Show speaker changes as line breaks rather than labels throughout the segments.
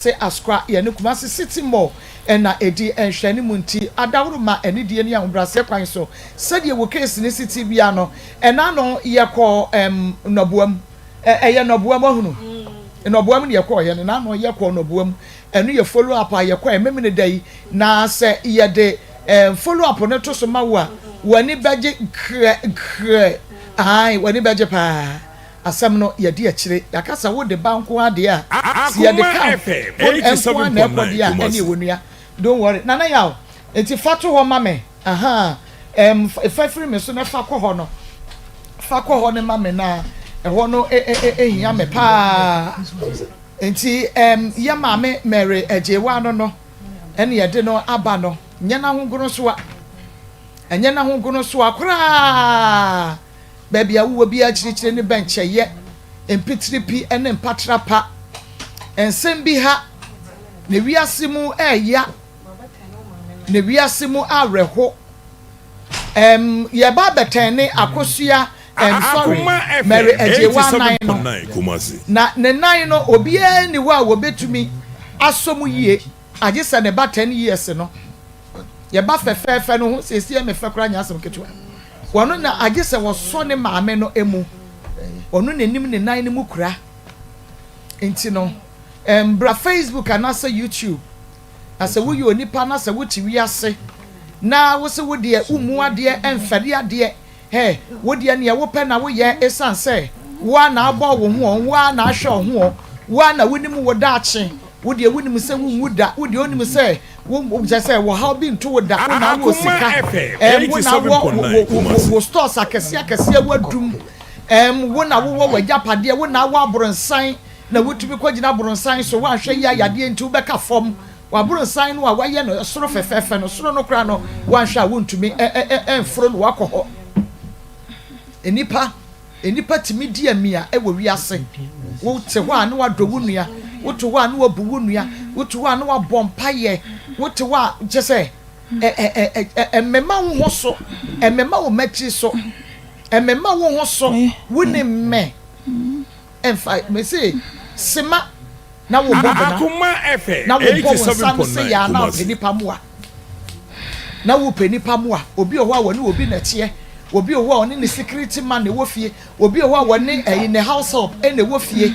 Kumasi Asokwa yɛne Kumasi City Mall na ɛdi nhwɛanimu nti adaworoma anidie ne ahobraseɛ kwan so sɛdeɛ wɔ case no si te biara no ɛna no yɛkɔɔ ɛm Nnɔboam ɛ ɛyɛ Nnɔboam wahunu Nnɔboam ne yɛkɔɔyɛ no na ano yɛkɔɔ Nnɔboam ɛno yɛ follow up a yɛkɔɛ Memene da yi na sɛ yɛde ɛm follow up no to so ma wo a w'ani bɛgye grɛ grɛ ae w'ani bɛgye paa. Asɛm no yɛde akyire. Yɛaka sɛ wode ba nko ara deɛ a, sɛ yɛde
Akoma
ka
FM
ho nko ara na ɛkɔ
87.9
deɛ a, ɛneɛ
Kumasi.
onua, don't worry. Nana Yaw, nti fa to hɔ ma me, ahaa, ɛm, fa firi me so na fa kɔ hɔ no, fa kɔ hɔ no ma me na ɛhɔ no hia me paa. Nti ɛm, yɛ maame Mary Agyewaa no no, ɛne yɛde no aba no, nyɛ n'ahogono soa, ɛnyɛ n'ahogono soa koraa. Baabi a wowɔ biara akyirikyiri ne bɛnkyɛeɛ, mpitiripi ne mpatrapa. Nsɛm bi ha, na wiase mu ɛɛya, na wiase mu awerɛho. Ɛm, yɛba abɛtɛn ne Akosua, ɛm, sorry,
Akoma FM
Mary Agyewaa nan no.
87.9 Kumasi.
Na ne nan no, obiara nni hɔ a wɔbɛtumi asɔ mu yie, agye sɛ ne ba 10 years no. Yɛ ba fɛfɛɛfɛ no ho siesie me fɛ koraa nyɛ asɛm ketewa. Wɔno na agye sɛ wɔsɔ ne maame no mu. Ɔno na nim ne nan no mu kura. Nti no, bra Facebook anaasɛ YouTube na sɛ woyɛ onipa na sɛ wote wiase na wose wo deɛ wommu adeɛ mfɛre adeɛ Hɛ, wo deɛ neɛ wopɛ na woyɛ esiane sɛ wo ara na abɔ wo ho ɔ, wo ara na ahwɛ wo ho ɔ, wo ara na wonim wo daakye, wo deɛ wonim sɛ wonwu da, wo deɛ wonim sɛ wo, kyerɛ sɛ wɔhaw bi nto wo da, wo na wowɔ
Akoma
sika,
FM
ɛɛm, wo na wɔ wo,
87.9
wo, wo,
Kumasi.
wo stores akɛseɛ akɛseɛ woadum, ɛɛm, wo na wowɔ w'agyapadeɛ, wo na wowɔ abronsan na wotumi kɔgyina abronsan so, woanhwɛ yie a yadeɛ nti wobɛka fam, W'aborosan no a woayɛ no soro fɛfɛɛfɛ no, soro no koraa no, woanhwɛ a wontumi mforo no woakɔ hɔ. Nnipa, nnipa tumi di amia wɔ wiase. Wote hɔ a na woadɔ wo nua, wote hɔ a na woabu wo nua, wote hɔ a na woabɔ mpaeɛ, wote hɔ a kyɛ sɛ ɛmmema wo ho so, ɛmmema wo mmatiri so, ɛmmema wo ho so, wonim me. Ɛmfa, mese, sema. na wobɔ bena,
Akoma FM
na wobɔ wo nsa no sɛ
87.9
yɛ a na wopɛ
Kumasi.
nnipa mmoa. Na wopɛ nnipa mmoa. Obi wɔ hɔ a wɔne obi na ɛteɛ. Obi wɔ hɔ a ɔne ne security man na ɛwɔ fie. Obi wɔ hɔ a wɔne ɛyi ne house help na ɛwɔ fie.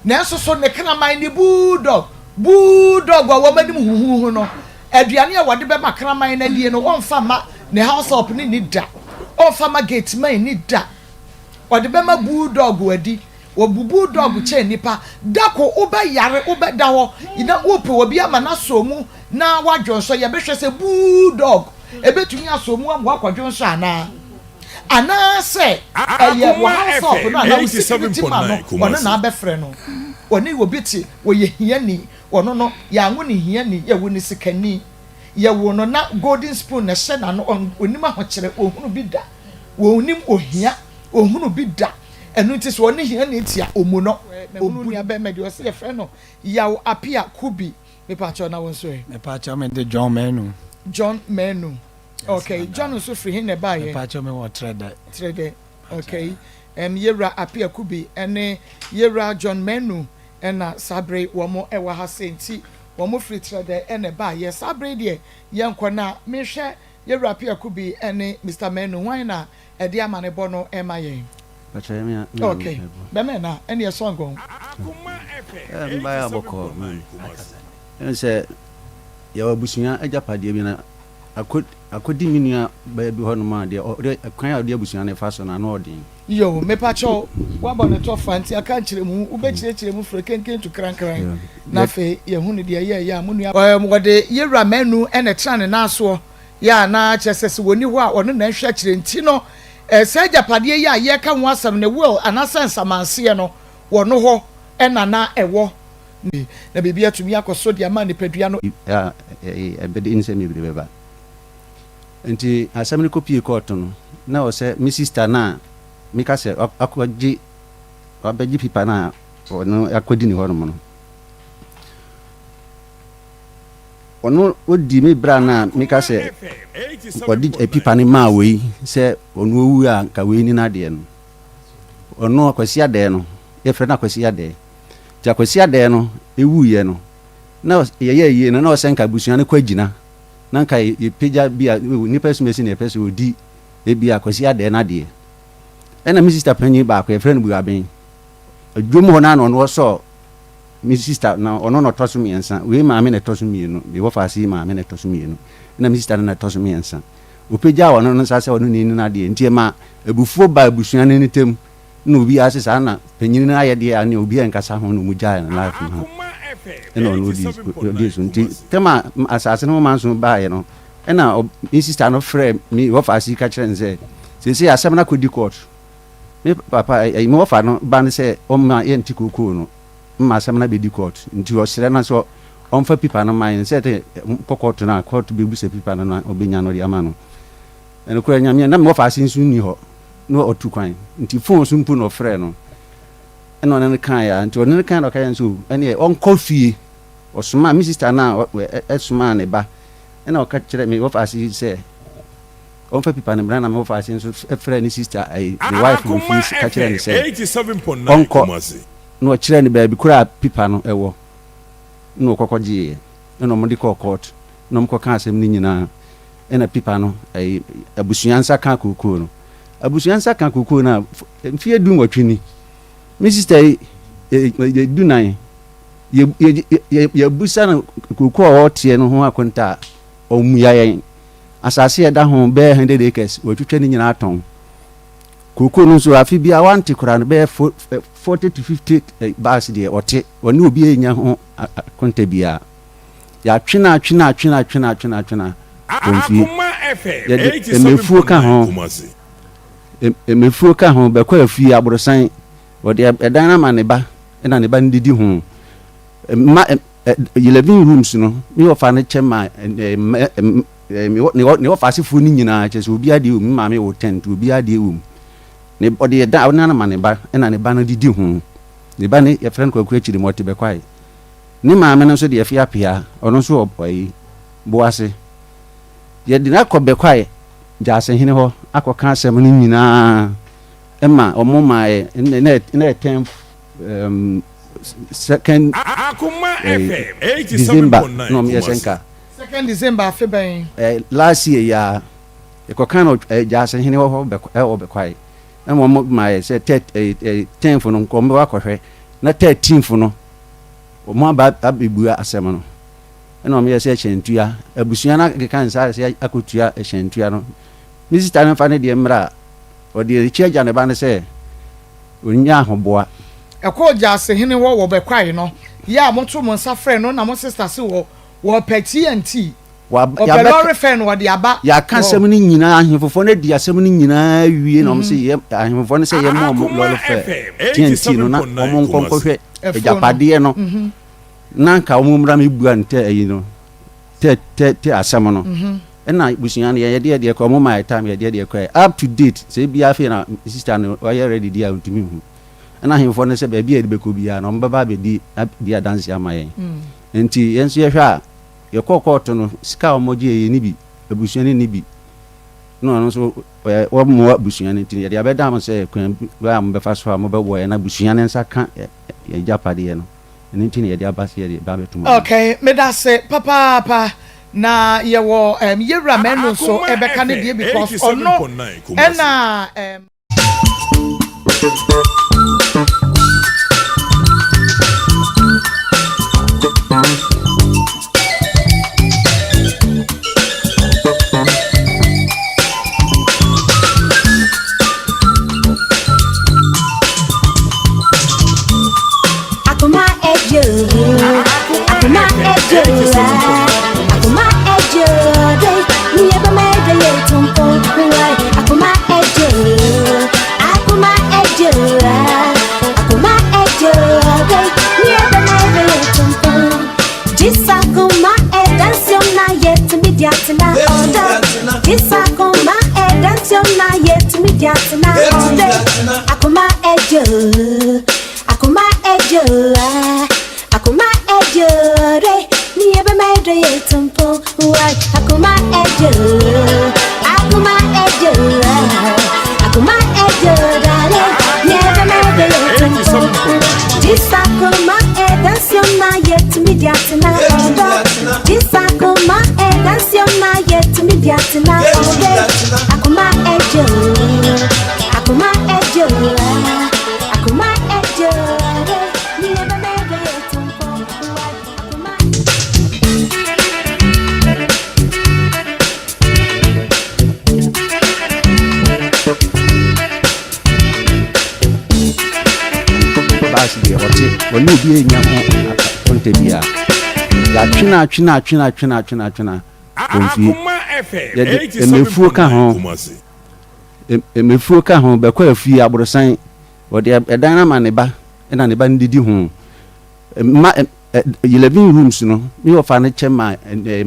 Nanso so ne kraman ne bulldog, bulldog a wɔn anim huhuhu no, aduane a wɔde bɛma kraman no adie no, ɔmfa mma ne house help no nni da. Ɔmfa mma gate man nni da. Ɔde bɛma bulldog adi. Wɔbubu dɔg kyɛn nnipa. Da ko wobɛyare wobɛda hɔ na wopɛ obi ama no asɔ mu na woadwonsɔ yɛbɛhwɛ sɛ bulldog ɛbɛtumi asɔ mu ama woakɔdwonsɔ anaa anaasɛ ɛyɛ wo
Akoma
house help
FM
no anaa wo security man no
87.9
ɔno
Kumasi.
na abɛfrɛ no ɔne obi te ɔyɛ hiani ɔno no yɛanwo no hiani yɛwo no sikani yɛwo no na golden spoon na ɛhyɛ n'ano ɔnim ahokyerɛ ɔnhunu bi da ɔnim ohia ɔnhunu bi da Ɛno nti sɛ ɔne hiani te a, ɔmmu no. Mahunu nua bɛɛma bi, ɔse yɛfrɛ no Yaw Apia Kubi. Mepakyɛw na wo nso ɛ?
Mepakyɛw me de John Manu.
John Manu.
Yes,
Okay,
madam.
John nso firi he na ɛbaeɛ?
Mepakyɛw me wɔ Trɛdɛ.
Trɛdɛ. Okay. Yɛwura Apia Kubi ɛne Yɛwura John Manu ɛna saa bere yi wɔn ɛwɔ ha sei nti wɔn firi Trɛdɛ ɛna ɛbaeɛ. Saa bere yi deɛ yɛnkɔ na mehwɛ Yɛwura Apia Kubi ɛne Mister Manu hwan na Ɛde amanebɔ no rema yɛn. Ok, bɛmɛ na ɛneɛ song o.
Akoma FM
Mbaeɛ abɔkɔɔ
87.9 Kumasi.
Ɛne sɛ yɛwɔ abusua agyapadeɛ bi na akɔ akɔdi me nua baa bi hɔnom a deɛ ɔde kwan a ɔde abusua no fa so no ano ɔden.
Yoo, mepakyɛw, woabɔ no tɔfa nti aka nkyerɛmu, wobɛkyerɛkyerɛ mu frɛ kenken to krankran na afei yɛahunu deɛ ɛyɛɛyɛ a mo nua. Wɔde Yewura Manu na ɛtena ne nan soɔ. Yɛ a na kyerɛ sɛ sɛ wɔnni hɔ a ɔno na ɛhwɛ akyire nti no saa agyapadeɛ yi a yɛreka ho asɛm no will anaasɛ nsamanseɛ no wɔ no hɔ na na ɛwɔ. Na biribi atumi akɔ so de ama nipadua no.
A ɛbɛde nsɛm bebree bɛba. Nti asɛm no kɔpie kɔɔto no, na ɛwɔ sɛ me sista no a meka sɛ wakɔgye wabɛgye pipa no a ɔno akɔdi ne hɔnom no, Ɔno odi me bra no a meka
Akoma
sɛ
FM
ɔde pipa no
87.9
maa
Kumasi.
wei sɛ ɔno owu a nka wei ni n'adeɛ no. Ɔno Akwasi Adɛɛ no, yɛfrɛ no Akwasi Adɛɛ. Nti Akwasi Adɛɛ no wuiɛ no, na yɛyɛ ayie no, na ɔsɛ nka abusua no kɔ agyina, na nka yɛpagya bi a nnipa asumasi na yɛpɛ sɛ ɔdi ebi a Kwasi Adɛɛ no adeɛ. Ɛna me sista panyin baako yɛfrɛ no Buaben, dwom hɔ no ara na ɔno ɔsɔɔ me sista na ɔno na ɔtɔ so mmiɛnsa, wei maame na ɛtɔ so mmienu, deɛ wɔfa ase yi maame na ɛtɔ so mmienu, ɛna me sista no na ɛtɔ so mmiɛnsa. Ɔpagyaa ɔno no nsa sɛ ɔno na ɛni no adeɛ, nti ɛma abufuo baa abusua no ntam. Na obiara se saa na panyini no ayɛ deɛ a ne obiara nkasa ho na ɔmu gyae no life no ho ɛna ɔno ɔdi so. Nti tɛm a asase no ho manso baeɛ no, ɛna me sister no frɛ me wɔfa ase ka kyerɛ no sɛ seesei asɛm no akɔdi court, me papa ɛyi me wɔfa no ba no sɛ ɔmma yɛnte kookoo no mma asɛm no abɛdi court, nti ɔsrɛ no sɛ ɔmfa pipa no ma yɛn sɛ kɔ court no a court bɛbu sɛ pipa no na ɔbɛnya no de ama no. Nokorɛ Nyame na me wɔfa ase nso nni hɔ na ɔtu kwan nti phone so mpo na ɔfrɛɛ no ɛna ɔne no kaeɛ a nti ɔne no kaeɛ na ɔka kyerɛ no sɛ o ɛneɛ ɔnkɔ fie. Ɔsomaa me sister no a ɛsomaa ne ba ɛna ɔka kyerɛ me wɔfa ase sɛ ɔmfa pipa no mmra na me wɔfa ase nso frɛɛ ne sister ɛyi ne wife wɔ fie ka kyerɛ no sɛ ɔnkɔ na ɔkyerɛ no baabi koraa a pipa no ɛwɔ na ɔkɔkɔ gyeeɛ ɛna ɔmo de kɔɔ court na ɔmo kɔka asɛm no nyinaa. Ɛna pipa no, ɛyi, abusua nsa ka kookoo no. Abusua nsa ka kookoo no a, mfeɛ 18 ni. Me sista yi, yɛ 14, yɛ, yɛ, yɛ, yɛbusa no kookoo a ɔteɛ no ho akonta a, ɔmmua yɛn. Asase a ɛda ho bɛyɛ 100 acres, wɔatwitwa ne nyinaa atɔn. Kookoo no nso, afe biara wante koraa no, bɛyɛ 40 to 50 bags deɛ ɔte. Ɔne obi annya ho akonta biara. Yɛatwe no atwe no atwe no atwe no atwe no atwe no kɔ mfie. Yɛde mmefuo ka ho, mmefuo ka ho, bɛkɔ afie aborosan. Wɔde ɛdan no ama ne ba, ɛna ne ba no didi ho. Mma 11 rooms no, me wɔfa no kyɛ ma ne wɔfa asefoɔ no nyinaa, kyɛ sɛ obiara deɛ wɔ mu. Me maame wɔ 10, nti obiara deɛ wɔ mu. Ne ɔde ɛdan no ama ne ba, ɛna ne ba no didi ho. Ne ba no yɛfrɛ no Kwaku Akyiri, ɔte Bɛkwae. Ne maame no nso deɛ ɛfe apea, ɔno nso wɔ ayi, Boase. Yɛde no akɔ Bɛkwae Gyaasehene hɔ akɔka asɛm no nyinaa ma wɔn maa yɛ, na ɛyɛ tenth, second December na wɔn yɛ sɛ nka.
Second December afe bɛn?
Last year yi ara, yɛkɔka no Gyaasehene hɔ wɔ Bɛkwae, ɛma wɔn maa yɛ sɛ tenth no nka wɔn bɛkɔ akɔhwɛ, na 13th no Wɔaba abɛbua asɛm no, ɛna wɔyɛ sɛ hyɛntua. Abusua no akeka nsa sɛ akɔtua hyɛntua no. Me sista no mfa ne deɛ mmra a, ɔde akyi agya ne ba no sɛ ɔnnya ahoboa.
Ɛkɔɔ Gyasehene hɔ wɔ Bɛkwae no, yɛ a moto mo nsa frɛ no na mo sista se wɔ wɔpɛ TNT. Ɔpɛ lɔre fɛ na ɔde aba.
Yɛaka asɛm no nyinaa, ahemfofoɔ no adi asɛm no nyinaa awie na wɔn sɛ yɛ ahemfofoɔ no sɛ yɛmma wɔn lɔre fɛ TNT no na wɔn nkɔ nkɔhwɛ agyapadeɛ no na nka wɔn mmra mebua no tɛ ayi no tɛ tɛ tɛ asɛm no. Ɛna busua no yɛn yɛde yɛdeɛ kɔ wɔn maa yɛ time yɛde yɛdeɛ kɔɛ up to date sɛ ebi afei na sister no ɔyɛ ready di a ntumi nhu. Ɛna ahemfoɔ no sɛ baabi a yɛde bɛkɔ biara no wɔn bɛba abɛdi di adanse ama yɛn. Nti yɛn nso yɛhwɛ a Yɛkɔɔ kɔɔto no, sika a wɔgyeeɛ yɛnni bi, abusua no nni bi. Na ɔno nso wɔmmoa abusua no nti yɛde abɛda mo sɛ kwan bi a mobɛfa so a mobɛboa yɛn na abusua no nsa ka yɛn agyapadeɛ no. Ɛno nti na yɛde aba sɛ yɛde ba abɛto mo anim.
Okay, medase papaapa. Na yɛwɔ yɛwura Manu nso ɛbɛka ne deɛ because ɔno ɛna.
yɛtumi de atena ɔdɔ. This akoma ɛdansi ɔma yɛtumi de atena ɔdɔ. Akoma ɛgye o, akoma ɛgye o, akoma ɛgye o. Ni ɛbɛbɛ ɛdɔ yɛ tumfo, akoma.
Bus deɛ ɔte ɔne obi anya ho akonta biara. Yɛatwena atwena atwena atwena atwena atwena ɔmfie.
Akoma FM
Yɛde mmefuo ka ho.
87.9 Kumasi.
Mmefuo ka ho bɛkɔ afie aborosan. Ɔde ɛdan no ama ne ba ɛna ne ba no didi ho. Mma 11 rooms no me wɔfa no kyɛ ma ne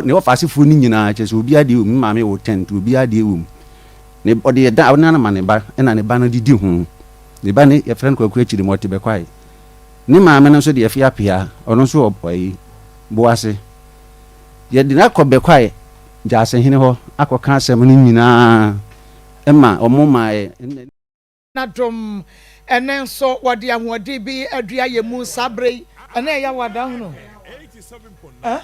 wɔfa asefoɔ no nyinaa kyɛ sɛ obiara deɛ wɔ mu. Me maame wɔ 10 nti obiara deɛ wɔ mu. Ne ɔde ɛdan no ama ne ba ɛna ne ba no didi ho. Ne ba no yɛfrɛ no Kwaku Akyiri ma ɔte Bɛkwae. Ne maame no nso deɛ Afia Appiah ɔno nso wɔ ayi Boase. Yɛde no akɔ Bɛkwae Gyaasehene hɔ akɔka asɛm no nyinaa ma wɔn maa yɛ.
N'adom, ɛnnɛ nso wɔde ahoɔden bi adua yɛn mu saa berɛ yi. Ɛnnɛ ɛyɛ awada hunu. Eh?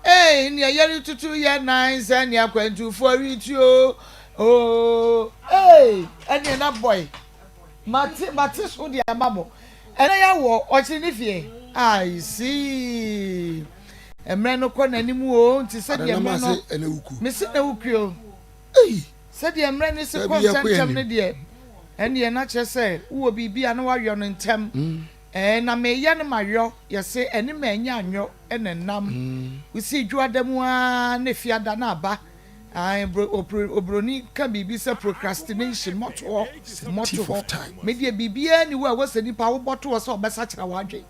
Ei, nea yɛretutu yɛ nan sɛ nea akwantufoɔ retuo. Oh, ei, ɛneɛ na boy. Mate, mate so de ama mo. Ɛnnɛ yɛawɔ ɔkyere ne fie. I see. Mmerɛ no kɔ n'anim o, nti sɛdeɛ mmerɛ no. Mese na wukuo. Sɛdeɛ mmerɛ no si kɔ ntɛmntɛm no deɛ, ɛnneɛ na kyerɛ sɛ wowɔ biribi a na woayɔ no ntɛm. Ɛɛ, na mereyɛ no mayɔ, yɛse ɛne mannya anyɔ na ɛnam. Wosii dwoada mu ara na efiada no aba. Ae, bro, opro, obroni ka biribi sɛ procrastination, mmɔtohɔ, mmɔtohɔ. Me deɛ biribiara nni hɔ a ɛwɔ sɛ nipa wobɔto hɔ sɛ ɔbɛsakyera w'adwene.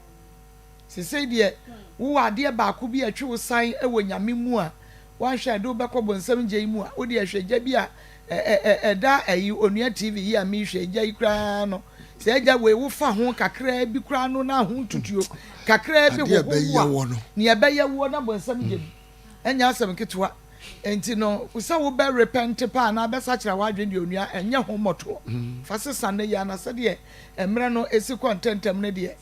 Sesei deɛ wowɔ adeɛ baako bi a ɛtwe wo san wɔ Nyame mu a, woanhwɛ a ɛde wo bɛkɔ bonsam gya yi mu a, wodeɛ hwɛ gya bi a ɛda ayi Onua TV yi a mehwɛ gya yi koraa no, saa gya wei wofa ho kakraa bi koraa no na ho ntutuo kakraa bi hoho wo a, nea ɛbɛyɛ woɔ na bonsam gya mu ɛnyɛ asɛm ketewa. Enti no sɛ wobɛ repent paa anaa bɛsakyera w'adwene deɛ onua ɛnyɛ ho mmɔtoɔ. Fa sesa nnɛ yi ara na sɛdeɛ mmerɛ no ɛsi kɔ ntɛntɛm no deɛ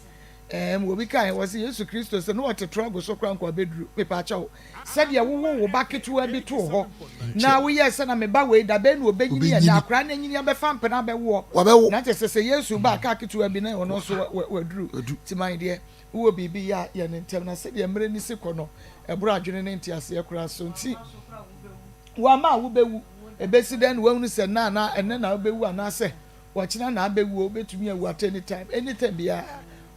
Ɛɛm, obi kae, wɔse Yesu Kristo se na ɔte trɔgo so koraa nka ɔbɛduru. Mepaakyɛw, sɛdeɛ wowoo wo ba ketewa bi too hɔ, na woyɛɛ sɛ na me ba wei, da bɛn na ɔbɛnyini ɛnnɛ, akwadaa no anyini abɛfa mpena abɛwoɔ, na kyerɛ sɛ sɛ Yesu ba a, kaa ketewa bi na ɔno nso waduru. Nti man deɛ, wowɔ biribi yɛ a, yɛ no ntɛm, na sɛdeɛ mmerɛ no si kɔ no, ɛboro adwene ne nteaseɛ koraa so. Nti, wama a wobɛwu, ɛbɛsi dɛn na woahunu sɛ nnɛ anaa ɛnnɛ na wobɛwu anaasɛ Ɔkyena na abɛwu o, wobɛtumi awu at any time, anytime biara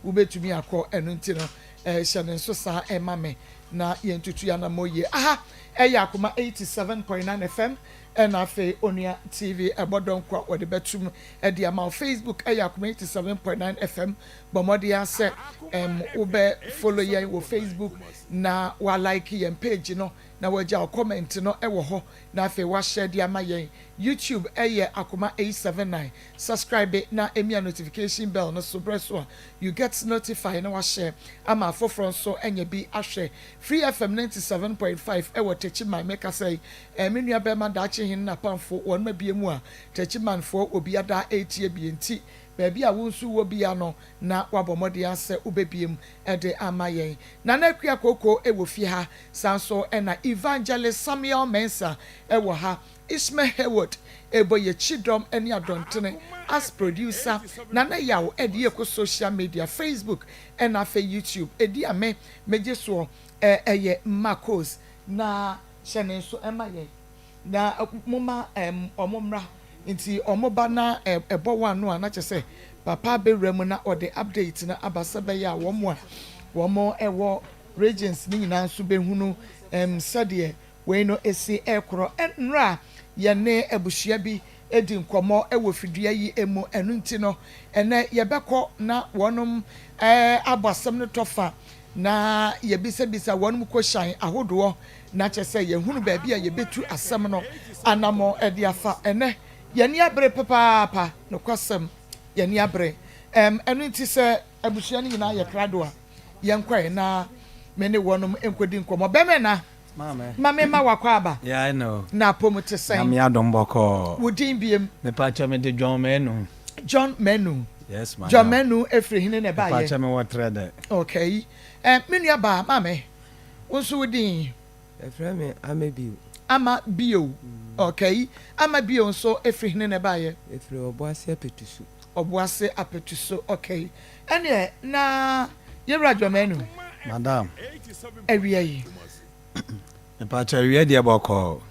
wobɛtumi akɔ, ɛno nti no hyɛ no nso saa ɛma me na yɛntutu yɛn anammɔn yie. Aha ɛyɛ Akoma 87.9 FM ɛna afei Onua TV ɛbɔ dɔnko a wɔde bɛtum ɛde ama wo. Facebook ɛyɛ Akoma 87.9 FM, bɔ mmɔden ara sɛ ɛm wobɛ follow yɛn wɔ Facebook na wa like yɛn page no na wagya wo comment no ɛwɔ hɔ na afei wa share de ama yɛn. YouTube yɛ Akoma 879 Subscribe na mia notification bell no so berɛ so a you get notify na wahyɛ ama afoforɔ nso anya bi ahwɛ. Free FM 97.5 wɔ Techiman mekasa yi eh, me nua bɛɛma Daakye Hene N'apamfo wɔnom abie mu a Techiman foɔ obiada retie bie nti baabi a wo nso wɔ bia no na wabɔ mmɔden ara sɛ wobɛbie mu de ama yɛn. Nana Akua Kooko wɔ fie ha saa nso na Evangelist Samuel Mensah wɔ ha. Ishmael Hayward rebɔ yɛ kyidɔm ne adɔntene as producer, Nana Yaw de yɛ kɔ social media, Facebook ɛna afei YouTube. Edi a me megye soɔ ɛyɛ Marcos na hyɛ ne nso ɛma yɛn na moma ɔmo mmra nti ɔmo ba na ɛbɔ wɔn ano a na kyerɛ sɛ papa abɛwura mu na ɔde update no aba sɛ bɛyɛ a wɔn a wɔn ɛwɔ regions no nyinaa nso bɛhunu sɛdeɛ Wei no esi rekorɔ. Nnora yɛne abusua bi di nkɔmmɔ wɔ fidua yi mu, ɛno nti no ɛnnɛ yɛbɛkɔ na wɔnom abɔ asɛm no tɔfa na yɛbisabisa wɔnom kɔhyan ahodoɔ na kyerɛ sɛ yɛhunu baabi a yɛbɛtu asɛm no anamɔ de afa. Ɛnnɛ yɛn ani abere papaapa, nokwasɛm yɛn ani abere. Ɛno nti sɛ abusua no nyinaa yɛ krado a yɛnkɔɛ na me ne wɔnom nkɔdi nkɔmmɔ. Bɛmɛna.
Maame.
Ma me ma w'akwaaba.
Yeah, I know.
Na apom te sɛn?
Nyame adom bɔkɔɔ.
Wo din biem?
Mepakyɛ me de John Manu.
John Manu.
Yes madam.
John Manu efiri hene na ɛbaayɛ?
Mepakyɛ me wɔ trɛ dɛ.
Okay. Eh, me nua baa, maame, wo nso wo din?
Yɛfrɛ me Ama Bio.
Ama Bio, okay. Ama Bio nso efiri hene na ɛbaayɛ?
Mefiri Ɔboase Apetuso.
Ɔboase Apetuso, okay. Ɛneɛ na yɛwura John Manu.
Madam.
Awia yi.
Mepakyɛ awia deɛ bɔkɔɔ.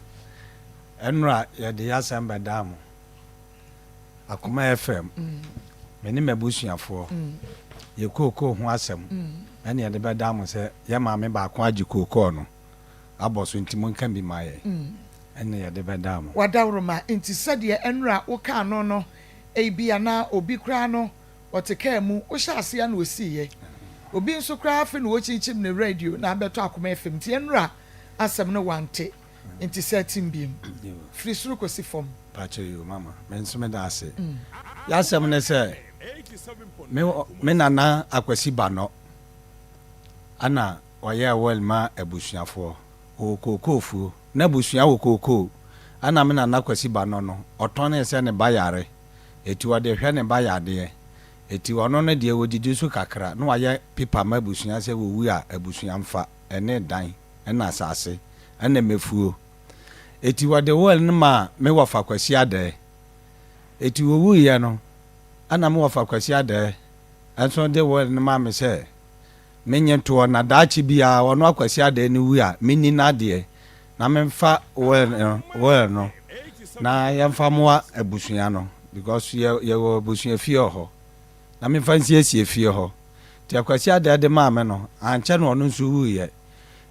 Ɛnora yɛde yasɛm bɛdaa mo. Akoma FM, me ne m'abusuafoɔ, yɛ kookoo ho asɛm ɛne yɛde bɛda mo sɛ yɛ maame baako agye kookoo no abɔ so nti monka bi ma yɛn ɛne yɛde bɛda mo.
W'adaworoma nti sɛdeɛ ɛnora wokaa no no ebia na obi koraa no ɔte kaa mu wohyɛ aseɛ na ɔsiiɛ obi nso koraa afe na ɔkyinkyim ne radio na abɛtɔ Akoma FM nti ɛnora asɛm no wante Nti sɛ tim biem. Firi soro kɔsi fam.
Pakyɛ yoo mama me nso meda ase. Y'asɛm ne sɛ me me nana Akwasi Banɔ ɛna ɔyɛɛ will ma abusuafoɔ. Ɔwɔ kookoo fuo. Na abusua wɔ kookoo. Ɛna me nana Kwasi Banɔ no ɔtɔnee sɛ ne ba yare. Eti ɔde hwɛ ne ba yadeɛ. Eti ɔno no deɛ ɔdidi so kakra na wayɛ pipa ma abusua sɛ wɔwu a abusua mfa ɛne dan. ɛna asase, ɛna mɛfuo. Eti wɔde will no maa me wɔfa Kwasi Adɛɛ. Eti wɔwuiɛ no, ɛna me wɔfa Kwasi Adɛɛ nso de will no maa me sɛ menye ntoɔ na daakye biara ɔno Akwasi Adɛɛ no wu a, menni n'adeɛ na memfa will no, will no na yɛmfa mmoa abusua no because yɛ, yɛwɔ abusua fie wɔ hɔ na memfa nsiesie fie hɔ. Nti Akwasi Adɛɛ de maa me no, ankyɛ na ɔno nso wuiɛ.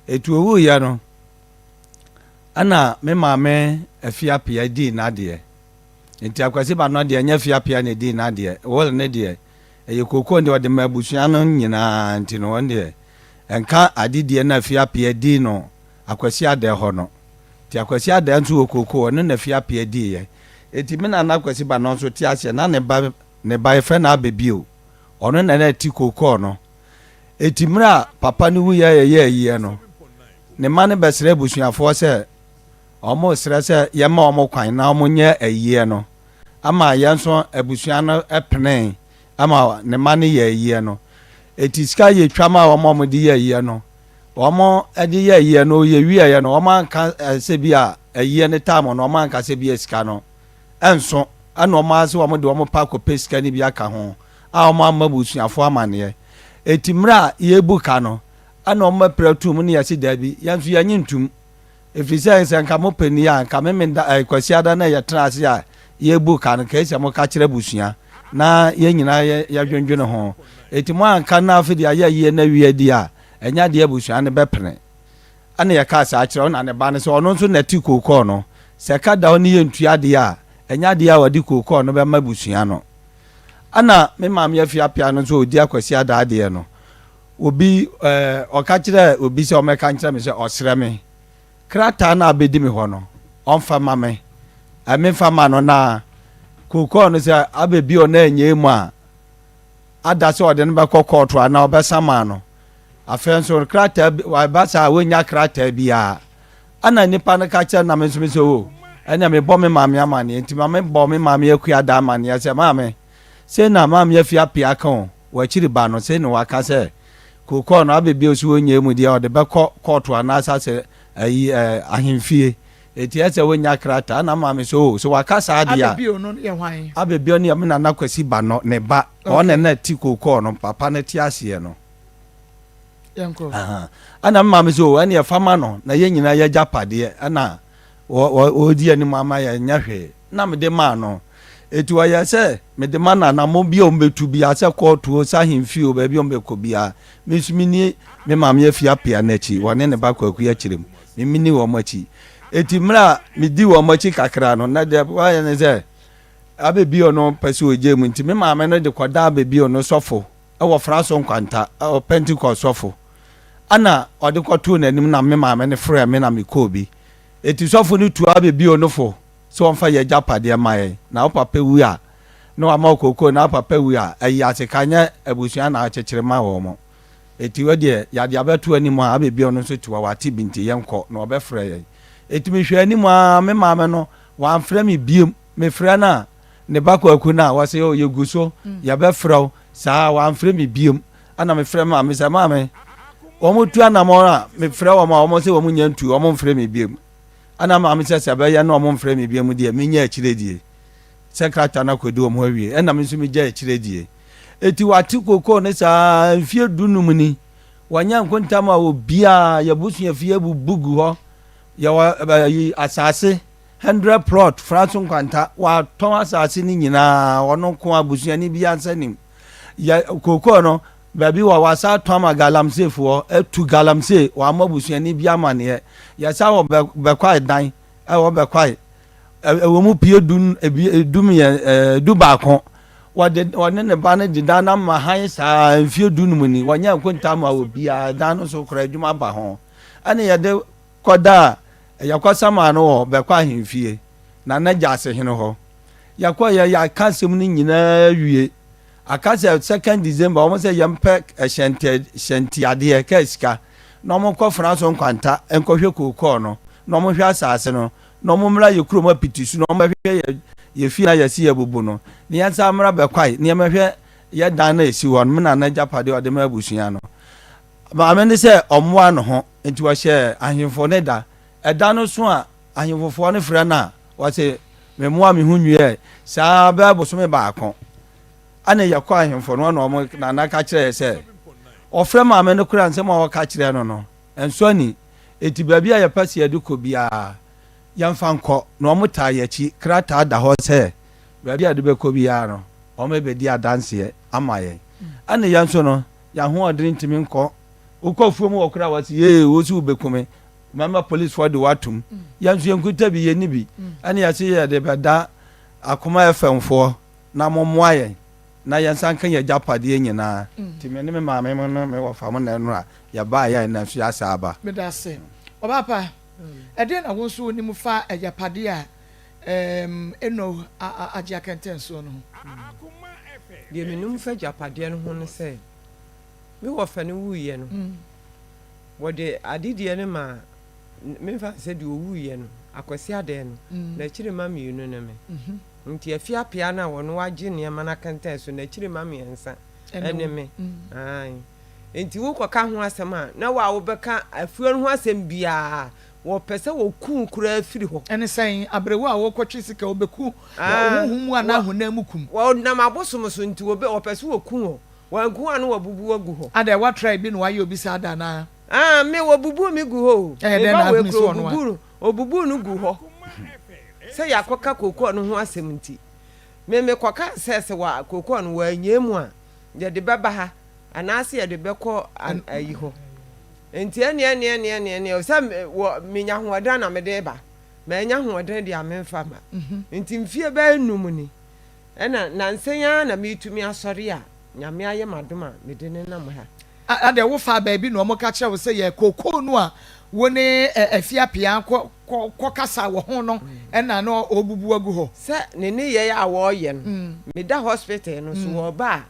Eti owuiɛ no, ɛna me maame Afiapea dii n'adeɛ. Nti Akwasi Banɔ deɛ ɛnyɛ Afiapea na ɛdii n'adeɛ. Will no deɛ, ɛyɛ kookoo deɛ ɔde ma abusua no nyinaa nti no wɔn deɛ ɛnka adedie no a Afiapea dii no Akwasi Adɛɛ hɔ no. Nti Akwasi Adɛɛ nso wɔ kookoo, ɔno na Afiapea diiɛ. Eti me nana Akwasi Banɔ nso te aseɛ na ne ba, ne ba yɛfrɛ no Abɛbio, ɔno na na ɛte kookoo no. Enti mmerɛ a papa no wuiɛ a yɛyɛɛ ayie no, ne mma no bɛsrɛɛ abusuafoɔ sɛ wɔresrɛ sɛ yɛmma wɔn kwan na wɔnyɛ ayie no ama yɛn nso abusua no penee ma ne mma no yɛɛ ayie no. Enti sika a yɛtwa maa wɔn a wɔde yɛɛ ayie no, wɔde yɛɛ ayie no, yɛwieeɛ no, wɔanka sɛ bi a ayie no time no, wɔanka sɛ bi a sika no nso, ɛna wɔn ara sɛ wɔde wɔn pa akɔpɛ sika no bi aka ho a wɔamma abusuafoɔ amaneɛ. Enti mmerɛ a yɛrebu ka no, ɛna wɔn apira tum ne yɛse daabi, yɛn nso yɛnye ntum. Ɛfiri sɛ sɛ nka mopɛ ni a, nka Memenda ɛɛ Kwasiada no a yɛtena ase a yɛrebu ka no, nka ɛsɛ sɛ moka kyerɛ abusua na yɛn nyinaa yɛ yɛdwendwene ho. Enti moanka na afei deɛ ayɛ ayie no awie deɛ a, ɛnyɛ adeɛ a abusua no bɛpene. Ɛna yɛkaa saa kyerɛ ɔna ne ba no sɛ ɔno nso na ɛte kookɔɔ no. Sɛ ɛka da hɔ ne yɛntua deɛ a, ɛnyɛ adeɛ a ɔde kookɔɔ no bɛma abusua no. Ɛna me maame Afie Appiah no nso ɔdi Akwasi Adaa deɛ no, obi ɛɛ ɔka kyerɛɛ obi sɛ ɔmmɛka nkyerɛ me sɛ ɔsrɛ me krataa no a abɛdi me hɔ no ɔmfa ma me, ɛɛ memfa ma no na kookɔɔ no sɛ abɛbi ɔno anyɛ mu a ada sɛ ɔde no bɛkɔ kɔɔto anaa ɔbɛsaman no. Afei nso krataa bi ɛba saa a wɔnnya krataa biara. Ɛna nipa no ka kyerɛ na me nso me sɛ o ɛnna mebɔ me maame amaneɛ nti ma mebɔ me maame akua da amaneɛ sɛ maame sei na maame afi apia ka o w'akyiri ba no sei na waka sɛ kookɔɔ no abɛbio so wɔnyɛ mu deɛ ɔde bɛkɔ kɔɔto anaasɛ asɛ ayi ɛɛ ahemfie eti ɛsɛ wɔnya krataa na maame sɛ o sɛ waka saa deɛ a
Abɛbio no yɛ hwan?
Abɛbio no yɛ me nana Kwasi ba no ne ba ɔne na ti kookɔɔ no papa no te aseɛ no.
Yɛnkɔ.
Ɛna me maame sɛ o ɛne ɛfa ma no na yɛn nyinaa yɛ agyapadeɛ ɛna wɔdi anim ama yɛn nyɛ hwee na mede maa no. Eti ɔyɛ sɛ mede ma no anammɔn bi a wɔbɛtu biara sɛ kɔɔto o sɛ ahemfie o baabi a wɔbɛkɔ biara me nso menni me maame afie apea no akyi wɔne ne ba Kwaku akyerɛ mu me menni wɔn akyi. Eti mmerɛ a medi wɔn akyi kakra no na deɛ wɔayɛ ne sɛ abɛbio no pɛ sɛ ɔgye mu nti me maame no de kɔdaa abɛbio no sɔfo wɔ Fraso nkwanta, ɔ Pentecost sɔfo, ɛna ɔde kɔtoo n'anim na me maame no frɛɛ me na mekɔɔ bi. Enti sɔfo no tuaa me bio no fo sɛ ɔmfa yɛn agyapadeɛ mma yɛn, na wo papa wu a, na wama wo kookoo, na wo papa wu a, ayi ase ka nyɛ abusua na akyekyere ma wɔn. Enti wo deɛ, yɛade abɛto anim a, abɛbio no nso te hɔ, wate bi nti yɛnkɔ, na ɔbɛfrɛ yɛn. Enti mehwɛɛ anim ara, me maame no, wamfrɛ me biom. Mefrɛ no a, ne ba Kwaku no a, wɔse oh yɛgu so, yɛbɛfrɛ wo. Saa, wamfrɛ me biom. Ɛna mefrɛ maame sɛ, maame, wɔn tu anamɔn a, mefrɛ wɔn a, wɔn sɛ wɔn nya ntu, wɔn mfrɛ me biom. Ɛna maame sɛ, sɛ ɛbɛyɛ na wɔn mfrɛ me biom deɛ, menya akyire die. Sɛ krataa no akɔdi wɔn hɔ awie, ɛna me nso megya akyire die. Eti wate kokoo no saa mfie dunum ni. Wanya nkontam a obiara, yɛabusua fie abubu gu hɔ. Yɛwɔ ayi asase hundred plot France nkwanta watɔn asase no nyinaa ɔno nko abusuani bi ansa nim. Yɛ kookoo no baabi wɔ wasa atɔn ama galamsey foɔ atu galamsey wɔammɔ abusuani bi amaneɛ. Yɛsa wɔ bɛ bɛkwae dan ɛwɔ bɛkwae ɛwɔ mu pie du ebi du mmiɛ du baako wɔde wɔne ne ba no de dan no ama han saa mfie du num ni wɔnyɛ nkonta ma obiara dan no so kora adwuma ba ho ɛne yɛde kɔdaa yɛkɔsamaa no wɔ Bɛkɔ ahemfie, Nana Gyasehene hɔ. Yɛkɔeɛ, yɛaka asɛm no nyinaa awie. Aka sɛ second December, wɔn sɛ yɛmpɛ hyɛntɛ hyɛntiadeɛ, kaa sika, na wɔn nkɔ Franso Nkwanta nkɔhwɛ kookɔɔ no, na wɔn nhwɛ asaase no, na wɔn mmra yɛ kurom apiti so, na wɔn bɛhwɛ yɛ yɛ fie na yɛsi yɛbubu no, na yɛnsan mmra Bɛkwae, na yɛmmɛhwɛ yɛ dan no a ɛsi hɔ no, me nana agyapadeɛ a ɔde ma abusua no. Maame no sɛ ɔmmoa ne ho, nti ɔhyɛɛ ahemfo no da. Ɛda no so a ahemfofoɔ no frɛ no a, ɔse, Memmoa me ho nwiɛɛ. Saa bɛyɛ bosome baako ɛna yɛkɔ ahemfo no hɔ na wɔn nana ka kyerɛɛ sɛ, ɔfrɛ maame no koraa nsɛm a ɔka kyerɛɛ no no, ɛnsɔ ani. Enti baabi a yɛpɛ sɛ yɛde kɔ biara, yɛmfa nkɔ. Na wɔtaa yɛn akyi, krataa da hɔ sɛ baabi a yɛde bɛkɔ biara no, wɔbɛdi adanseɛ ama yɛn. Ɛna yɛn nso no, Yɛn ahoɔdene ntumi nkɔ. Wokɔ afuom hɔ koraa wɔse yee wo so wobɛku me. Mɛma policefoɔ de wo atom. Yɛn nso yɛnkuta bi, yɛnni bi. Ɛne yɛse yɛde bɛda Akoma FM foɔ na mommoa yɛn na yɛnsa nka yɛn agyapadeɛ nyinaa. Nti me ne me maame mo ne me wɔfa mo na ɛnora yɛbaeɛ a ɛnnɛ nso yɛasan aba.
Meda ase. Ɔbaa pa, ɛdeɛn na wo nso wonim fa agyapadeɛ a Enoh agye akɛntɛn soɔ no ho?
Deɛ menim fa agyapadeɛ no ho ne sɛ, me wɔfa no wuiɛ no, wɔde adedie no maa, memfa no sɛ deɛ ɔwuiɛ no, Akwasi Adɛɛ no, n'akyiri mma mmienu ne me. Nti Afie Apea no a ɔno wagye nneɛma no akɛntɛn so, n'akyiri mma mmiɛnsa ne me. Aane. Nti wokɔka ho asɛm a, na wo a wobɛka afuo no ho asɛm biara, Wɔpɛ sɛ wɔku wo koraa firi hɔ.
Ɛne sɛn? Aberewa a ɔrekɔtwe sika, ɔbɛku wɔ honhom mu anaa honam mu kum?
Wɔnam abosom so nti, wɔpɛ sɛ wɔku wo. Wɔanku wo a na wɔabubu wo agu hɔ.
Adɛn, woatra bi na wɔayɛ obi saa da anaa?
Ah, me, wɔbubuu me gu hɔ o.
Ɛyɛ
Me
dɛn
ba
na
wei
ahunu sɛ
koraa,
ɔno a?
wɔbubuu no, wɔbubuu no guu hɔ sɛ yɛakɔka kookoo no ho asɛm nti. Me, mekɔkaa sɛ, sɛ wɔ, kookoo no, wɔanyɛ mu a, yɛde bɛba ha. Anaase yɛde bɛkɔ ayi hɔ. Nti ɛneɛ ɛneɛ ɛneɛ ɛneɛ ɛneɛ sɛ wɔ menya ahoɔden na mede ba. Manya ahoɔden deɛ a memfa ma. Nti mfie bɛyɛ num ni. Ɛna nansa yi ara na metumi asɔre a Nyame ayɛ m'adom a mede nenam ha.
Adɛn wofaa baabi na wɔka kyerɛɛ wo sɛ yɛ kookoo no a wo ne Afie Appiah kɔ kɔ kɔkasaa wɔ ho no na na ɔrebubu agu hɔ?
Sɛ ne nneyɛe a wɔreyɛ no, meda hospital no so wɔreba a,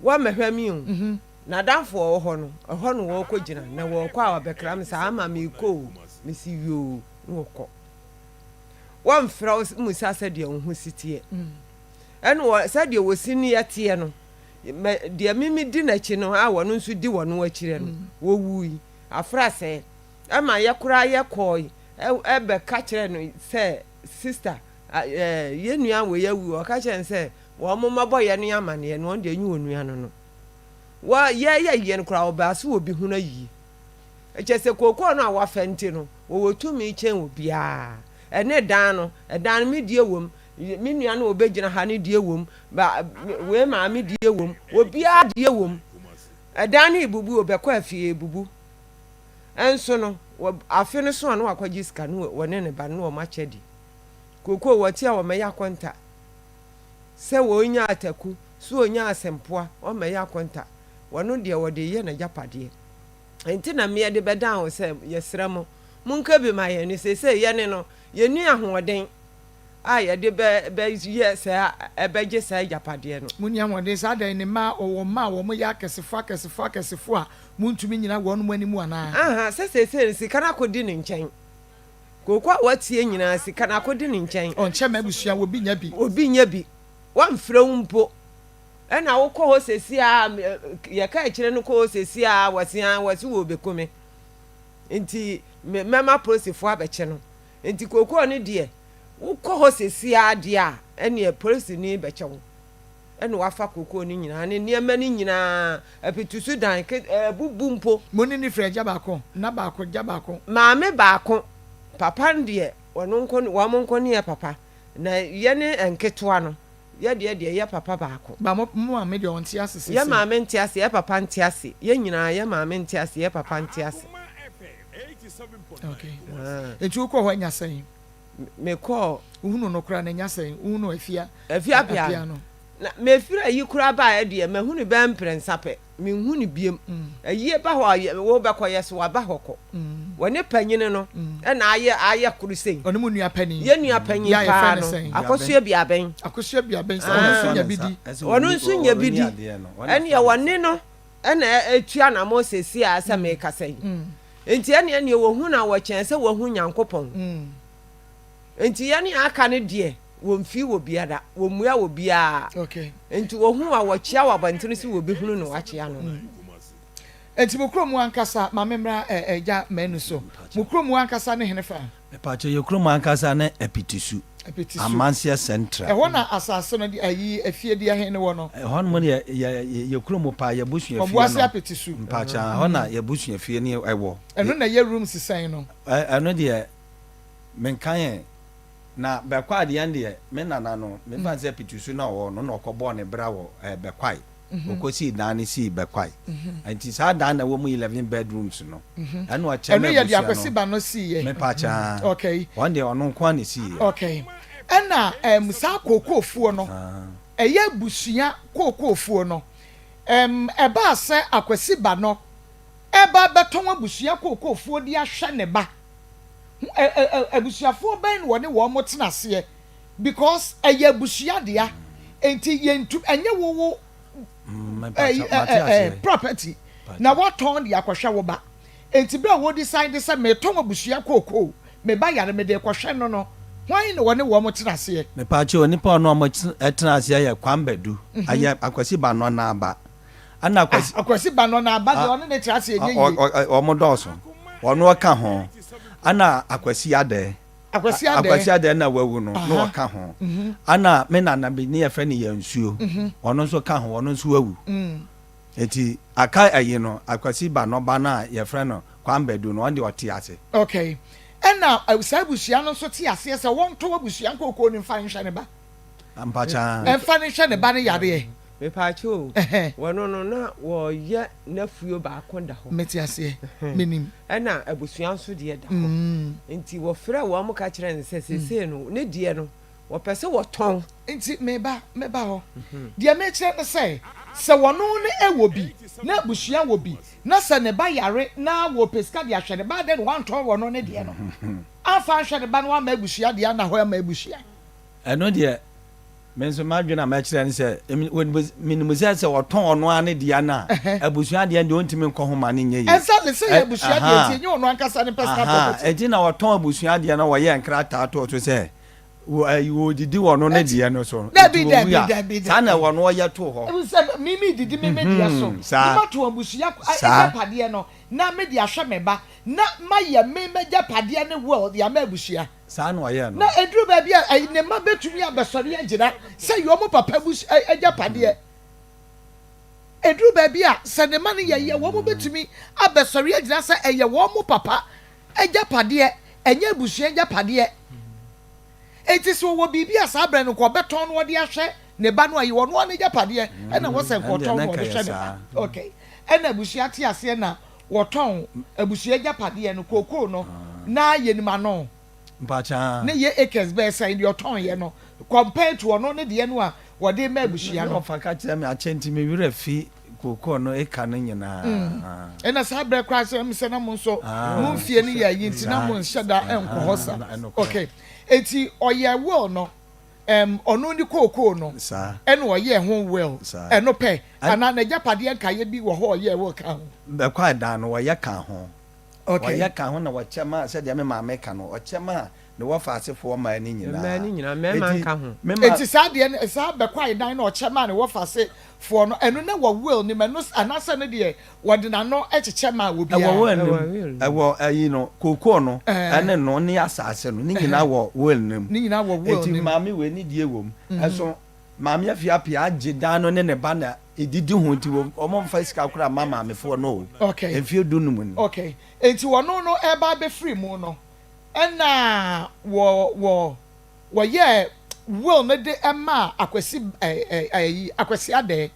Wɔmmɛhwɛ me o. N'adamfo a ɔwɔ hɔ no, ɛhɔ na wɔrekɔgyina, na wɔrekɔ a wɔabɛkra me sɛ, Ama merekɔ o. Mese, Yoo, na wɔkɔ. Wɔmfrɛ wo mmisa sɛdeɛ wo ho si teɛ. Ɛna wɔ, sɛdeɛ wɔsi ne yɛteɛ no, mɛ, deɛ me medi n'akyi no a wɔno nso di wɔn akyirɛ no, wɔwui. Afra sɛɛ. Ɛma yɛ koraa yɛkɔe bɛka kyerɛɛ no sɛ, Sista, yɛn nua wei awu. Ɔka kyerɛɛ no sɛ, Wɔn mmɔbɔ yɛ no amaneɛ no wɔn deɛ nye onua no no wɔ yɛ yɛ yie no koraa ɔbaa so wɔ bi ho no ayie ɛkyɛ sɛ kookoo no a wafa nti no wɔwɔ tumi kyɛn obiara ɛne dan no ɛdan no me die wom me nua no ɔbɛgyina ha ne die wom ba wei maame die wom obiara die wom ɛdan no ebubu ɔbɛkɔ afie ebubu ɛnso no wɔ afe no so a no wakɔgye sika no wɔne ne ba no wɔn akyɛ di kookoo wɔte a wɔmɛyɛ akɔnta Sɛ wɔnya ataku, sɛ wɔnya asɛmpoa, wɔmmɛyɛ akonta. Wɔno deɛ wɔde reyɛ n'agyapadeɛ. Enti na meɛ de bɛdan wo sɛ, yɛsrɛ mo, monka bi ma yɛn. Seesei yɛne no, yɛnni ahoɔden a yɛde bɛ, bɛyɛ saa, ɛbɛgye saa agyapadeɛ no.
Monni ahoɔden saa dɛn? Ne mma, ɔwɔ mma a wɔyɛ akɛsefo, akɛsefo, akɛsefo a montumi nnyina wɔnom anim anaa?
Aha, sɛ seesei no, sika no akɔdi ne nkyɛn. Kooko a watie nyinaa, sika no akɔdi ne nkyɛn.
Ɔnkyɛ m'abusua, obi nya bi.
Obi nya bi. Wɔmfrɛ wo mpo. Ɛna wokɔ hɔ sɛsi a, yɛka akyire no kɔ hɔ sɛsi a, wɔse a, wɔse wɔrebɛku me. Nti me mɛma polisifoɔ abɛkye no. Nti kookoo no deɛ, wokɔ hɔ sɛsi ara deɛ a, ɛneɛ polisini bɛkyɛ wo. Ɛna wafa kookoo no nyinaa ne nneɛma no nyinaa, apitusu dan, ke, abubu mpo.
Mo ne no firi agya baako, nna baako, gya baako.
Maame baako, papa no deɛ, ɔno nko, wɔn nko ne yɛ papa. Na yɛne nketewa no, yɛ deɛ deɛ yɛ papa baako.
Ba mo mo maame deɛ ɔnte ase seesei.
Yɛ maame nte ase, yɛ papa nte ase, yɛ nyinaa yɛ maame nte ase, yɛ papa nte ase.
Okay. Nti wokɔɔ hɔ anya sɛn?
Mekɔɔ.
Wohunu no koraa na anya sɛn? Wohunu Afia?
Afia Apia no. Na mefiri ayi koraa baeɛ deɛ mahunu bɛyɛ mprɛnsa pɛ. Menhu no biom. Ayie ba hɔ a wobɛkɔ yɛ so waba hɔ kɔ. Wɔne panyini no na ayɛ ayɛ koro sei.
Ɔne mo nua panin.
Yɛ nua panyin paa no. Akosua Biabɛn.
Akosua Biabɛn sɛ ɔno nso nya bi di.
Ɔno nso nya bi di. Ɛneɛ wɔne no na ɛtu anamɔ seesei a sɛ mekasa yi. Nti ɛneɛ neɛ wɔhu no a wɔkyɛn sɛ wɔahu Nyankopɔn. Nti yɛne a aka no deɛ wɔmfii wɔ biara, wɔmmua wɔ biara. Nti wɔhu a wɔkyea wɔ abɔntene so wɔ bɛhunu no wɔakyea no.
Nti mo kurom ankasa, ma me mmra Agya Manu so, mo kurom ankasa ne henefa?
Mepakyɛ yɛ kurom ankasa ne Apitisu,
Apitisu.
Amanseɛ Central.
Ɛhɔ na asase no de ayi efie deɛ he ne wɔ no?
Ɛhɔ nom yɛ yɛ yɛ kurom paa, yɛ busua fie no.
Ɔboase Apitisu.
Mpakyɛ ɛhɔ na yɛ busua fie no ɛwɔ.
Ɛno na ɛyɛ rooms sɛn no?
Ɛno deɛ Menka ɛ, na Bɛkwae deɛ ɛndeɛ me nana no, memfa no sɛ Pitusu na ɔwɔ no na ɔkɔbɔɔ ne bra wɔ ɛɛ Bɛkwae. Ɔkɔsii dan no sii Bɛkwae. Nti saa dan na ɛwɔ mu 11 bedrooms no, ɛna ɔkyɛ
Ɛno
ma
yɛ deɛ
abusua
Akwasi
no.
ba no siiɛ?
Mepakyɛ aa.
Okay.
Ɔno deɛ ɔno nko ara na ɛsiiɛ.
Okay. Ɛna ɛɛm saa kookoofuo no, ɛyɛ abusua kookoofuo no, ɛɛm ɛbaa sɛ Akwasi ba no ɛreba abɛtɔn abusua kookoofuo de ahwɛ ne ba. Ho ɛ ɛ ɛ abusuafoɔ bɛn na wɔne wɔn tena aseɛ because ɛyɛ abusua dea nti yɛntu ɛnyɛ wo wo ɛ ɛ ɛ property na watɔn de akɔhwɛ wo ba nti berɛ a wɔ decide sɛ metɔn abusua kookoo me ba yare mede rekɔhwɛ no no hwan na wɔne wɔn tena aseɛ.
Mepaakyɛw onipa a ɔne wɔn tena aseɛ yɛ Kwame Badu ɛyɛ Akwasi Banɔ n'aba Ɛna Akwasi.
Ah, Akwasi ba no na aba deɛ ɔne ne tra ase ɛnyɛ yie.
Wɔn dɔɔso. Ɔno ɔka ho. Ɛna Akwasi Adɛɛ.
Akwasi Adɛɛ.
Akwasi Adɛɛ na wawu no na ɔka ho. Ɛna me nana bi ne yɛfrɛ no Yansuo. Ɔno nso ka ho, ɔno nso wawu. Eti aka ayi no, Akwasi ba no ba no a yɛfrɛ no Kwame Badu no, ɔno deɛ ɔte ase.
Okay. Ɛna saa abusua no nso te aseɛ sɛ wɔntɔ abusua nkookoo no mfa nhwɛ ne ba.
Mpakyɛ.
Ɛmfa no nhwɛ ne ba no yareɛ.
Mepaakyɛ o, wɔno no na wɔyɛ n'afuo baako da hɔ.
Mete aseɛ, menim.
Ɛna abusua nso deɛ da hɔ. Nti wɔfrɛɛ wɔn ka kyerɛɛ no sɛ seesei no ne deɛ no wɔpɛ sɛ wɔtɔn.
Nti meba, mɛba hɔ. Deɛ mekyerɛ ne sɛ, sɛ wɔno no wɔ bi na abusua wɔ bi na sɛ ne ba yare na wɔpɛ sika de ahwɛ ne ba adɛn na wantɔn wɔno ne deɛ no amfa anhwɛ ne ba na wamma abusua deɛ anna hɔ amma abusua.
Ɛno deɛ, me nso m'adwene a mɛkyerɛ ne sɛ, menim sɛ sɛ ɔtɔn ɔno ara ne deɛ no a, abusua deɛ no deɛ ɔntumi nkɔ ho ma no nyɛ yie.
Exactly, sɛ ɛyɛ abusua deɛ nti ɛnyɛ ɔno ankasa ne personal property.
Enti na ɔtɔn abusua deɛ no wɔyɛɛ nkrataa too so sɛ wɔdidi wɔ ɔno ne deɛ no so.
Dabi,
Nti
dabi,
wɔwu a,
dabi,
saa na
dabi.
ɔno ɔyɛ too hɔ.
Ɛfiri sɛ me medidi me me deɛ so,
Saa.
na matɔn abusua
Saa.
agyapadeɛ no na mede ahwɛ me ba, na mayɛ me m'agyapadeɛ ne will de ama abusua.
Saa na ɔyɛɛ no.
Na ɛduru baabi a, ne mma bɛtumi abɛsɔre agyina sɛ ɛyɛ wɔn papa abus agyapadeɛ. Ɛduru baabi a, sɛ ne mma no yɛ yie a, wɔn bɛtumi abɛsɔre agyina sɛ ɛyɛ wɔn papa agyapadeɛ, ɛnyɛ abusua agyapadeɛ. Enti sɛ ɔwɔ biribi a saa berɛ no nka ɔbɛtɔn na ɔde ahwɛ ne ba no a, ɛyɛ ɔno ara n'agyapadeɛ ɛna ɛwɔ sɛ nka ɔtɔn na ɔde hwɛ ne ba. Okay. Ɛna abusua te aseɛ na Wɔtɔn abusua agyapadeɛ no, kookoo no, na yɛnim ano.
Mpakyɛ.
Ne yɛ acres bɛyɛ sɛn deɛ ɔtɔn yɛ no compared to ɔno ne deɛ no a wɔde ma abusua no.
Me wɔfa ka kyerɛ me akyɛ nti me werɛ fi kookoo no acre no nyinaa.
Ɛna saa berɛ koraa sɛ ɛm sɛ na mo nso mo mfie no yɛ ayi nti na mo nhyɛ da nkɔ hɔ sa. Okay. Enti ɔyɛ will no. Ɛm, ɔno ne kookoo no ɛna ɔyɛɛ ho will, ɛno pɛ, anaa n'agyapadeɛ nkaeɛ bi wɔ hɔ a ɔyɛɛ will kaa ho?
Bɛkɔ a dan no, wɔyɛ kaa ho.
Okay.
Wɔyɛ kaa ho na wɔkyɛ maa, sɛdeɛ me maame ka no, ɔkyɛ maa Ne wɔfa asefoɔ mmaa no nyinaa.
Mmaa no nyinaa, mmarima
Enti,
nka ho.
me ma.
Enti saa deɛ no, saa bɛkwae dan no a ɔkyɛ maa ne wɔfa asefoɔ no, ɛno na ɛwɔ will no mu, ɛno anaasɛ ɛno deɛ wɔde n'ano kyekyɛ maa
Ɛwɔ
obiara?
will no
Ɛwɔ
mu.
will no mu.
Ɛwɔ ayi no, kookoo no,
Ɛɛ.
ɛne no ne asaase no, ne nyinaa wɔ will no mu.
Ne nyinaa wɔ will
Enti
no mu.
maame wei ne deɛ wɔ mu. Ɛso maame Afie Appiah agye dan no ne ne ba na ɛdidi ho nti wɔn mfa sika koraa mma maamefoɔ no o.
Okay.
Mfeɛ dunum ni.
Okay. Enti wɔno no ɛreba abɛfiri mu no, Ɛna wɔ wɔ wɔyɛɛ will no de maa Akwasi ɛ ɛ ɛyi Akwasi Adɛɛ.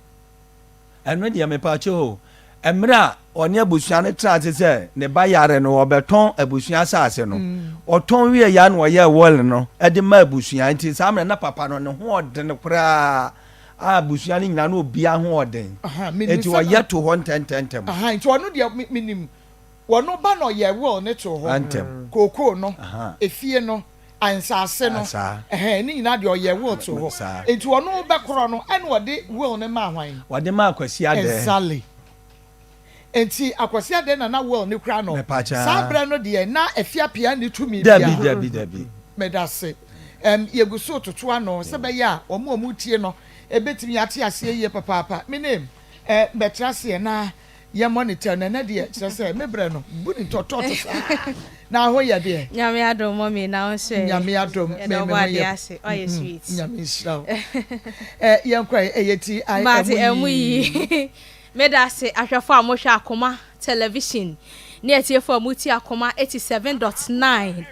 Ɛno deɛ mepaakyɛw o, mmerɛ a ɔne abusua no traa ase sɛ ne ba yare no ɔbɛtɔn abusua asaase no, ɔtɔn wieɛ a na ɔyɛɛ will no de maa abusua, nti saa mmerɛ no na papa no ne ho ɔden koraa a abusua no nyinaa na obiara ho ɔden,
Aha, menim
nti
sɛ na.
ɔyɛ too hɔ ntɛntɛntɛm.
Aha, nti ɔno deɛ me menim Wɔno ba na ɔyɛɛ will no too hɔ.
Ntɛm.
Kookoo no,
Aha.
efie no, nsaase no,
Saa.
ɛhɛn, ne nyinaa deɛ ɔyɛɛ will too hɔ.
Saa.
Nti ɔno bɛkorɔ no, ɛna ɔde will no maa hwan?
Ɔde maa Kwasi Adɛɛ.
Exactly. Nti Akwasi Adɛɛ na na will no kura no.
Mepaakyɛw.
Saa berɛ no deɛ, na Afiapia nni tumi
Dabi,
biara.
dabi, dabi.
Medase. Ɛm, yɛgu so retoto ano sɛ ɛbɛyɛ a wɔn a wɔretie no bɛtumi ate aseɛ yie papaapa. Me name, eh, bɛtra aseɛ na Yɛ monitor no ɛnɛ deɛ kyerɛ sɛ me brɛ no bu ne tɔtɔɔtɔ saa na ho yɛ deɛ.
Nyame adom mummy na wo nso ɛ.
Nyame adom me
Yɛda
me
ɔbɔ
ho
adeɛ
yɛ
ase ɔyɛ sweet.
Nyame nhyira wo ɛ yɛn kɔ ɛ ɛyɛ ti ai
Mate
ɛmu
ɛmu
yii.
yi. Meda ase ahwɛfo a mohwɛ Akoma Television ne atiefo a motie Akoma 87.9.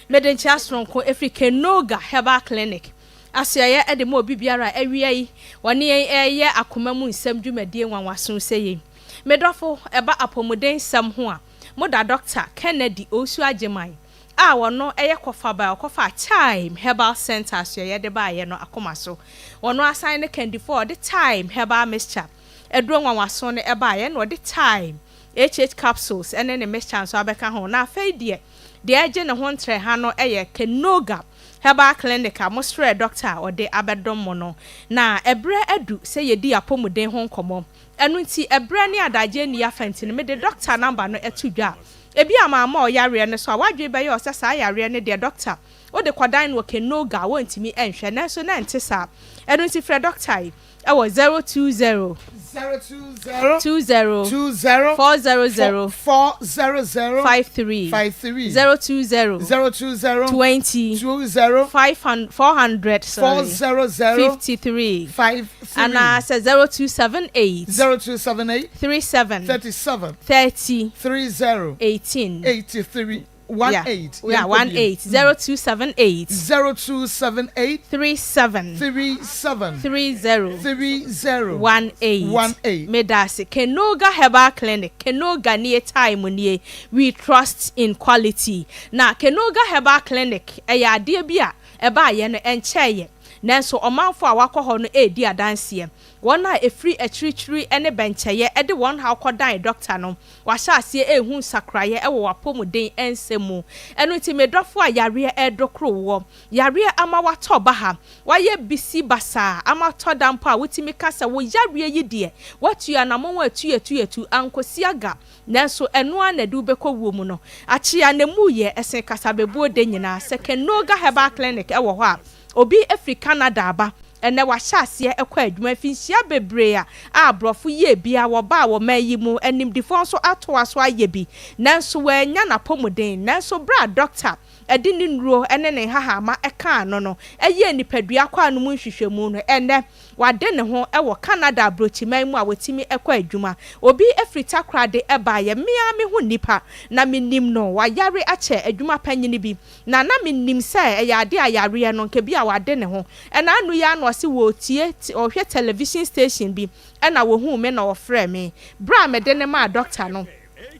Mede nkyea soronko ɛfiri Kenoga Herbal Clinic Asoɛeɛ de ma obi biara a awia yi wɔne yɛn reyɛ akoma mu nsɛm dwumadie nwanwaso sɛ yei. Me dɔfo, ɛba apɔmuden nsɛm ho a, moda Dɔkta Kennedy Owusu-Agyeman a ɔno yɛ kɔfaba a ɔkɔfaa Thyme Herbal Centre asoɛeɛ de baeɛ no akoma so. Ɔno ara san ne kandifoɔ a ɔde Thyme Herbal Mixture aduro nwanwaso no baeɛ ɛna ɔde Thyme HH Capsules ne ne mixture nso abɛka ho. Na afei deɛ, deɛ ɛregye ne ho ntrɛha no yɛ Kenoga Herbal clinic a mosrɛɛ dɔkta a ɔde abɛdom mo no. Na ɛberɛ adu sɛ yɛdi apɔmuden ho nkɔmmɔ. Ɛno nti, ɛberɛ ne adagyeɛ nni afa nti no, mede dɔkta number no to dwa. Ebia mamma ɔyareɛ no so a, w'adwene bɛyɛ wo sɛ saa yareɛ no deɛ dɔkta wode kɔdan no wɔ Kenoga a wɔntumi nhwɛ. Nanso na ɛnte saa. Ɛno nti frɛ dɔkta yi. Ɛwɔ 020.
020.
20.
20.
400.
400.
53.
53.
020.
020.
20.
20.
500 400 sorry.
400.
53.
53.
Anaasɛ 0278.
0278.
37.
37.
30.
30.
18.
83. 1
Yeah.
8.
Yeah, 1 8. 0278.
0278.
37.
37.
30.
30.
18.
18.
Medase. Kenoga Herbal Clinic. Kenoga nie time nie. We trust in quality. Na Kenoga Herbal Clinic ɛyɛ adeɛ bi a ɛbaayɛ no ɛnkyɛeɛ. Nanso ɔmanfo a wakɔ hɔ no ɛredi adanseɛ. Wɔn a ɛfiri akyirikyiri ne bɛnkyɛeɛ de wɔn haw kɔdan dɔkta no, wɔahyɛ aseɛ rehu nsakraeɛ wɔ w'apɔmuden nsɛm mu. Ɛno nti me dɔfo a yareɛ redokoro woɔ, yareɛ ama woatɔ baha, woayɛ bisi basaa ama atɔ da mpo a wotumi ka sɛ wo yareɛ yi deɛ woatu anamɔn atuatuatu ankɔsi aga nanso ɛno ara na ɛde wo bɛkɔ wuo mu no. Akyea na emu yɛ sen kasabebuo da nyinaa. Sɛ Kenoga Herbal Clinic wɔ hɔ a, obi firi Canada aba Ɛnnɛ wɔahyɛ aseɛ kɔ adwuma. Mfinhyia bebree a aborɔfo yɛɛ bi a wɔbaa wɔ man yi mu, animdefoɔ nso atoa so ayɛ bi, nanso wɔannya n'apɔmuden. Nanso berɛ a dɔkta de ne nnuro ne ne nhahamma kaa ano no yɛɛ nipadua kwaa no mu nhwehwɛmu no, ɛnnɛ wade ne ho wɔ Canada aburokyiman mu a watumi kɔ adwuma. Obi firi Takoradi baeɛ, me ara mehu nnipa na menim no, wayare akyɛ adwuma panyini bi. Na na mennim sɛ ɛyɛ ade a yareɛ no, nka bi a wade ne ho. Ɛna ano yi ara na ɔse wɔretie, ɔrehwɛ television station bi, ɛna wɔhuu me na ɔfrɛɛ me. Berɛ a mede no maa dɔkta no,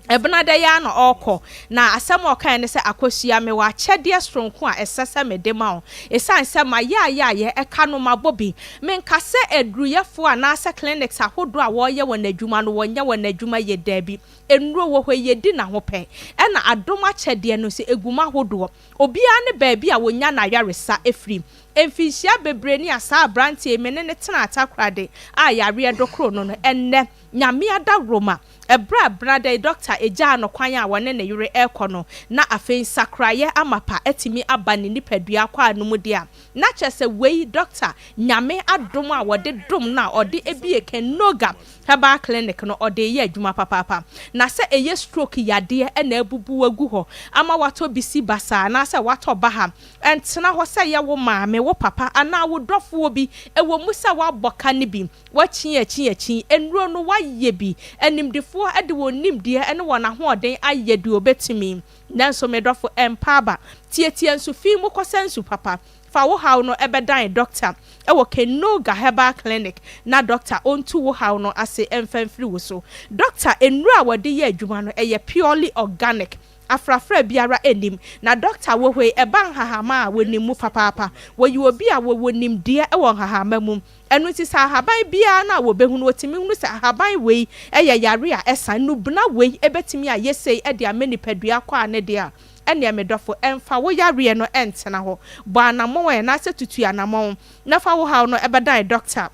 Ɛbenada yi ara na ɔrekɔ, na asɛm a ɔkaeɛ ne sɛ, Akosua, mewɔ akyɛdeɛ soronko a ɛsɛ sɛ mede ma wo. Ɛsiane sɛ mayɛ ayɛ ɛka no mabɔ bi. Menka sɛ aduruyɛfoɔ anaasɛ clinics ahodoɔ a wɔreyɛ wɔn adwuma no, wɔnyɛ wɔn adwuma yie, daabi. Nnuro wɔ hɔ yi, yɛdi no ahopɛ. Ɛna adom akyɛdeɛ no nso, ɛgu mu ahodoɔ. Obiara ne baabi a ɔnya n'ayaresa firi. Mfinhyia bebree ni a saa abranteɛ yi me ne no tenaa Takoradi a yareɛ dokoro no no, ɛnnɛ, Nyame adaworoma, ɛberɛ a Benada yi dɔkta gyaa no kwan a wɔne ne yere rekɔ no, na afei nsakraeɛ amapa atumi aba ne nipadua akwaa no mu deɛ a, na kyerɛ sɛ wei dɔkta Nyame adom a wɔde dom no a ɔde abue Kenoga Herbal Clinic no ɔde reyɛ adwuma papaapa. Na sɛ ɛyɛ stroke yadeɛ na abubu wo agu hɔ ama woatɔ bisi basaa anaasɛ woatɔ baha, ɛntena hɔ sɛ ɛyɛ wo maame, wo papa anaa wo dɔfoɔ bi, ɛwɔ mu sɛ woabɔ ka no bi, woakyin akyin akyin, nnuro no woayɛ bi, animdefoɔ de wɔn nimdeɛ ne wɔn ahoɔden ayɛ deɛ wɔbɛtumi, nanso me dɔfo ɛmpa aba. Tiatia nsu fi mu kɔsa nsu papa. Fa wo haw no bɛdan dɔkta wɔ Kenoga Herbal Clinic na dɔkta ɔntu wo haw no ase mfa mfiri wo so. Dɔkta, nnuro a wɔde yɛ adwuma no, ɛyɛ purely organic. Afrafra biara nnim. Na dɔkta wɔ hɔ yi, ɛba nhahamma a, wɔnim mu papaapa. Wɔyɛ obi a wɔwɔ nimdeɛ wɔ nhahamma mu. Ɛno nti sɛ ahaban biara no a wɔbɛhunu, wɔtumi hunu sɛ ahaban wei yɛ yare a ɛsa, nnubena wei bɛtumi ayɛ sei de ama nipadua kɔ a ne deɛ a, Ɛnneɛ me dɔfo, mfa wo yareɛ no ntena hɔ. Bɔ anammɔn ɛ, anaasɛ tutu anammɔn, na fa wo haw no bɛdan dɔkta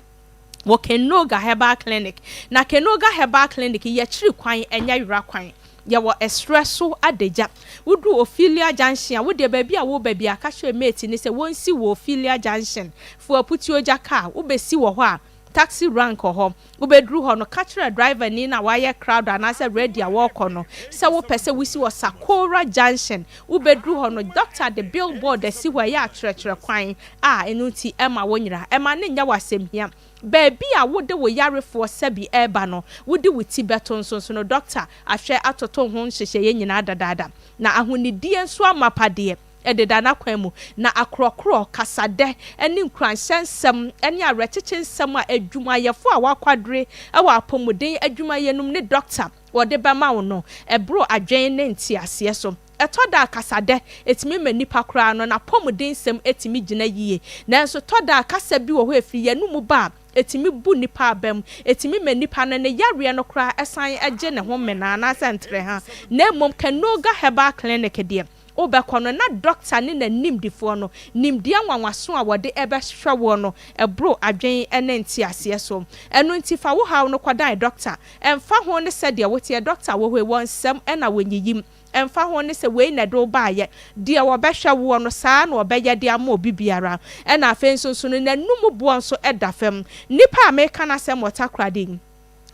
wɔ Kenoga Herbal Clinic. Na Kenoga Herbal Clinic, yɛkyiri kwan, ɛnyɛ yera kwan. Yɛwɔ ɛserɛ so adagya. Woduru Ophelia Junction a, wo deɛ baabi a woreba biara, ka kyerɛ mate no sɛ wɔnsi wo wɔ Ophelia Junction. Fa aputuogya kaa, wobɛsi wɔ hɔ a, Taxi rank wɔ hɔ. Wobɛduru hɔ no, ka kyerɛ driverni no a wayɛ krado anaasɛ ready a wɔrekɔ no sɛ wopɛ sɛ wosi wɔ Sakora Junction. Wobɛduru hɔ no, dɔkta de billboard asi hɔ a ɛyɛ akyerɛkyerɛ kwan a ɛno nti ɛmma wonyera. Ɛmma no nyɛ wo asɛmhia. Baabi a wode wo yarefoɔ sɛbi reba no, wode wo ti bɛto nso nso no, dɔkta ahwɛ atoto ho nhyehyɛeɛ nyinaa dadaada. Na ahonidie nso amapa deɛ, Ɛdeda n'akwan mu, na akorɔkorɔ, kasadɛ, ne nkuranhyɛ nsɛm ne awerɛkyekye nsɛm a adwumayɛfo a wɔakwadare wɔ apɔmuden adwumayɛ no mu ne dɔkta wɔde bɛma wo no, ɛboro adwene ne nteaseɛ so. Ɛtɔ da a kasadɛ tumi ma nipa koraa no n'apɔmuden nsɛm tumi gyina yie. Nanso tɔ da a kasa bi wɔ hɔ a ɛfiri yɛn anomu ba a, ɛtumi bu nipa abam, ɛtumi ma nipa no ne yareɛ no koraa san gye ne ho mena anaasɛ ntrɛha. Na mmom Kanoga Herbal Clinic deɛ, wobɛkɔ no, na dɔkta ne n'animdefoɔ no nimdeɛ nwanwaso a wɔde rebɛhwɛ woɔ no boro adwene ne nteaseɛ so. Ɛno nti fa wo haw no kɔdan dɔkta. Ɛmfa ho ne sɛdeɛ woteɛ, dɔkta wɔ hɔ yi, wɔnsɛm na wɔnyiyim. Ɛmfa ho ne sɛ wei na ɛde wo baeɛ, deɛ wɔbɛhwɛ woɔ no, saa ara na wɔbɛyɛ de ama obi biara. Ɛna afei nso nso no, n'anum boɔ nso da fam. Nipa a mereka n'asɛm wɔ Takoradi yi,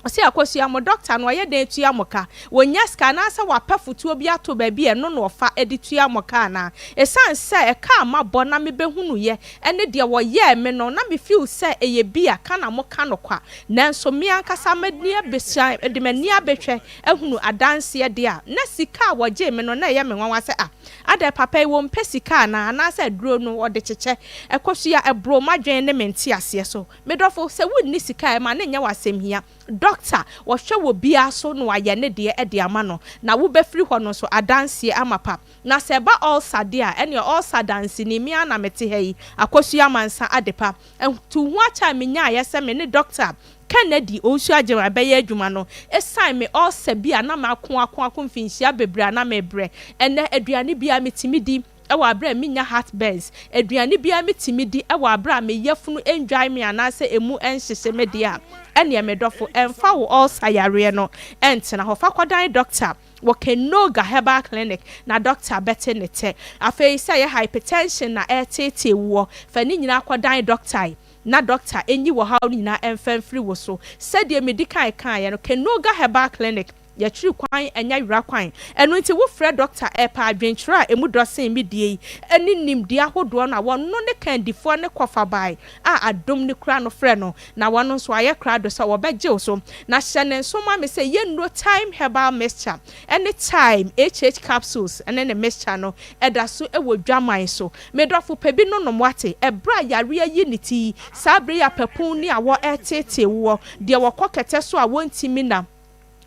Ɔse Akosua, mo dɔkta no ɔyɛ dɛn tua mo ka? Ɔnya sika anaasɛ wapɛ fotoɔ bi ato baabi a ɛno na ɔfa de tua mo ka anaa? Ɛsiane sɛ ɛka a mabɔ na mebɛhunuiɛ ne deɛ wɔyɛɛ me no na me feel sɛ ɛyɛ bi a ka na moka no kwa. Nanso me ankasa m'ani abɛsua de m'ani abɛhwɛ ahunu adanseɛ deɛ a na sika a wɔgyee me no na ɛyɛ me nwanwa sɛ ah adɛn papa yi wɔmpɛ sika anaa anaasɛ aduro no wɔde kyekyɛ? Akosua, ɛboroo m'adwene ne me nteaseɛ so. Me dɔfo, sɛ wunni sika a, ɛma no nyɛ wo asɛmhia. Dɔkta, wɔhwɛ wɔ biara so na wɔayɛ ne deɛ de ama no, na wobɛfiri hɔ no nso, adanseɛ amapa. Na sɛ ɛba ulcer deɛ a, ɛnneɛ ulcer danseni, me ara na mete ha yi, Akosua Amansa Adepa. Ntuho akyɛ a menyaeɛ sɛ me ne Dɔkta Kennedy Owusu-Agyeman bɛyɛ adwuma no, ɛsiane me ulcer bi a na mako ako ako mfinhyia bebree a na merebrɛ. Ɛnnɛ, aduane biara metumi di. wɔ aberɛ a mennya heart burns, aduane biara metumi di wɔ aberɛ a me yafunu nnwae me anaasɛ ɛmu nhyehye me deɛ a, ɛneɛ me dɔfo, ɛmfa wo ulcer yareɛ no ntena hɔ. Fa kɔdan dɔkta wɔ Kenoga Herbal Clinic na dɔkta bɛte ne tɛ. Afei sɛ ɛyɛ hypertension na ɛreteetee woɔ, fa ne nyinaa kɔdan dɔkta na dɔkta nyi wo haw no nyinaa mfa mfiri wo so. Sɛdeɛ medi kan kaeɛ no, Kenoga Herbal Clinic, Yɛkyiri kwan ɛnyɛ yera kwan. Ɛno nti wo frɛ dɔkta ɛɛpɛ adwenkyerɛ a ɛmu dɔ sen me deɛ yi ɛne nimdeɛ ahodoɔ no a wɔno ne kandifoɔ ne kɔfabae a adom no kura no frɛ no na wɔno nso ayɛ krado sɛ wɔbɛgye wo so. Na hyɛ ne nso ma me sɛ yɛnnuro Thyme Herbal Mixture ɛne Thyme HH Capsules ɛne ne mixture no ɛda so ɛwɔ dwaman so. Me dɔfo pɛ bi nonom wate ɛberɛ a yareɛ ayi ne ti yi saa berɛ yi a papuun ne awɔ ɛreteetee woɔ deɛ wɔkɔ kɛtɛ so a wɔntumi na.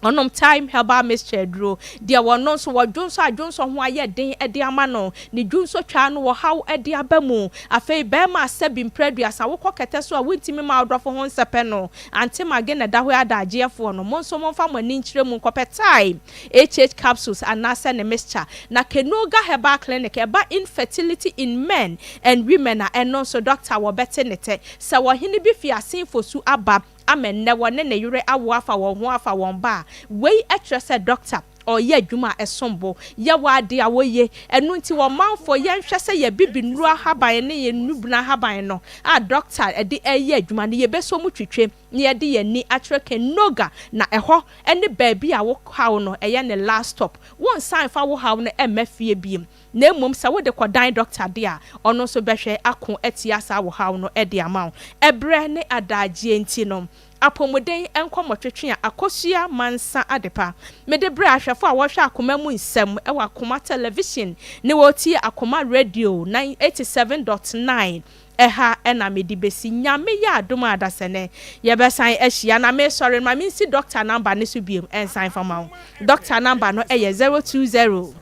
Ɔnom Thyme Herbal Mixture aduro. Deɛ wɔno nso wɔ dwonsɔ a dwonsɔ ho ayɛ den de ama no, ne dwonsɔ twaa no ɔhaw de aba mu. Afei barima a sɛbi mprɛ aduasa wokɔ kɛtɛ so a wontumi mma wodɔfo ho nsɛpɛ no, Ante Mage na ɛda hɔ yi adagyeɛfoɔ no, mo nso momfa mo ani nkyerɛ mu nkɔpɛ Thyme HH Capsules anaasɛ ne mixture. Na Kenoga Herbal Clinic ɛba infertility in men and women a ɛno nso dɔkta wɔbɛte ne tɛ. Sɛ ɔhene bi fi asen fosu aba ama nnɛ wɔne ne yere awo afa wɔn ho afa wɔn ba a, wei kyerɛ sɛ dɔkta ɔreyɛ adwuma a ɛsom bo. Yɛwɔ ade a wɔye, ɛno nti ɔmanfoɔ yɛnhwɛ sɛ yɛn abibinuro ahaban ne yɛn nnubena ahaban no a dɔkta de reyɛ adwuma no yɛbɛsɔ mu twitwe na yɛde yɛn ani akyerɛ Kenoga na ɛhɔ ne baabi a wo haw no ɛyɛ ne last stop. Wonsan mfa wo haw no mma fie biom. Na mmom sɛ wode kɔdan dɔkta de a, ɔno nso bɛhwɛ ako atia saa ɔhaw no de ama wo. Ɛberɛ ne adagyeɛ nti no, apɔmuden nkɔmmɔtwetwe a Akosua Mansa Adepa mede brɛ ahwɛfoɔ a wɔhwɛ Akoma mu nsɛm wɔ Akoma Television ne wɔretie Akoma Radio 87.9 Ɛha na mede bɛsi. Nyame yɛ adom a adasɛnɛ yɛbɛsan ahyia. Na mesɔre no ma mensi doctor number no so biom nsan fa ma wo. Doctor number no yɛ 020.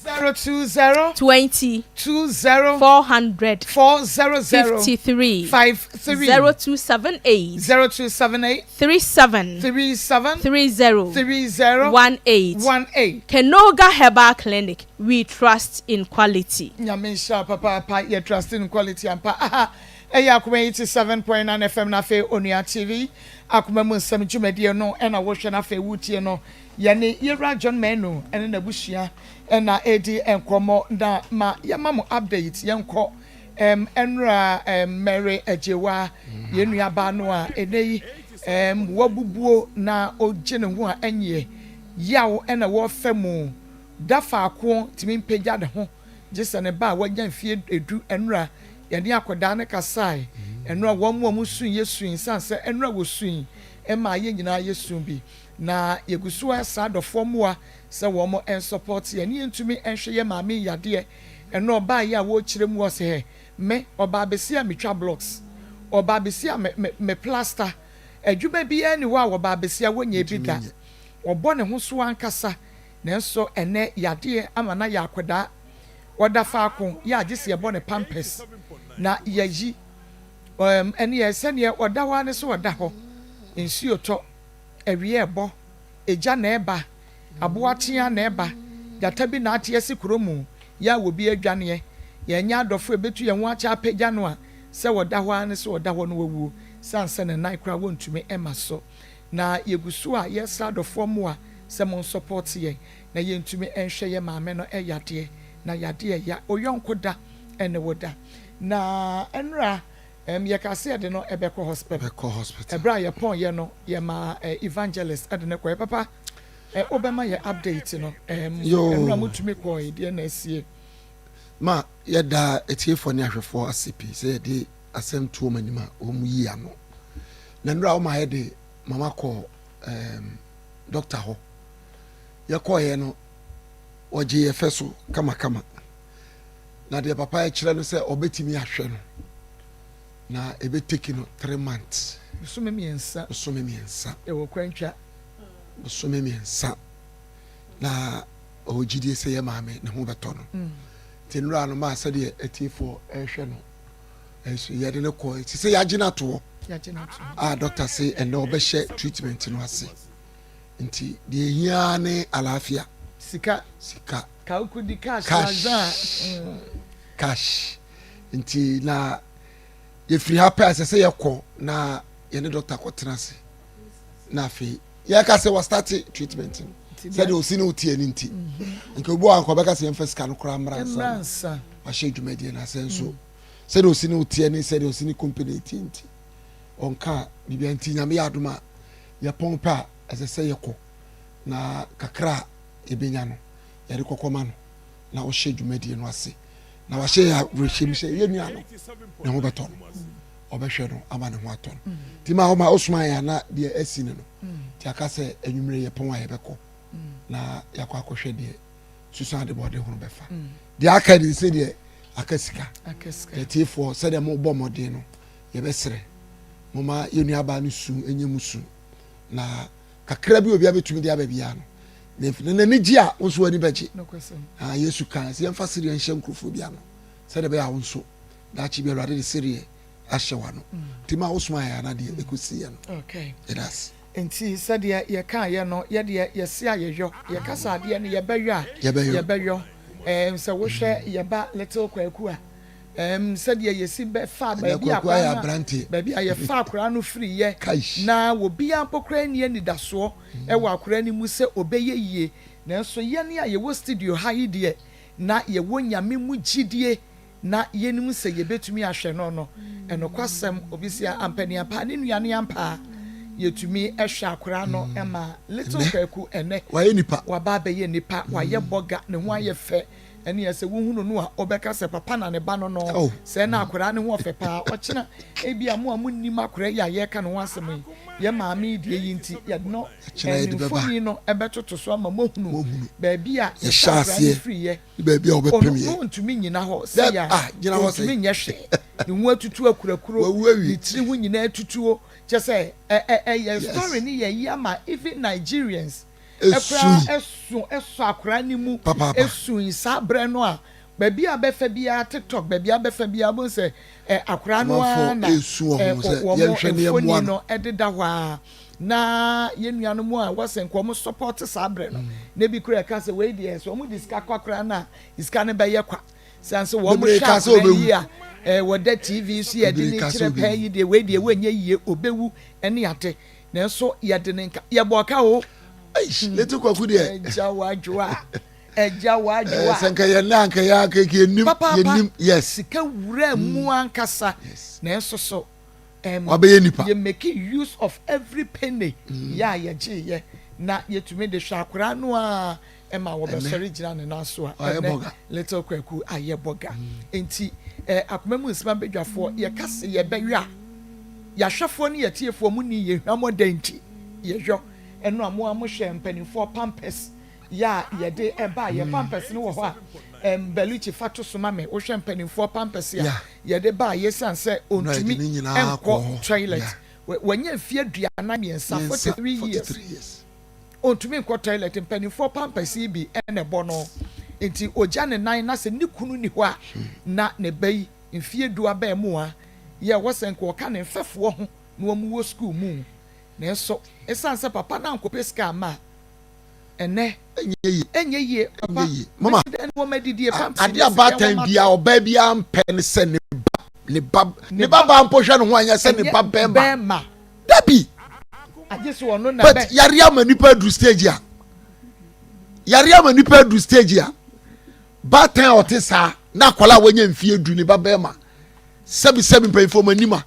020.
20.
20.
400.
400.
53.
53.
0278.
0278.
37.
37.
30.
30.
18.
18.
Kenoga Herbal Clinic, we trust in quality.
Nyame nhyira wo papaapa yɛ trust in quality ampa aha ɛyɛ akoma 87.9 FM na afei Onua TV akoma mu nsɛm dwumadie no ɛna wohwɛ na afei wotie no yɛne Yɛwura John Manu ɛne n'abusua ɛna ɛredi nkɔmmɔ na ma yɛma mo update yɛnkɔ ɛm ɛnora ɛm Mary Agyewa yɛn nua baa no a ɛnɛ yi ɛm wabubuo na ogye ne ho a ɛnyeɛ yaw ɛna wɔfɛ mu da faako ntumi mpagya ne ho gye sɛ ne ba a wanya mfeɛ du. Nnora yɛne akwadaa no kasae. Nnora wɔn a wɔsui yɛsui ɛsiane sɛ nnora wɔsui maa yɛn nyinaa yɛsu bi. Na yɛgu so ara srɛ adɔfoɔ mmoa sɛ wɔn nsɔpɔte yɛn ne yɛntumi nhwɛ yɛn maame yi yadeɛ. Nnora ɔbaa yi a wɔrekyerɛ mu ɔsɛ hɛ me ɔbaa besia a metwa blocks, ɔbaa besia a me me me plaster. Adwuma biara nni hɔ a ɔbaa besia wɔnyɛɛ bi da. Ɔbɔ ne ho so ankasa. Nanso ɛnnɛ yadeɛ ama no ayɛ akwadaa. Ɔda faako yɛ a gye sɛ yɛbɔ no pampers na yɛayi. Ɛɛm, ɛnneɛ sɛdeɛ ɔda hɔ ara ne sɛ ɔda hɔ. Nsuo tɔ, awia rebɔ, egya na ɛreba, aboa tea na ɛreba, gyata bi na ate asi kuro mu, yɛ a obi adwaneɛ. Yɛnyɛ adɔfoɔ a ɛbɛtu yɛn ho akyɛ apagya no a, sɛ ɔda hɔ ara ne sɛ ɔda hɔ na wawuo, sane sɛ ne nan koraa wɔntumi mma so. Na yɛgu so a yɛsrɛ adɔfoɔ mmoa sɛ mo nsɔpɔte yɛn na yɛntumi nhwɛ yɛ maame no yadeɛ na yadeɛ ɛya oyɔnko da ɛne wo da na ɛnora ɛm yɛka sɛ yɛde no ɛbɛkɔ hospital
Bɛkɔ hospital.
ɛberɛ a yɛpɔn yɛ no yɛma ɛ evangelist ɛde no kɔɛ papa ɛ wobɛma yɛ update no ɛm
Yoo.
ɛnora motumi kɔɛ deɛ na asie.
Ma yɛda atiefoɔ ne ahwɛfoɔ ase pii sɛ yɛde asɛm to wɔn anim a wɔn yi ano. Na nnora wɔn ayɛ de mama kɔ ɛɛm dɔkta hɔ. Yɛkɔeɛ no, wɔgyee yɛ fɛ so kamakama. Na deɛ papa yɛ kyerɛ no sɛ ɔbɛtumi ahwɛ no, na ɛbɛteki no 3 months.
Bosome mmiɛnsa.
Bosome mmiɛnsa.
Ɛwɔ kwantwa.
Bosome mmiɛnsa. Na ɔwɔ gyidie sɛ yɛ maame ne ho bɛtɔ no. Nti nnora no maa sɛdeɛ atiefoɔ ɛrehwɛ no, ɛnso yɛde no kɔɔ, ɛti sɛ yɛagye no ato hɔ. A dɔkta se ɛnɛ ɔbɛhyɛ treatment no ase. Nti deɛ ehia ara ne alaafia.
Sika.
Sika.
Kawukudi cash.
Cash. Cash. Nti na yɛfiri ha pɛ a ɛsɛ sɛ yɛkɔ na yɛne dɔkta kɔtena ase. Na afei yɛka sɛ wɔstarte treatment no sɛdeɛ ɔsi ne woteɛ no nti nka obi wɔ anka ɔbɛka sɛ yɛmfa sika no koraa mmra nsa wahyɛ dwumadie no ase nso sɛdeɛ ɔsi ne woteɛ ne sɛdeɛ ɔsi ne company teɛ nti ɔnka biribia nti Nyame yɛ adom a yɛpɔn pɛ a ɛsɛ sɛ yɛkɔ na kakra a yɛbɛnya no yɛde kɔkɔma no na ɔhyɛ dwumadie no ase na wahyɛ yɛ awerɛhyɛm sɛ yɛ nua no ne ho bɛtɔ no ɔbɛhwɛ no ama ne ho atɔ no nti ma ɔma ɔsoma yɛ ana deɛ asi no no nti aka sɛ anwummerɛ yɛpɔn a yɛbɛkɔ na yɛakɔ akɔhwɛ deɛ susan de bɔde ho bɛfa deɛ aka de sɛ deɛ aka sika yɛtiefoɔ sɛdeɛ mobɔ mmɔden no yɛbɛsrɛ moma yɛn nuabaa no su ɛnyɛ mu su na. Kakra bi obiara bɛtumi de aba biara no, na n'ani gye a, wo nso w'ani bɛgye. Ah, Yesu kaa sɛ yɛmfa sereɛ nhyɛ nkurɔfoɔ bi ano, sɛdeɛ ɛbɛyɛ a wo nso, daakye bi Awurade de sereɛ ahyɛ w'ano. Nti ma wosoma yɛ ana deɛ ɛkɔsiiɛ no. Yɛda ase.
Nti sɛdeɛ yɛkaeɛ no, yɛdeɛ yɛse a yɛyɔ, yɛka sɛ adeɛ no yɛbɛyɔ a, yɛbɛyɔ. Ɛɛm, sɛ wohwɛ yɛba Little Kwaku a, Ɛɛm, sɛdeɛ yɛsi bɛ faa
Ɛnɛ
baabi a
Kwaku ayɛ
akwadaa no a,
aberanteɛ.
baabi a yɛfaa akwadaa no firiiɛ,
Kaish.
na obiara mpo koraa nni anidasoɔ wɔ akwadaa no mu sɛ ɔbɛyɛ yie. Nanso yɛn a yɛwɔ studio ha yi deɛ, na yɛwɔ Nyame mu gyidie, na yɛnim sɛ yɛbɛtumi ahwɛ no no. Ɛnokwasɛm, obi se ampaniampa, ne nua no ampa a, yɛtumi hwɛ akwadaa no ma Little
Ɛnɛ,
Kwaku ɛnnɛ,
wayɛ nipa.
waba abɛyɛ nipa, wayɛ bɔga, ne ho ayɛ fɛ. Ɛneɛ sɛ wohunu no a wobɛka sɛ papa na ne ba no no,
Oh.
sɛɛ na akwadaa no ho ɔfɛ paa. Ɔkyena ebia mo a monnim akwadaa yi a yɛreka ne ho asɛm yi, yɛn maame yi deɛ yi nti yɛde no
Ɛkyena
ne
yɛde bɛba.
mfoni no bɛtoto so ama moahunu
Moahunu.
baabi a
Yɛhyɛ
yɛhyɛ akwadaa no
aseɛ
firiiɛ.
ne baabi a
Ɔno
wɔbɛpem
no
yɛn.
ɔntumi nnyina hɔ sɛ
Dɛ
yɛ a,
ah, gyina hɔ
ɔntumi
sɛn?
nyɛ hwee. Ne ho atutu akurakuro,
Wawu
ne
awie.
tiri ho nyinaa atutuo. Kyerɛ sɛ ɛ ɛ ɛyɛ story
Yes.
no yɛ yi ama even Nigerians Koraa
Esui.
ɛso ɛsɔ akora no mu
Papaapa.
esui saa berɛ no a baabi a bɛfa biara tiktok baabi a bɛfa biara wobɛhu sɛ ɛ akora no ara
Amanfoɔ
na
esu wɔ
ɛ
ho sɛ
wɔn
yɛnhwɛ na yɛmmoa
mfoni
no.
no ɛdeda hɔ ara na yɛn nuanom a wɔsɛ nka wɔn support saa berɛ no na ebi koraa ɛka sɛ wei deɛ sɛ wɔn de sika kɔ akora no a sika no bɛyɛ kwa san sɛ wɔn
Bebree
hwɛ
kaa sɛ
akora
ɔbɛwu.
yi a ɛ wɔda TV so yɛde
Bebree
ne
kaa sɛ
kyerɛ pɛɛ
ɔbɛwu.
yi deɛ wei deɛ wɔnyɛ yie ɔbɛwu ɛne ade Nanso yɛde ne nka yɛbɔ ka o.
Eish, Little Kwaku deɛ.
Ɛgya wadwoa, ɛgya wadwoa.
Eh, sɛ nka yɛn nna nka yɛn anka yɛnim,
Papaapa,
yɛnim, yes.
Sika wura mu ankasa.
Yes.
Nanso so, um,
Wabɛyɛ nipa.
Yɛ make use of every penny yɛ a yɛgye yɛ na yɛtumi de hwɛ akwaraa no a ɛma wɔbɛsɔre gyina ne nan so a ɛnɛ Little Kwaku ayɛ bɔga. Enti eh, akoma mu nsɛm abadwafoɔ yɛka se yɛbɛyɔ a, yɛahwɛfoɔ ne yɛtiefoɔ mo ni yɛ hwammɔ dɛn nti yɛyɔ ɛno a mo a mohwɛ mpanimfoɔ pampers yɛ a yɛde ɛba yɛ pampers no wɔ hɔ a ɛm Bellucci fa to so ma me wohwɛ mpanimfoɔ pampers a yɛde ba a yɛsiane sɛ ɔntumi nkɔ toilet wanya mfeɛ 43, 43 years Ontumi nkɔ toilet, mpanimfoɔ pampers yi bi na ɛbɔ no, nti ogya ne nan na sɛ ne kunu nni hɔ a na ne ba yi mfeɛ du abɛɛmoa yi a ɛwɔ sɛ nka ɔka ne mfɛfoɔ ho na wɔn wɔ sukuu mu nanso ɛsiane sɛ papa no ankɔpɛ sika amma a ɛnɛ ɛnyɛ yie papa
Mama,
mesi dɛn ne wɔn adidie pampers
adeɛ
ne sika
abaatan
wɔn
biara
atɔ
ɔbaa biara mpɛ ne sɛ ne ba ne ba ne
ne
ba
ba
baa mpo hwɛ ne ho anyɛ sɛ ne
ɛnyɛ
ba bɛrima
bɛrima
dabi.
Agye sɛ ɔno na
But
bɛ.
yare ama nipa aduru stage a yare ama nipa aduru stage a baatan a ɔte saa na akwadaa a wanya mfie du ne ba bɛrima sɛbi sɛbi mpanyinfoɔ mo anim a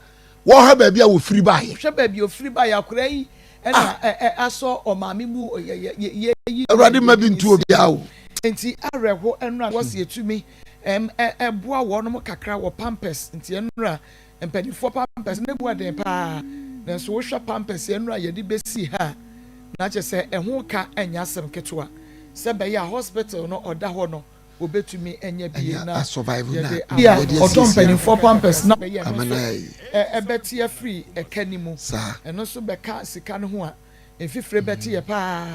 wɔhwɛ baabi a wɔfiri baayɛ.
Hwɛ baabi a ofiri baayɛ akwadaa yi ɛna
Ah.
ɛ ɛ asɔ ɔmaame mu yɛ yɛ yɛ yɛ.
Awurade mma bi ntu obiara o.
Nti awerɛho ɛnora wɔsi etumi ɛm ɛ ɛboa wɔnom kakra wɔ pampers nti ɛnora Mpanimfoɔ pampers no mu den paa, nanso wohwɛ pampers nnuro a yɛde bɛsi ha a, na kyerɛ sɛ ɛho ka nyɛ asɛm ketewa. Sɛ ɛbɛyɛ a hospital no ɔda hɔ no wɔbɛtumi anya bi na yɛde aboa. Ɔtɔ mpanimfoɔ pampers na bɛyɛ ɛno nso ɛbɛte afiri ɛka no mu. Ɛno nso bɛka sika no ho a, mfifire bɛte yɛ paa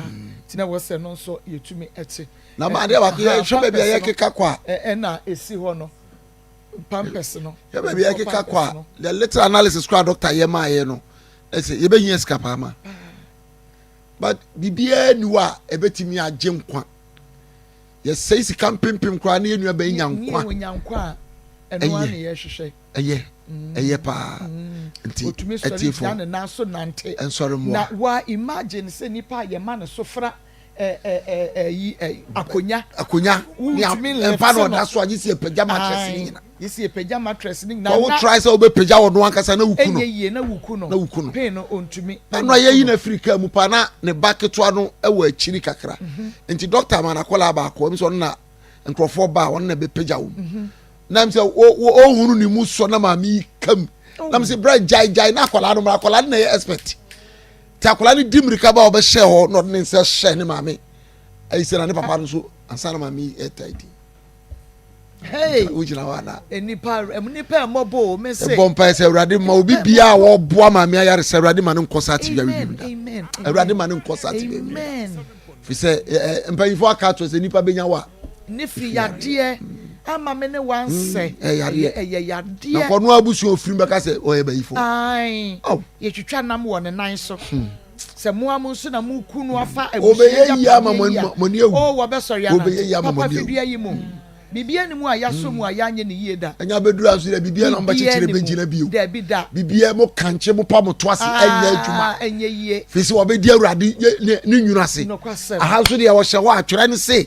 nti na ɛwɔ sɛ ɛno nso yɛtumi te.
Na adeɛ baako yɛhwɛ baabi a yɛkeka kɔ
a. Ɛna ɛsi hɔ no. Pampers no.
Yɛ baabi a yɛkeka kɔ a, the little analysis koraa doctor yɛ maa yɛ no, ɛsɛ yɛbɛhia sika paa ma. But biribiara ni hɔ a ɛbɛtumi agye nkwa. Yɛsɛe sika mpempem koraa ne yɛn nua bɛn nya nkwa.
Nkwa a ɛno ara na yɛhwehwɛ.
Ɛyɛ ɛyɛ paa. Nti
Otumi sɔre
ɛtiefo
gyina ne nan so nante.
Nsɔre mmoa.
Na wa imagine sɛ nipa a yɛma no so fra akonya.
Akonya ne mpa na ɔda so a gye sɛ yɛpagya mattress ne nyina.
Gye sɛ yɛpagya mattress ne nyina.
Wɔwo try sɛ wobɛpagya wɔ no ankasa na wuku no.
Ɛnyɛ yie na wuku no.
Na wuku no.
Pain no ɔntumi.
Ɛno a yɛyi no afiri kaa mu paa na ne ba ketewa no wɔ akyiri kakra. Mhm. Nti dɔkta ma n'akwadaa baako ɛmi sɛ ɔno na nkurɔfoɔ ba a ɔno na ɛbɛpagya wɔn. Mhm. Na mi sɛ ɔhunu ne mu sɔ na maame yi kam. Na mi sɛ bra gyae gyae na akwadaa no mra akwadaa no na ɛyɛ expert. Nti akwadaa no di mmirika ba ɔbɛhyɛ hɔ na ɔde ne nsa hyɛ ne maame ayi sɛ na ne papa no nso ansa na maame yi ɛta di.
Hey!
Wogyina hɔ ana?
Nnipa, nnipa ɛmmɔbɔ o, me se.
Ɛbɔ mpaeɛ sɛ Awurade ma obi biara a wɔboa maame ayaresa, Awurade ma no nkɔ saa tebea
Amen,
wiem da.
amen,
Awurade
amen.
ma no nkɔ saa tebea wiem da.
Amen.
Firi sɛ mpanyinfoɔ aka ato sɛ nipa bɛnya wa.
Ne firi yadeɛ ama me ne wansɛ.
Ɛyɛ yadeɛ.
Ɛyɛ yadeɛ.
Na kɔno abusua ofirim bɛka sɛ ɔyɛ bayifo.
Ae.
Oh.
Yɛtwitwa nam wɔ ne nan so. Sɛ mo a mo nso na mo ku no afa abusua
Ɔbɛyɛ yie ama mo
agyapadeɛ yi a.
mo ani awu.
Oh, wɔbɛsɔre
Ɔbɛyɛ yie
anante.
ama mo
Papa
ani awu.
fidua yi mu. Biribiara nni mu a yɛasɔ mu a yɛanyɛ no yie da.
Ɛnyɛ abɛduru aso dɛ biribiara na mobɛkyekyere
Biribiara nni mu.
bɛgyina bio.
Dabi da.
Biribiara mo kankye mo pa mo to ase ɛnyɛ adwuma.
Ah, ɛnyɛ yie.
Firi sɛ wɔbɛdi Awurade ne ne nwunu ase.
Nokwasɛm.
Aha nso deɛ wɔhyɛ hɔ atwerɛ no se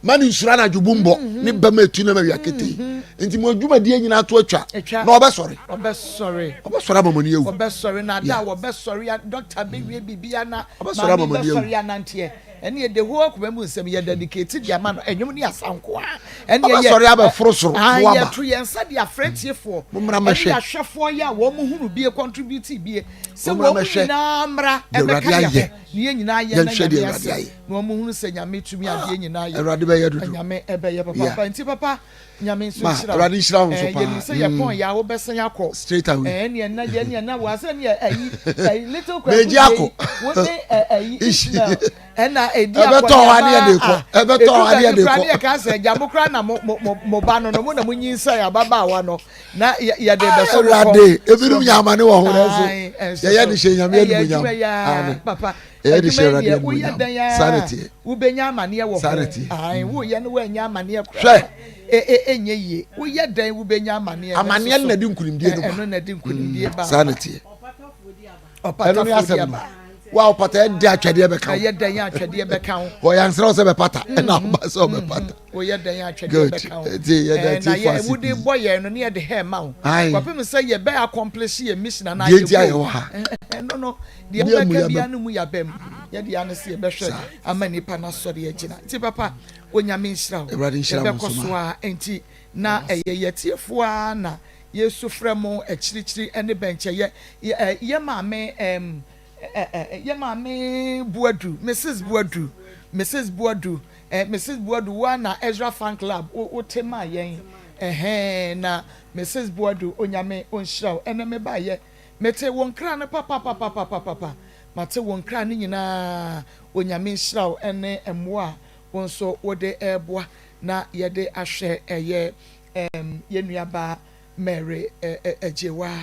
ma ne nsuro anadwo bu mbɔ ne bɛma etu nam awia ketee. Nti mo adwumadie nyinaa to atwa
Atwa.
na ɔbɛsɔre.
Ɔbɛsɔre.
Ɔbɛsɔre ama mo ani awu.
Ɔbɛsɔre na ada
Yeah.
a wɔbɛsɔre a dɔkta bɛwie biribiara na
Ɔbɛsɔre ama
maame
mo ani awu.
bɛsɔre ananteɛ. Ɛneɛ the whole akoma mu nsɛm yɛ dedicate de ama no ɛnwom ne asa nko a ɛneɛ yɛ
Ɔbɛsɔre abɛforo soro na
ah
waba.
yɛto yɛn nsa de afrɛ tiefoɔ
Mommra
ɛne
mmɛhwɛ.
ahwɛfoɔ yɛ a wɔn hunu bie contribute bie sɛ
Mommra
wɔn
mmɛhwɛ
nyinaa mmra
deɛ
ɛbɛka
Awurade
yɛn ho
ayɛ.
na yɛn nyinaa yɛ na
Yɛnhwɛ deɛ
Nyame
Awurade
ase
ayɛ.
na wɔn hunu sɛ Nyame tumi adeɛ nyinaa yɛ.
Awurade bɛyɛ dodo.
Nyame ɛbɛyɛ
Yeah.
papaapa nti papa Nyame nso
Ma,
nhyira wo.
Awurade nhyira wo nso
Eh,
paa.
yɛnim sɛ yɛpɔn yɛ a wobɛsan akɔ.
Straight away.
Eh, ɛneɛ na deɛ ɛneɛ na wɔ asɛ neɛ ɛyi ɛyi little kwaku
Megye
deɛ
akɔ.
yi wo ne ɛ ɛyi Ishmael ɛna ɛdi
Ɛbɛtɔ hɔ
akɔneaba
adeɛ de kɔ.
a
Ɛbɛtɔ hɔ
ɛdu
adeɛ
baabi
de
koraa
kɔ.
ne yɛka sɛ agya mo koraa na mo mo mo mo ba no no mo na mo nyinsɛn ababaawa no na yɛ yɛde bɛsɔ mo kɔn.
Awurade, ebinom nya amane wɔ ho nanso
Ae, ɛnso
yɛyɛ
so
de hyɛ Nyame
ɛyɛ
animuonyam.
adwuma yi ara
Amen.
papa.
Ɛyɛ de
Adwuma
hyɛ
yi
Awurade
deɛ woyɛ
animuonyam.
dɛn
Saa na
ara
ɛteɛ.
wobɛnya amaneɛ wɔ
Saa na
ho.
ɛteɛ.
Ae, woyɛ no woannya amaneɛ koraa
Hwɛ.
a, ɛ- ɛ- ɛnyɛ yie. Woyɛ dɛn wobɛnya amaneɛ nanso
Amaneɛ no
so
na ɛde nkunimdie no
ɛ-
ba.
ɛno na ɛde nkunimdie ba
Saa na
ampa.
ɛteɛ. Ɛno ne
Ɔpatafoɔ di
asɛm no.
aba.
Wo a wopata ɛde atwɛdeɛ bɛka wo.
Ɛyɛ dɛn a atwɛdeɛ bɛka wo.
Ɔyɛ ansrɛ wo sɛ bɛpata ɛna woba sɛ ɔbɛpata.
Woyɛ dɛn a atwɛdeɛ
Good.
bɛka wo.
Nti yɛda
Ɛɛ, na
atiefo
yɛ
ase
wode
pii.
bɔ yɛn no ne yɛde hɛ ma wo.
Ae.
Kɔpem sɛ yɛbɛ accomplish yɛ mission anaa
Deɛ
yɛ
nti a
goal.
yɛwɔ ha.
Ɛno no, deɛ
Ne amu
wobɛka
yɛ
biara
abam.
no mu yɛ abam. Yɛde ano sɛ yɛbɛhwɛ
Saa.
ama nnipa no asɔre agyina. Nti papa, Onyame nhyira wo.
Awurade nhyira mo
Yɛbɛkɔ
nso
so
ma.
ara. Nti na ɛyɛ yɛ atiefoɔ ara na yɛsu frɛ mo akyirikyiri ne bɛnkyɛyɛ. Yɛ, ɛ, yɛ maame, ɛm, ɛ, ɛ, yɛ maame Boadu, Mrs. Boadu, Mrs. Boadu, ɛ, Mrs. Boadu, wo ara na Ezra Fan Club wo, wote maa yɛn. Ɛhɛn, na Mrs. Boadu, Onyame ɔnhyira wo. Ɛnɛ mebaeɛ, mete wo nkra no papapapapapapa. Mate wo nkra no nyinaa. Onyame nhyira wo ɛne mmoa a wo nso wode reboa na yɛde ahwɛ ɛyɛ ɛɛm yɛn nuabaa Mary Agyewaa,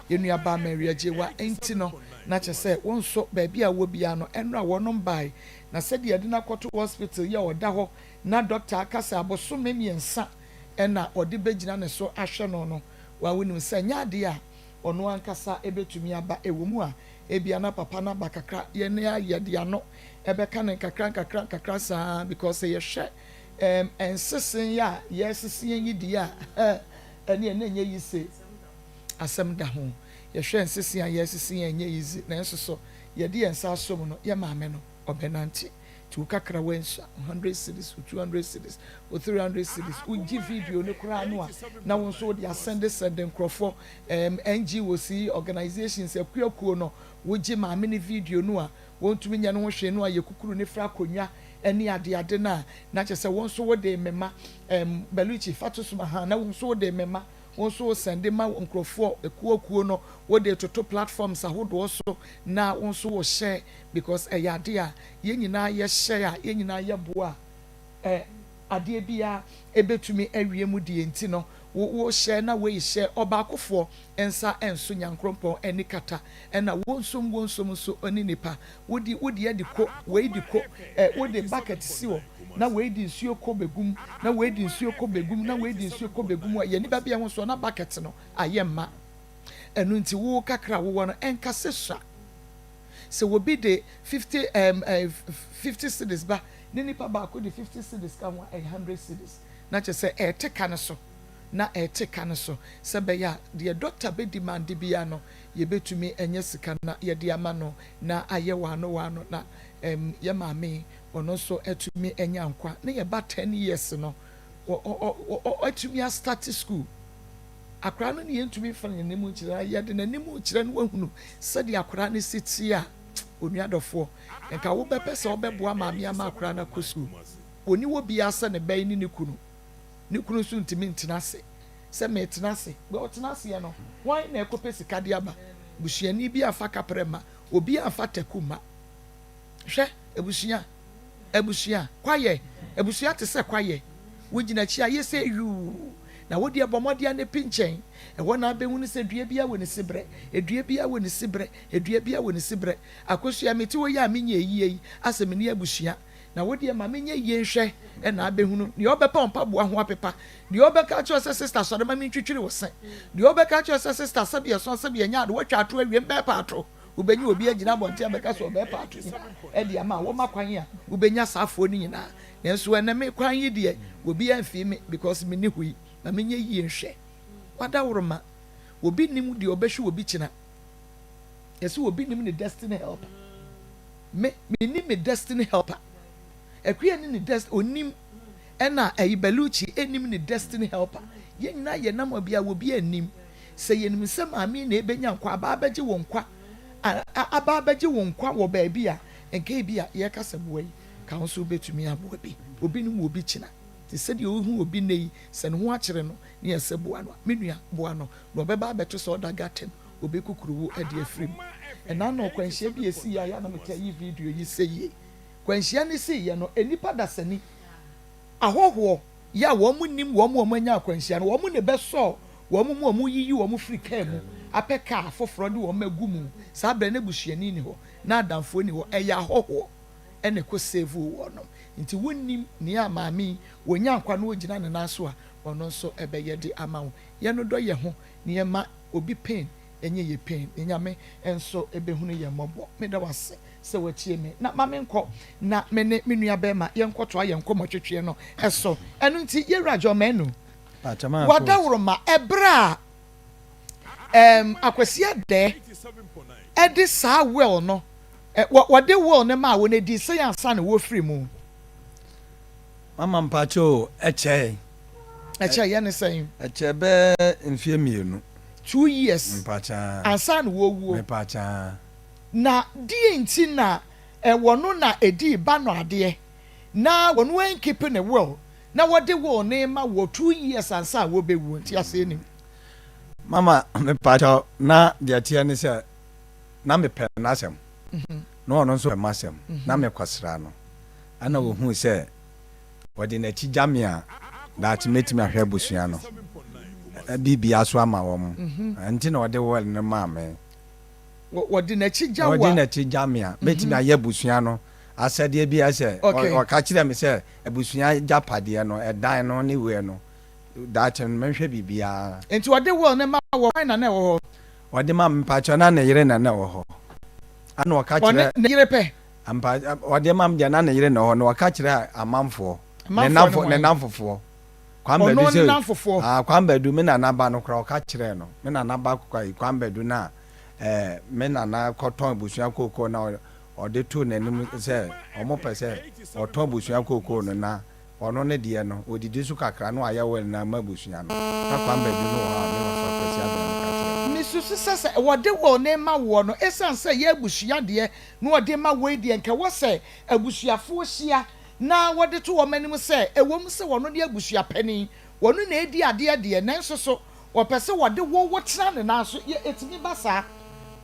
yɛn nuabaa Mary Agyewaa nti no, na kyerɛ sɛ wo nso baabi a wowɔ biara no, ɛnora wɔnom bae, na sɛdeɛ yɛde no akɔto hospital yi a ɔda hɔ na doctor aka sɛ abosome mmiɛnsa na ɔde bɛgyina ne so ahwɛ no no, wa wonim sɛ ɛnyɛ adeɛ a ɔno ankasa bɛtumi aba, ɛwɔ mu a ebia na papa no aba kakra, yɛn a yɛde ano bɛka no nkakra nkakra nkakra saa because sɛ yɛhwɛ Ɛɛm nsese yi a yɛresese yɛn yi deɛ a, hɛ, ɛneɛ na ɛnyɛ yise. Asɛm da ho. Yɛhwɛ nsese a yɛresese yɛn ɛnyɛ easy, nanso so yɛde yɛn nsa asɔ mu no, yɛn maame no, ɔbɛnante. Nti wo kakra woansua, wo hundred cedis, wo 200 cedis, wo 300 cedis, wogye video no koraa no a, na wo nso wode asɛnde sɛnde nkorɔfoɔ, ɛɛm NGOs yi, organisations, akuakuo no, wogye maame no video no a, wɔntumi nyɛ no ho hwee no a, yɛkukuru no firi akonnwa ne adeade no a, na kyerɛ sɛ wo nso wode mema, ɛɛm, Baluchi, fa to so ma, ha, na wo nso wode mema, wo nso wo sɛnde ma nkurɔfoɔ, akuo akuo no, wode toto platforms ahodoɔ so, na wo nso wo share, because ɛyɛ adeɛ a yɛn nyinaa yɛ share a, yɛn nyinaa yɛ boa a, ɛ, adeɛ biara ɛbɛtumi awie mu deɛ nti no, wo, wo share na wei share, ɔbaakofoɔ nsa nso Nyankoropɔn ani kata, ɛna wo nso wo nso nso ne nipa, Wo de wo deɛ de ko, wei de ko, eh, wo de bucket si hɔ, na wei de nsuo kɔ bɛgu mu, na wei de nsuo kɔ bɛgu mu, na wei de nsuo kɔ bɛgu mu a, yɛn ani bɛbea ho soɔ na bucket no ayɛ mma. Ɛno nti wo kakra a wowɔ no, ɛnka sɛ sua. Sɛ obi de 50, um, eh, 50 cedis ba, ne nipa baako de 50 cedis ka ho a, ɛyɛ 100 cedis. Na kyerɛ sɛ ɛrete ka no so, na ɛrete ka no so, sɛ ɛbɛyɛ a deɛ dɔkta bɛdimande biara no, yɛbɛtumi anya sika na yɛde ama no na ayɛ waano waano na ɛm yɛ maame yi ɔno nso atumi anya nkwa ne yɛ ba ten years no ɔ ɔ ɔ ɔ atumi astarte school. Akwadaa no ne yɛntumi mfa n'anim nkyerɛ na yɛde n'anim rekyerɛ no wahunu sɛdeɛ akwadaa no si teɛ a, onua dɔfoɔ, nka wobɛpɛ sɛ wobɛboa maame ama akwadaa no akɔ school. Ɔnni hɔ biara sɛ ne ba yi ne ne kunu. Ne kunu nso ntumi ntena ase sɛ meretena ase. Berɛ a ɔtena aseɛ no, hwan na ɛkɔpɛ sika de aba? Busuani bi amfa kaprɛ mma, obi amfa taku mma. Hwɛ, abusua, abusua, kwaeɛ, abusua te sɛ kwaeɛ. Wogyina akyi a, yɛ sɛ yuu. Na wo deɛ bɔ mmɔden ara na pi nkyɛn. Ɛhɔ na wobɛhunu sɛ dua biara wɔ ne siberɛ, dua biara wɔ ne siberɛ, dua biara wɔ ne siberɛ. Akosua, mete hɔ yi a menyɛɛ yie yi, asɛ menni abusua. Na wo deɛ ma menyɛ yie nhwɛ na abɛhunu. Deɛ ɔbɛpa wo mpaboa ho apepa. Deɛ ɔbɛka akyerɛ wo sɛ sista sɔre ma mentwitwiri wo se. Deɛ ɔbɛka akyerɛ wo sɛ sista sɛbi ɛso sɛbi ɛnyɛ ade woatwa ato awie mbɛɛpa ato. Wobɛnya obi agyina abɔnten abɛka sɛ ɔbɛɛpa ato nyinaa de ama wo. Woma kwan a wobɛnya saa afoɔ no nyinaa. Nanso ɛnɛ me kwan yi deɛ obiara mfii me because menni hɔ yi. Ma menyɛ yie nhwɛ. Wadaworoma. Obi nnim deɛ ɔbɛhwɛ obi kyena. Yɛse obi nnim ne destiny helper. Me mennim me destiny helper. Akua nni ne dest onnim ɛna ɛyi Bellucci nnim ne destiny helper. Yɛn nyinaa yɛ nam a bia obiara nnim. Sɛ yɛnim sɛ maame yi na ɛbɛnya nkwa aba abɛgye wo nkwa a aba abɛgye wo nkwa wɔ baabi a nka ebi a yɛka sɛ boa yi ka wo nso wobɛtumi aboa bi. Obi nim obi kyena. Te sɛdeɛ wohu obi nnɛ yi sɛ ne ho akyere no ne yɛsɛ boa no a me nua boa no na ɔbɛba abɛto sɛ ɔda gutter mu. Obekukuru wo de afiri mu. Ɛna no kwanhyia bi a esii a yɛ a na metaa yi video yi sɛ yie. Kwanhyia no siiɛ no, nnipa dasani, ahɔhoɔ, yɛ a wɔn nnim wɔn a wɔanya akwanhyia no, wɔn na ɛbɛsɔɔ wɔn mu a wɔyiyi wɔn firi kaa mu apɛ kaa foforɔ de wɔn agu mu. Saa berɛ no abusuani nni hɔ, na adamfoɔ nni hɔ, ɛyɛ ahɔhoɔ na ɛkɔ save wɔn. Nti wonnim nea maame yi, ɔnya nkwa na ɔgyina ne nan so a, ɔno nso ɛbɛyɛ de ama wo. Yɛnnodɔ yɛn ho na yɛmma obi pain ɛnyɛ yɛ pain ne Nyame nso bɛhunu yɛn mmɔbɔ. Meda wo ase sɛ watie me na ma menkɔ na me ne me nua bɛɛma yɛnkɔtoa yɛn nkɔmmɔ twetweɛ no so. Ɛno nti Yɛwura John Manu, w'adaworoma ɛberɛ a ɛɛm Akwasi Adɛɛ ɛde saa will no wɔ wɔde will no maa wo no ɛdii sɛn ansa na wɔfiri mu?
Mama mpakyɛ o, ɛkyɛe.
Ɛkyɛ yɛ ne sɛn?
Ɛkyɛ bɛɛ mfeɛ mienu.
Two years.
Mepakyaa.
Ansa na wɔwuo.
Mepakyaa.
Na deɛ nti na wɔno na ɛdii ba no adeɛ na wɔno ankeep ne will na wɔde will no rema woɔ two years ansa wɔbɛwuo nteaseɛ nnim.
Mama mepakyɛw na deɛ ɛteɛ ne sɛ na mepɛ n'asɛm na ɔno nso pɛ m'asɛm na mekɔsra no ɛna ɔhuu sɛ Ɔde n'akyi gya me a, daakye mɛtumi ahwɛ abusua no biribiara so ama wɔn. Ɛnti na ɔde will no maa me.
Ɔde n'akyi gya wo a.
Ɔde n'akyi gya me a, mɛtumi ayɛ abusua no asɛdeɛ bi a sɛ ɔka kyerɛ me sɛ abusua agyapadeɛ no, ɛdan no ne wei no, daakye no mɛhwɛ biribiara.
Nti ɔde will no maa wo, hwan na na ɛwɔ hɔ?
Ɔde maa me, mpakyɛw na ne yere na na ɛwɔ hɔ. Ɛna ɔka kyerɛ.
Ɔne ne yere pɛ?
Ampa, ɔde ma me deɛ na ne yere na ɛwɔ hɔ, na ɔka kyerɛ amanfoɔ, ne nnamfo, ne nnamfofoɔ. Kwan Badu
Ɔno ne
sɛ,
nnamfofoɔ.
ah, Kwan Badu, me nana ba no koraa, ɔka kyerɛɛ no. Me nana ba kwa, Kwan Badu no a, eh, me nana kɔtɔn abusua kookoo na ɔde too n'anim sɛ wɔpɛ sɛ ɔtɔn abusua kookoo no na Ɔno ne deɛ no, ɔdidi so kakra na wayɛ will no ama abusua no. Na Kwame Badu no wɔ hɔ a me wɔfa Kwasi Abena no ka kyerɛɛ no.
Mesusu sɛ sɛ wɔde will no rema woɔ no, ɛsiane sɛ ɛyɛ abusua deɛ na wɔde rema woɔ yi deɛ, nka ɛwɔ sɛ abusuafoɔ hyia na wɔde to wɔn anim sɛ ɛwom sɛ ɔno ne abusua panin, ɔno na ɛredi adeɛ deɛ, nanso so wɔpɛ sɛ wɔde wo wo tena ne nan so. Yɛ ɛtumi ba saa.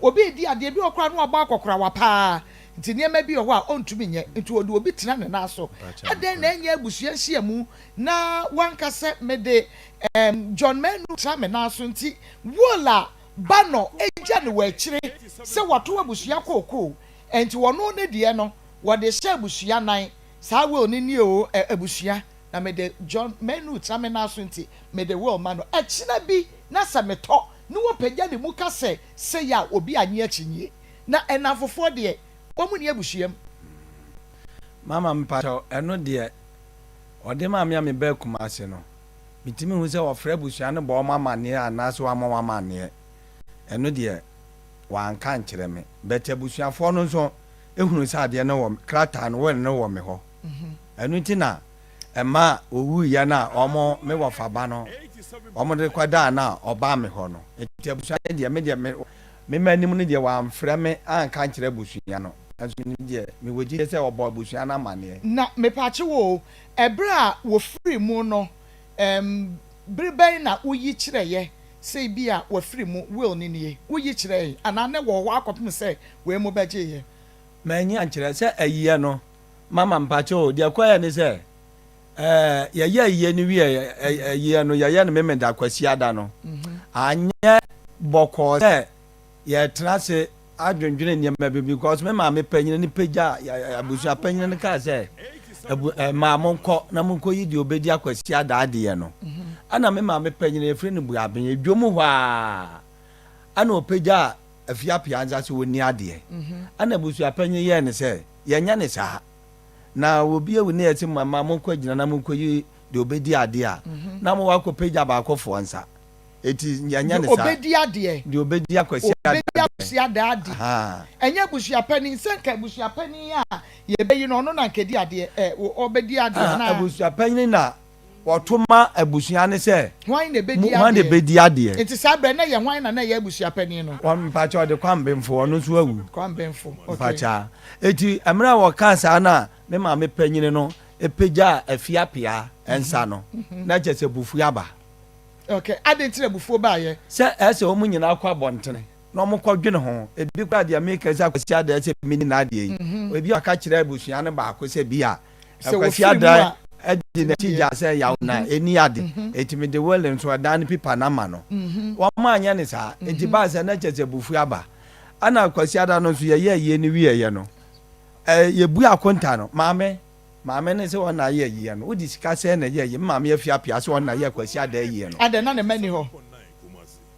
Obi redi adeɛ, ebi wɔ hɔ koraa na wabɔ akɔkorawa pa ara, Nti nneɛma bi wɔ hɔ a ɔntumi nyɛ, nti ɔde obi tena ne nan so. Adɛn na ɛnyɛ abusua nhyiamu na wanka sɛ mede ɛɛm John Manu tena me nan so nti Will a ba no gya no wɔ akyire sɛ wato abusua kookoo nti ɔno ne deɛ no wɔde hyɛ abusua nan saa Will no nie oo ɛ abusua na mede John Manu tena me nan so nti mede Will ma no ɛkyena bi na sɛ metɔ ne wɔpagya ne mu ka sɛ sei a obi annye akyinnye. Na nnamfofoɔ deɛ, wɔn nni abusua mu.
Mama mpakyɛw ɛno deɛ ɔde maa me a mebaa Kumasi no metumi hu sɛ ɔfrɛ abusua no bɔ wɔn amaneɛ anaasɛ wammɔ wɔn amaneɛ ɛno deɛ wanka ankyerɛ me but abusuafoɔ no nso hunu sɛ adeɛ no wɔ krataa no will no wɔ me hɔ ɛno nti na ɛma ɔwuiɛ no a wɔn me wɔfa ba no wɔn de kɔdaa no a ɔbaa me hɔ no nti abusua no deɛ me deɛ me Me m'anim no deɛ wamfrɛ me anka ankyerɛ abusua no, nanso menim deɛ, mewɔ gyidie sɛ ɔbɔɔ abusua no amaneɛ.
Na mepakye wo o, ɛberɛ a wɔfirii mu no, Ɛm, bere bɛn na woyi kyerɛeɛ sɛ ebia wafiri mu, will no nie? Woyi kyerɛɛe anaa na ɛwɔ hɔ akɔpem sɛ wei mo bɛgyeeɛ?
Manyi ankyerɛ sɛ ayiyɛ no. Mama mpakyɛ o, deɛ ɛkɔeɛ ne sɛ, ɛɛ, yɛyɛ ayiyɛ no wieɛ, ayiyɛ no yɛyɛ no Memeda Kwasiada no, anyɛ bɔkɔɔ sɛ yɛtena ase adwendwene nneɛma bi because me maame panyin no pagya abusua panyin no kaa sɛ abu mmaa monkɔ na monkɔyi deɛ ɔbɛdi akwasi ada adeɛ no ɛna me maame panyin yɛfrɛ no buaben edwom hɔ a ɛna ɔpagya afiapia nsa sɛ ɔnni adeɛ ɛna abusua panyin yɛɛ ne sɛ yɛnyɛ ne saa na obi awu ne yɛsɛ mmaa monkɔ agyina na monkɔyi deɛ ɔbɛdi adeɛ a na mowɔ akɔpagya baakofoɔ nsa. Eti yɛnyɛ
Deɛ
no saa.
ɔbɛdi adeɛ.
Deɛ ɔbɛdi Akwasi
Ɔbɛdi
adeɛ.
Akwasi Adaa adeɛ.
Ahaa.
Ɛnyɛ abusua panin. Sɛ nka abusua panin a yɛbɛyi no, ɔno na nka ɛdi adeɛ, ɛ, ɔbɛdi adeɛ
Ahaa,
anaa?
abusua panin na wɔto ma abusua no sɛ.
Hwan na ɛbɛdi
Mo, hwan na
adeɛ?
ɛbɛdi adeɛ.
Nti saa berɛ no, na ɛyɛ hwan na na ɛyɛ abusua panin no?
Wɔn, mpakyɛ ɔde Kwambenfo, ɔno nso awu.
Kwambenfo, okay.
Mpakyɛ. Eti mmerɛ a wɔkaa saa no a, me maame panin no pagyaa Afiapea nsa no, na kyerɛ sɛ abufuo aba.
Okay, adɛn nti na abufuo baeɛ?
Sɛ ɛsɛ sɛ wɔn nyinaa kɔ abɔntene na wɔkɔdwene ho. Ebi koraa deɛ meka sɛ Akwasi Adaa sɛ menni n'adeɛ yi. Ebi a ɔka kyerɛ abusua no baako sɛ bi a
Sɛ
Akwasi
wɔfiri mu
Adaa
a,
adi n'akyi gyaa sɛ yaw na ɛnni ade, enti mede will nso ɛdan no pipa no ama no. Wɔanyɛ no saa. Enti baa sɛ na kyerɛ sɛ abufuo aba. Ɛna Akwasi Adaa no nso yɛyɛɛ ayie no wieeɛ no, yɛbuee akonta no, maame Maame no sɛ ɔna ayɛ ayie no, wode sika sɛn na ɛyɛ ayie? Me maame afi apea sɛ ɔna yɛ Kwasi Adaa ayie no.
Adɛn na ne mma nni hɔ?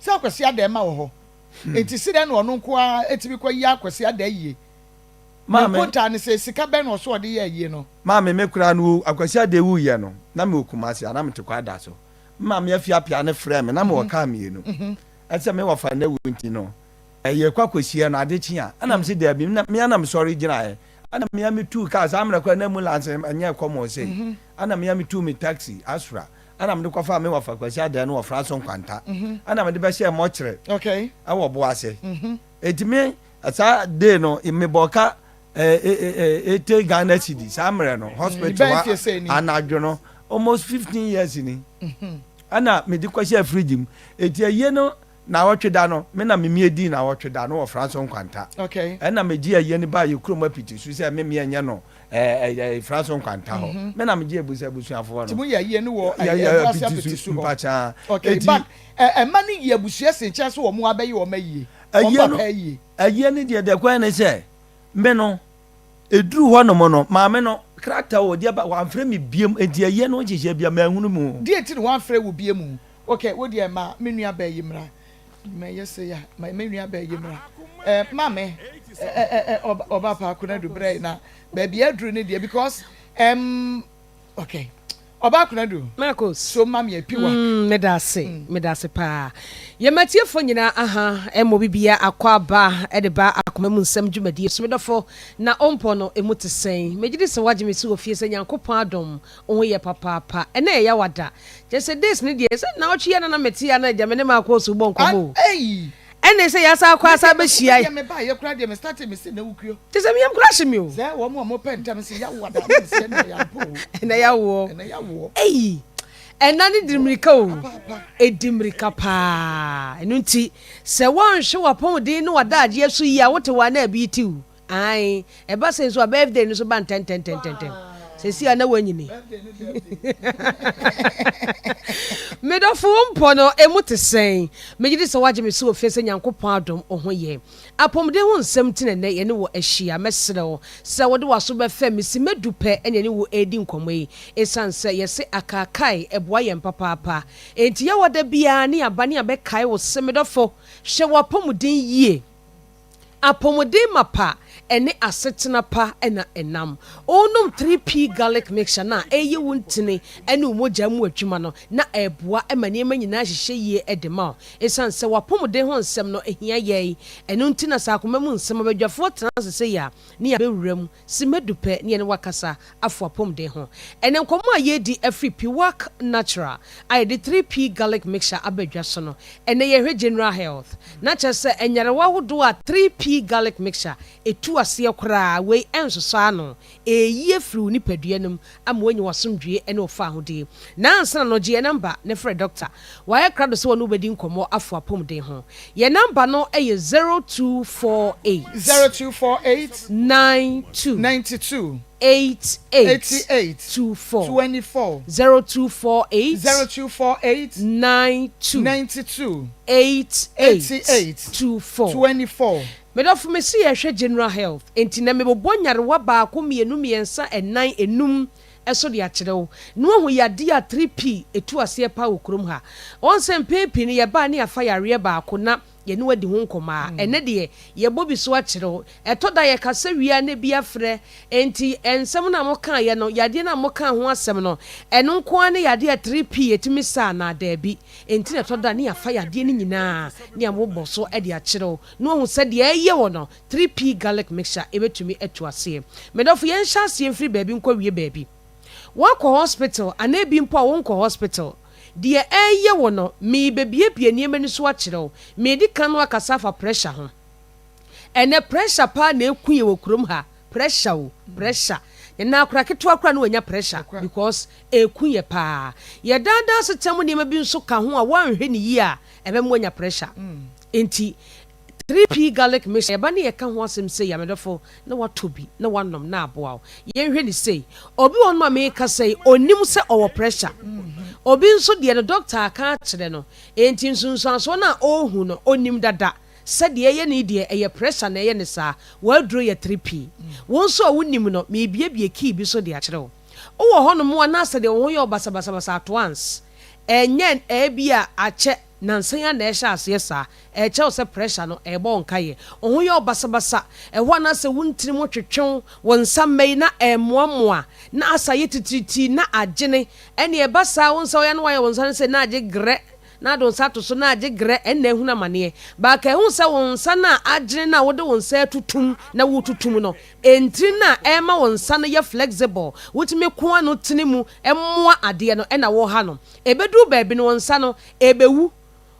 Sɛ Kwasi Adaa mma wɔ hɔ, enti sedɛn na ɔno nko ara tumi kɔ yɛ Kwasi Adaa ayie? Ne
Maame.
nkontaa ne sɛ, sika bɛn na ɔso ɔde yɛ ayie no?
Maame, me koraa no, Akwasi Adaa wuiɛ no, na mewɔ Kumasi a na mete Kwada so. Me maame afi apea no frɛɛ me, na mewɔ kaa mmienu. Ɛsɛ me wɔfa no awu nti no, yɛrekɔ akɔsie no, ade kye a, ɛna mese daabi, me ara na mesɔre gyinaeɛ. Ɛna me ara metuu kaa, saa mmerɛ koraa na ambulance nyɛ common sei. Ɛna me ara metuu me taxi, Astra, ɛna mede kɔfaa me wɔfa Kwasi Adɛɛ no wɔ Franso Nkwanta. Ɛna mede bɛhyɛɛ mɔkyere ɛwɔ Boase. Enti me, saa day no, mebɔɔ ka 80 Ghana cedi, saa mmerɛ no, hospital hɔ anadwo no, almost 15 years ni. Ɛna mede kɔhyɛɛ fridge mu. Enti ayie no Naawɔtwe da no, me na memie dii naawɔtwe da no wɔ Franso Nkwanta.
Okay.
Ɛna megye ayie no baa yɛ kurom apiti so sɛ me meɛ nyɛ no ɛɛ ɛɛ Franso Nkwanta hɔ. Mm-hmm. Me na megye abusa abusuafoɔ no.
Ti mo yɛ ayie no wɔ ɛɛ Ɛbuase apiti so hɔ.
Mpakyaa.
Okay, but ɛma no yi abusua si nkyɛn so wɔn abɛyɛ wɔn ayie. Wɔn papa ayie.
Ayie no deɛ deɛ kwan ne sɛ me no eduru hɔ nom no maame no krataa wɔ deɛ ba wɔamfrɛ me biem enti ayie no nhyehyɛ bia manhunu mu.
Deɛ ti na wɔamfrɛ wo biem? Ok wo deɛ ma me nua baa yi mmra mɛ yɛ sei a ma me nua baa yi mmra eh, ma me eh, eh, eh, ɔba pa akonadu brɛ na baabi aduru ne deɛ because um, ok ɔba akonadu
Marcos
so ma me apiwa
mm, meda ase mm. meda ase paa yɛmatiefo nyinaa aha ɛmmɔ bibia akɔ aba ɛde ba akoma mu nsɛm dwumadie so medɔfo na ɔmpɔ no ɛmu te sɛn megye di sɛ woagye me so wɔ fie sɛ Nyankopɔn adom wo ho yɛ papaapa ɛnɛ ɛyɛ wada Kyerɛ sɛ days no deɛ sɛ naawɔtwe yi a na na mete a na agya me ne maakɔ so bɔ nkɔmmɔ o. Ɛnne sɛ yɛasan akɔ asan abɛhyia. Kyerɛ sɛ me yam koraa hye me o. Ɛnɛ yawoɔ. Ei ɛna no di mmirika o. Ɛdi mmirika paa. Ɛno nti sɛ woanhwɛ w'apɔmuden ne w'adagyeɛ so yie a wote hɔ a na ɛbi rete wo. Ae, ɛba sei nso a birthday no nso ba ntɛntɛntɛntɛntɛm. Seesei a na woanyini. Me dɔfo, wo mpɔ no, emu te sɛn? Megye di sɛ woagye me so wɔ fie sɛ Nyankopɔn adom wo ho yɛ. Apɔmuden ho nsɛm nti na nnɛ yɛne wo ahyia. Mɛsrɛ wo sɛ wode w'aso bɛfɛm me simma du pɛ ne yɛne wo redi nkɔmmɔ yi. Esiane sɛ yɛse akaakae boa yɛn papaapa nti, yɛwɔ da biara ne yɛaba ne yɛabɛkae wo se, me dɔfo, hwɛ w'apɔmuden yie. Apɔmuden mapa ne asetena pa na ɛnam. Wonom 3P Garlic Mixture no a, ɛreyɛ wo ntini ne wo mogya mu adwuma no, na ɛreboa ma nneɛma nyinaa hyehyɛ yie de ma wo. Esiane sɛ w'apɔmuden ho nsɛm no hia yɛn, ɛno nti na sɛ akoma mu nsɛm abadwafoɔ tena ase sei a, ne yɛabɛwura mu simma du pɛ ne yɛne wo akasa afa w'apɔmuden ho. Ɛnnɛ nkɔmmɔ a yɛredi afiri Piwak Natural a yɛde 3P Garlic Mixture aba dwa so no, ɛnnɛ yɛrehwɛ General Health. Na kyerɛ sɛ nyarewa ahodoɔ a 3P Garlic Mixture tu. Ɛtu aseɛ koraa, wei ɛnsosɔ ano. Ɛreyi afiri wo nipadua no mu ama woanya w'asomdwoeɛ ne wo faahodie. Na ansa na no, gye yɛn namba na frɛ dɔkta. Wayɛ krado sɛ ɔne wo bɛdi nkɔmmɔ afa w'apɔmuden ho. Yɛn namba no yɛ 0248.
0248.
92.
92.
88.
88.
24.
24.
0248.
0248.
92.
92.
88.
88.
24.
24.
Me dɔfo mese yɛhwɛ general health enti nɛ mebobɔ nyarewa baako mmienu mmiɛnsa ɛnan ɛnum so de akyerɛ wo na wahu yadeɛ a 3P ɛtu aseɛ paa wɔ kurom ha. Wɔn sɛ mpɛn pii no yɛba a ne yɛafa yareɛ baako na yɛne wo adi ho nkɔmmɔ a ɛnɛ deɛ yɛbɔ bi so akyerɛ wo. Ɛtɔ da yɛkasa wie a na bi afrɛ enti nsɛm no a mokaeɛ no yadeɛ no a mokaa ho asɛm no ɛno nko ara ne yadeɛ a 3P ɛtumi sa anaa daabi. Enti na ɛtɔ da a ne yɛafa yadeɛ no nyinaa ne yɛabobɔ so de akyerɛ wo na wahu sɛ deɛ ɛyɛ wɔ no 3P garlic mixture ɛbɛtumi atu aseɛ. Me dɔfo yɛnhyɛ aseɛ mfiri baabi nkɔ wie baabi. Woakɔ hospital anaa ebi mpo a wonkɔ hospital, deɛ ɛyɛ wɔ no merebɛbiebie nneɛma ani so akyerɛ wo. Meredi kan no akasa afa pressure ho. Ɛnɛ pressure paa na ɛku yɛn wɔ kurom ha. Pressure o, pressure. Yɛn akora ketewa koraa na wanya pressure because ɛku yɛ paa. Yɛ daa daa asetena mu nneɛma bi nso ka ho a woanhwɛ no yie a ɛbɛma woanya pressure. Enti 3P garlic mixture yɛba ne yɛka ho asɛm sei a, me dɔfo, na woatɔ bi na woanom na aboa wo. Yɛnhwɛ no sei, obi wɔ hɔnom a merekasa yi, ɔnnim sɛ ɔwɔ pressure. Obi nso deɛ no, doctor aka akyerɛ no, enti nsunsuansoɔ no a ɔrehu no, ɔnim dada sɛ deɛ ɛyɛ no yi deɛ, ɛyɛ pressure na ɛyɛ no saa. W'aduro yɛ 3P. Wo nso a wonnim no, merebuebue key bi so de akyerɛ wo. Wowɔ hɔnom a na sɛ deɛ wo ho yɛ wo basabasabasa at once, ɛnyɛ ebia akyɛ, Nnansa yi ara na ɛrehyɛ aseɛ saa. Ɛrekyerɛ wo sɛ pressure no, ɛrebɔ wo nkaeɛ. Wo ho yɛ wo basabasa. Ɛhɔ a na sɛ wo ntini mu twetwe wo, wo nsa mmɛ yi na ɛremoamoa, na asa ayɛ titiritii, na agyene. Ɛnneɛ ɛba saa a, wo nsa woyɛ na woayɛ wo nsa no sei na agye grɛ, na ade wo nsa ato so na agye grɛ, ɛnna ahunu amaneɛ. But ka ɛhu sɛ wo nsa no a agyene no a wode wo nsa atutum na woretutum no, ntini no a ɛrema wo nsa no yɛ flexible, wotumi ko ano tene mu moa adeɛ no, ɛna woreha no. Ɛbɛduru baabi no, wo nsa no, Ɛbɛwu.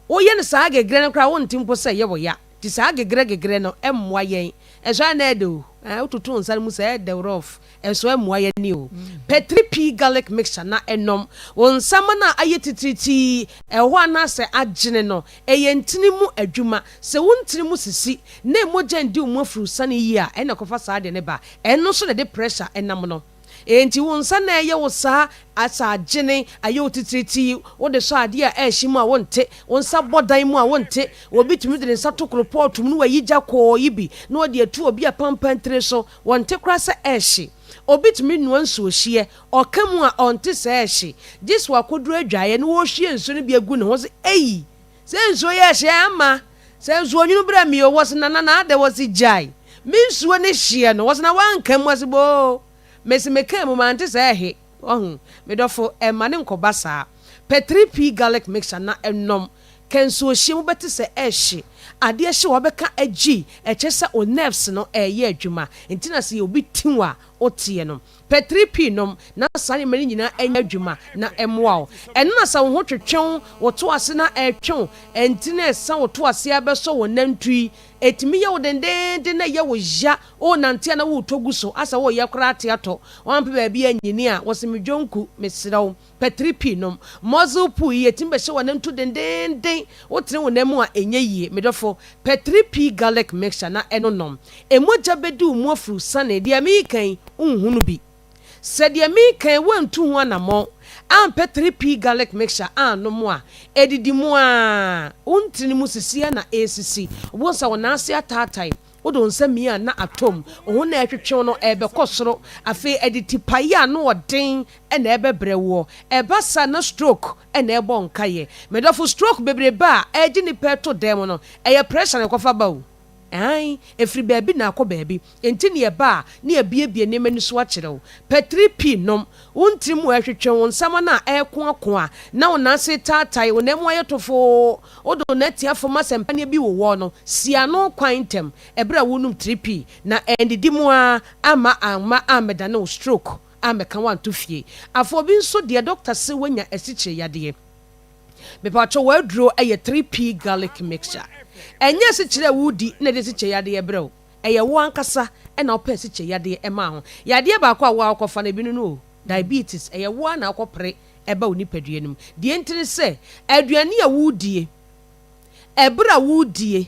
Woyɛ no saa gegerɛ no koraa wonte mpo sɛ ɛyɛ wo ya. Nti saa gegerɛ gegerɛ no mmoa yɛn. Ɛso a na ɛdɛ o. Ɛɛ wototo wo nsa no mu saa ɛdɛ rough. Ɛso ɛmmoa yɛn ani o. Pɛ 3P garlic mixture na nom. Wo nsa ma no a ayɛ titiritii ɛwɔ hɔ anaasɛ agyene no, ɛyɛ ntini mu adwuma. Sɛ wo ntini mu sisi na mogya ndi wo mu afurusane yie a, ɛna ɛkɔfa saa adeɛ no ba. Ɛno nso na ɛde pressure nam no. Enti wo nsa na ɛyɛ wo saa, asa agyene, ayɛ wo titiritii, wode sɔ adeɛ a ɛrehye mu a wonte, wo nsa bɔ dan mu a wonte, obi tumi de ne nsa to koropɔɔto mu na wayi gya kɔɔ yi bi na ɔde atu obi apampan tiri so, wɔnte koraa sɛ ɛrehye. Obi tumi noa nsuohyeɛ, ɔka mu a ɔnte sɛ ɛrehye, gye sɛ wakɔduru adwaeɛ na ɔrehwie nsuo no bi agu ne ho sɛ ei, sɛ nsuo yi ɛrehye ama, sɛ nsuo nwunu brɛ me o, wɔse nana na adɛ, wɔse gyae, me nsuo no hyeɛ no, wɔse na woanka mu, wɔse boo. Mese mekaa mu mante sɛ ɛhe. Wahu? Me dɔfo, ɛmma no nkɔba saa. Pɛ 3P garlic mixture na nom. Ka nsuohyeɛ mu bɛte sɛ ɛrehye. Adeɛ hye wo a wobɛka agyi. Ɛkyerɛ sɛ wo nerves no reyɛ adwuma. Nti na sɛ obi ti wo a, woteɛ no. Pɛ 3P nom na saa nneɛma no nyinaa nyɛ adwuma na ɛmmoa wo. Ɛno na sɛ wo ho twetwe wo, wo to ase na ɛretwe wo, ntini a ɛsa wo to ase ara bɛsɔ wo nantui. Ɛtumi yɛ wo dendeenden na ɛyɛ wo ya Worenante a na woretɔ gu so, asɛ woreyɛ koraa ate atɔ. Woampɛ baabi anyini a, wɔse me dwonku, mesrɛ wo, pɛ 3P nom. Muzzle pull yi, ɛtumi bɛhyɛ w'anantu dendeenden, wotene wo nan mu a, ɛnyɛ yie. Me dɔfo, pɛ 3P garlic mixture na ɛno nom. Mogya bɛdi wo mu afuru sane, deɛ mereka yi, wonhunu bi. Sɛ deɛ mereka yi woantu ho anammɔn, ampɛ 3P garlic mixture annom a, ɛdidi mu ara, wo ntini mu sisi ara na ɛresisi. Wobɛhu sɛ wo nan ase ataatae, Wode wo nsa mia a na atɔ mu. Wo ho na ɛretwetwe wo no, ɛrebɛkɔ soro. Afei ɛde tipaeɛ a ano ɔden na ɛrebɛbrɛ woɔ. Ɛba saa na stroke na ɛrebɔ wo nkaeɛ. Me dɔfo, stroke bebrebe a ɛregye nnipa reto dan mu no, ɛyɛ pressure na ɛkɔfa ba o. Aane, ɛfiri baabi na akɔ baabi. Enti nea ɛba a, na yɛabuebue nneɛma ani so akyerɛ wo. Pɛ 3P nom. Wo ntini mu ɛretwetwe, wo nsam no a ɛrekoakoa, na wo nan ase retaatae, wo nan mu ayɛ tofoo, wode wo nan atia fam asɛ mpaneɛ bi wowɔ no, si ano kwan ntɛm ɛberɛ a worenom 3P, na ɛnnidi mu ara amma amma ammɛdane wo stroke ammɛka wo anto fie. Afei obi nso deɛ dɔkta se wanya asikyire yadeɛ. Mepakyɛw w'aduro yɛ 3P garlic mixture. Ɛnyɛ asikyire a woredi na ɛde asikyire yadeɛ brɛ wo. Ɛyɛ wo ankasa na wopɛ asikyire yadeɛ maa ho. Yadeɛ baako a wo ara wokɔfa no, ebi no no o, diabetes, ɛyɛ wo ara na wokɔpere ɛba wo nipadua no mu. Deɛ nti ne sɛ, aduane a woredie, ɛberɛ a woredie,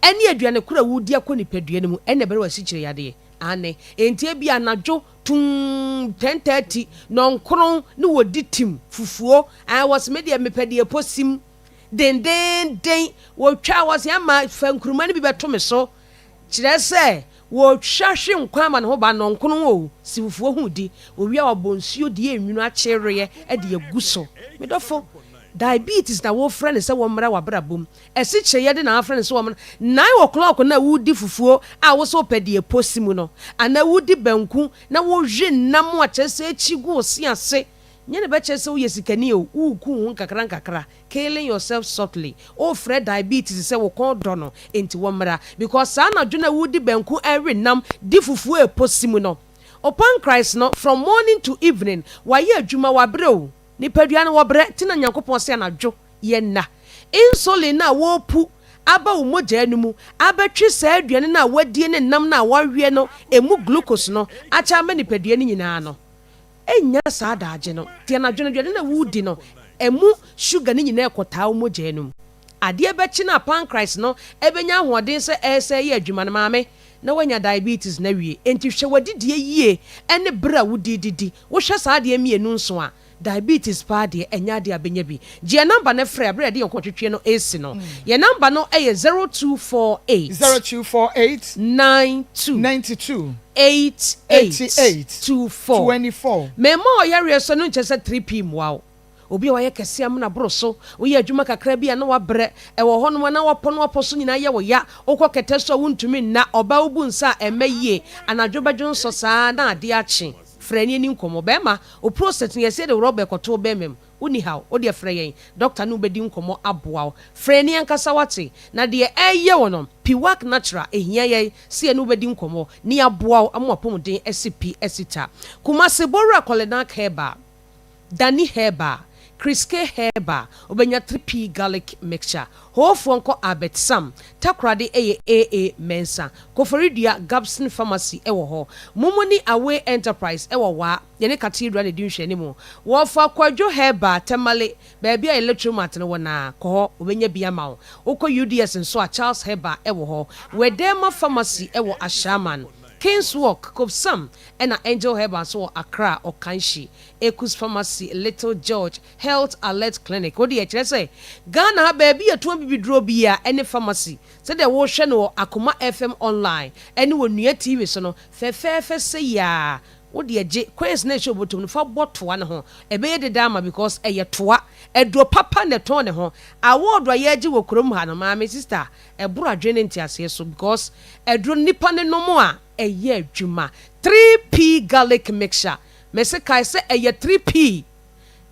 ɛne aduane korɔ a woredi akɔ nipadua no mu, ɛna ɛbɛma wo asikyire yadeɛ. Aane, enti ebia anadwo tumm, 10:30, nɔnkron ne wɔdi tim, fufuo, aane, wɔse me deɛ mepɛ deɛ ɛpɔ sim, dendeenden, wɔtwa, wɔse ama fa nkuruma no bi bɛto me so, kyerɛ sɛ wɔtwa hwe nkwan ama ne ho ba, nɔnkron o, si fufuo ho di, wɔwie a wɔabɔ nsuo deɛ ɛnwunu akyereɛ de agu so. Me dɔfo, diabetes na wofrɛ no sɛ wɔmmra w'abrabɔ mu, asikyire yɛde na wafrɛ no sɛ wɔmmra, 9 o'clock no a woredi fufuo a wo sɛ wopɛ deɛ ɛpɔ si mu no, anaa woredi banku na wowe nam a kyerɛ sɛ akyi gu wo se ase, Nyɛ na ɛbɛkyerɛ sɛ woyɛ sikani o, woreku wo ho nkakrankakra, killing yourself subtly, worefrɛ diabetes sɛ wo kɔn dɔ no nti wɔmmra, because saa anadwo no a woredi banku ɛrewe nam, di fufuo ɛreposi mu no, wo pancreas no from morning to evening wayɛ adwuma, wabrɛ o, nipadua no wɔbrɛ, nti na Nyankopɔn se anadwo yɛnna. Insulin no a wɔrepu aba wo mogyaa no mu abɛtwe saa aduane no a woadie ne nam no a woaweɛ no ɛmu glucose no akyɛ ama nipadua no nyinaa no, Nnya saa daagye no. Nti anadwo no, aduane no a woredi no, ɛmu sugar no nyinaa rekɔtaa wo mogya no mu. Adeɛ bɛkye no a pancreas no bɛnya ahoɔden sɛ ɛresɛ yɛ adwuma no, maame, na woanya diabetes no awie. Enti hwɛ w'adidie yie ne berɛ a wode redidi. Wohwɛ saa adeɛ mmienu nso a, diabetes paa deɛ, ɛnyɛ adeɛ a bɛnya bi. Gye yɛn number no frɛ berɛ a yɛde yɛn nkɔtwetweɛ no resi no. Yɛn number no yɛ 0248.
0248.
92.
92.
88 24.
24.
Mema ɔyareɛ so no nkyerɛ sɛ 3P mmoa wo. Obi a wayɛ kɛse amena boro so, woyɛ adwuma kakra bi a na wabrɛ, ɛwɔ hɔnom a na wapɔ na wapɔ so nyinaa yɛ wo ya, wokɔ kɛtɛ so a wontumi nna, ɔbaa wobu nsa a ɛmma yie, anadwo bɛdwo nsɔ saa na adeɛ akye. Frɛ ne yɛni nkɔmmɔ. Bɛrima, wo prostate no yɛse yɛde rɔba ɛkɔto wo bɛrima mu. Wonni haw, wo deɛ frɛ yɛn, dɔkta ne wo bɛdi nkɔmmɔ aboa wo. Frɛ yɛn ankasa woate? Na deɛ ɛreyɛ wo no, Piwak Natural, ɛhia yɛn sɛ yɛne wo bɛdi nkɔmmɔ na yɛaboa wo ama w'apɔmuden asi pi asi ta. Kumasi, Bowura Kɔlenak Herbal, Dani Herbal, Kriske Herbal, wobɛnya 3P Garlic Mixture. Hoofoɔ nkɔ Albert Sam, Takoradi ɛyɛ AA Mensah, Koforidua Gabson Pharmacy ɛwɔ hɔ. Mumuni Away Enterprise ɛwɔ Waa. Yɛne Cathedral na ɛdi nhwɛanimu. Wɔfa Kwadwo Herbal, Tamale, baabi a Electromat no wɔ no ara. Kɔ hɔ, wɔbɛnya bi ama wo. Wokɔ UDS nso a, Charles Herbal wɔ hɔ. Wedema Pharmacy wɔ Ashaiman. Kings Walk, Kobsam, ɛna Angel Herbal nso wɔ Accra, Okanshe. Ekus Pharmacy, Little George, Health Alert Clinic. Wo deɛ, kyerɛ sɛ, Ghana ha baabi a yɛtɔn abibiduro biara ne pharmacy. Sɛdeɛ wohwɛ no wɔ Akoma FM Online ne wɔ Nua TV so no, fɛfɛɛfɛ sei ara. Wo deɛ gye coins no a ɛhyɛ wo bɔtɔ mu no fa bɔ toa no ho. Ɛbɛyɛ dede ama because ɛyɛ toa. Aduro papa na ɛtɔn ne ho. Award a yɛregye wɔ kurom ha no, maame, sister, ɛboro adwene ne nteaseɛ so because aduro no nipa no nom a, ɛyɛ adwuma. 3P garlic mixture. Mese kae sɛ ɛyɛ 3P.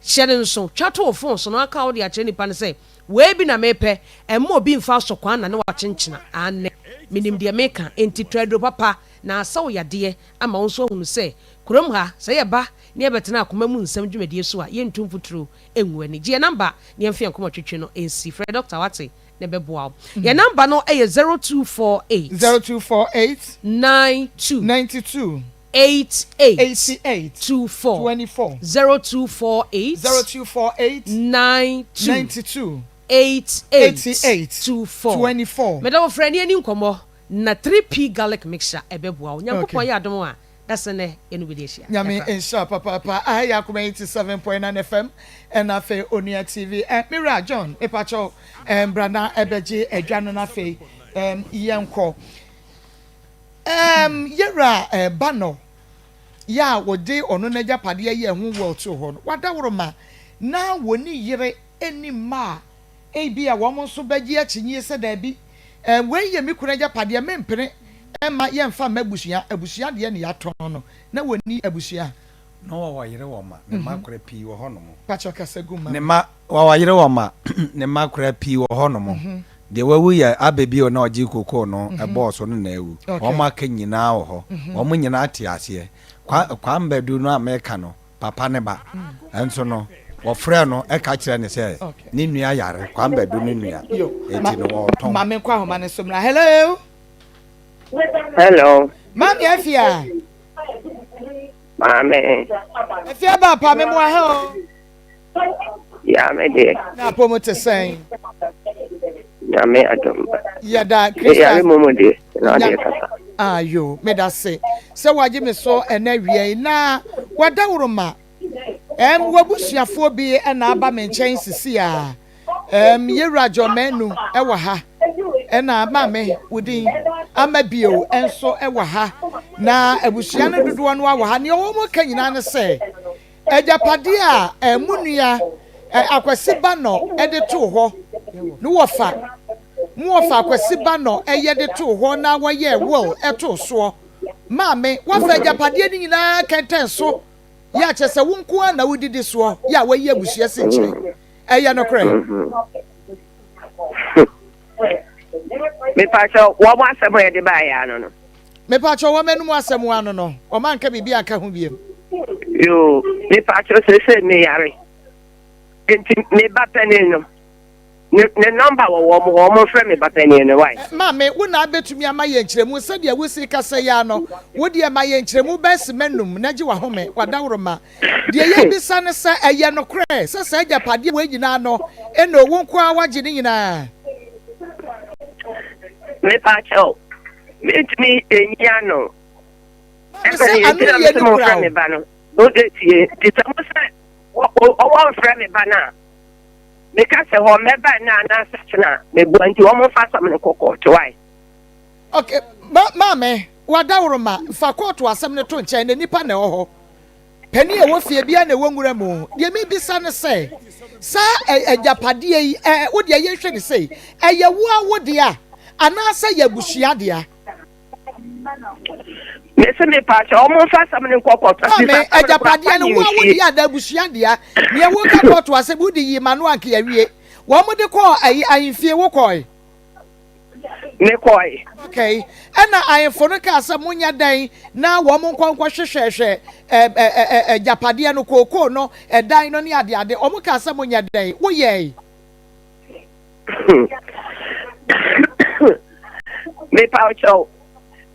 Hyɛ no nso, twa to wo phone so na aka wode akyerɛ nipa no sɛ wei bi na mepɛ. Ɛmma obi mfa asɔkwaa nnane w'akyenkyena. Aane, menim deɛ meka. Enti tɔ aduro papa na asa wo yadeɛ ama wo nso ahunu sɛ kurom ha, sɛ yɛba na yɛbɛtena akoma mu nsɛm dwumadie so a, yɛntu mfuturo ngu ani. Gye yɛn namba na yɛmfa yɛn nkɔmmɔ twetwe no nsi. Frɛ dɔkta, woate, na ɛbɛboa wo. Yɛn namba no yɛ 0248.
0248.
92.
92.
88.
88.
24.
24.
0248.
0248.
92.
92.
88.
88.
24.
24.
Meda wo frɛ ne yɛni nkɔmmɔ. Na 3P garlic mixture ɛbɛboa wo. Nyankopɔn yɛ adom a, dasɛnɛ yɛne wo bɛdi ahyia.
Nyame
Yɛakra.
nhyira papaapa. Aha yɛ Akoma 87.9 FM ɛna afei Onua TV. Eh, me wura John, mepakyɛw eh, bra na ɛbɛgye adwa no na afei eh, yɛnkɔ. Eh, yɛwura eh, Banɔ yɛ a wɔde ɔno n'agyapadeɛ yɛɛ ho will too hɔ no, wadaworo ma na wɔni yere ɛni mma a Ebia wɔn nso bɛgye akyinnye sɛ, 'Dabi, wei yɛ me kunu agyapadeɛ, merempene mma yɛmfa mma abusua. Abusua deɛ na yɛatɔn no, na wɔnni abusua.
Na wɔwɔ yere wɔ mma, ne mma kora pii wɔ hɔnom.
Pakyɛ kasa gu ma
Ne
me.
mma, wɔwɔ yere wɔ mma, ne mma kora pii wɔ hɔnom. Deɛ wawu yɛ Abɛ bio na ɔgye kokoo no bɔɔ so no na awu. Wɔn aka nyinaa wɔ hɔ. Wɔn nyinaa te aseɛ. Kwa, Kwame Badu no a meka no, papa ne ba nso no, wɔfrɛɛ no ka kyerɛɛ no sɛ ne nua yare, Kwame Badu ne nua, enti no wɔretɔn.
Ma menkɔ ahoma no so mmra. Hello.
Hello.
Maame Afia.
Maame.
Afia ba pa me mo aha o.
Ya me deɛ.
Na apɔ mu te sɛn.
Nyame adom.
Yɛda Kristo.
Yare mu mu deɛ na adeɛ kasa.
Ayo, meda se sɛ wagye me so ɛnɛ wia yi na wadaworo ma. Ɛm, w'abusuafoɔ bi na aba me nkyɛn sisi a. Ɛm, Yewura John Manu wɔ ha. Ɛna maame, wo din? Ama Bio nso wɔ ha. Na abusua no dodoɔ no ara wɔ ha. Nea wɔn ka nyinaa ne sɛ, agyapadeɛ a ɛm, mo nua ɛ, Akwasi Banɔ de too hɔ no wɔfa, mo wɔfa Akwasi Banɔ yɛ de too hɔ na wɔyɛɛ will too soɔ. Maame, woafa agyapadeɛ no nyinaa kɛntɛn so. Yɛ a kyerɛ sɛ wo nko ara na wodidi soɔ, yɛ a woayi abusua si nkyɛn. Ɛyɛ nokorɛ?
Mepakyɛ wɔn asɛm a yɛde baeɛ ano no.
Mepakyɛ wɔn anum asɛm ano no, wɔn anka biribi anka ho biem.
Yoo, mepakyɛ sese meyare. Nti me ba panin no. Ne ne number wɔ wɔn hɔ, wɔn mfrɛ me ba panin no wai.
Maame, wo na abɛtumi ama yɛn nkyerɛmu sɛdeɛ wosi kasa yi ara no, wo deɛ ma yɛn nkyerɛmu bɛyɛ sima num na gye w'ahome, w'adaworoma. Deɛ yɛrebisa ne sɛ, ɛyɛ nokorɛ sɛ saa agyapadeɛ wei nyinaa no, Eno, wo nko ara woagye ne nyinaa?
Mepa kyɛw, mentumi nyi ano.
Maame, sɛ ano yie no kura wo.
Wo de tie, nti sɛ mo sɛ wɔmfrɛ me ba no a, Meka sɛ hɔ mɛba nnɛ anaasɛ kyena a, meboa nti wɔn mfa asɛm no nkɔ kɔɔto wae.
Ok, ma maame, w'adaworoma, fa kɔɔto asɛm no to nkyɛn na nnipa na ɛwɔ hɔ. Panin a ɛwɔ fie biara na ɛwɔ nwura mu. Deɛ mebisa ne sɛ, saa ɛ agyapadeɛ yi, ɛ wo deɛ yɛnhwɛ no sei, ɛyɛ wo ara wo dea anaasɛ ɛyɛ abusua dea?
Mese mepaakyɛ ɔmo nfa asɛm no nkɔ kɔɔto.
Maame, agyapadeɛ no wo a wo deɛ anaa abusua dea? Neɛ wo ka kɔɔto asɛm wo de yii ma no anka yɛawie. Wɔn de kɔɔ ayi ahemfie wo kɔɔe?
Me kɔɔe.
Okay, ɛna ahemfo no kaa sɛ monyɛ dɛn na wɔn nkɔ nkɔ hwehwɛhwɛ ɛ ɛ ɛ agyapadeɛ no, kookoo no, ɛdan no ne adeade. Wɔn kaa sɛ monyɛ dɛn? Wo yɛɛe?
Mepa wo kyɛw.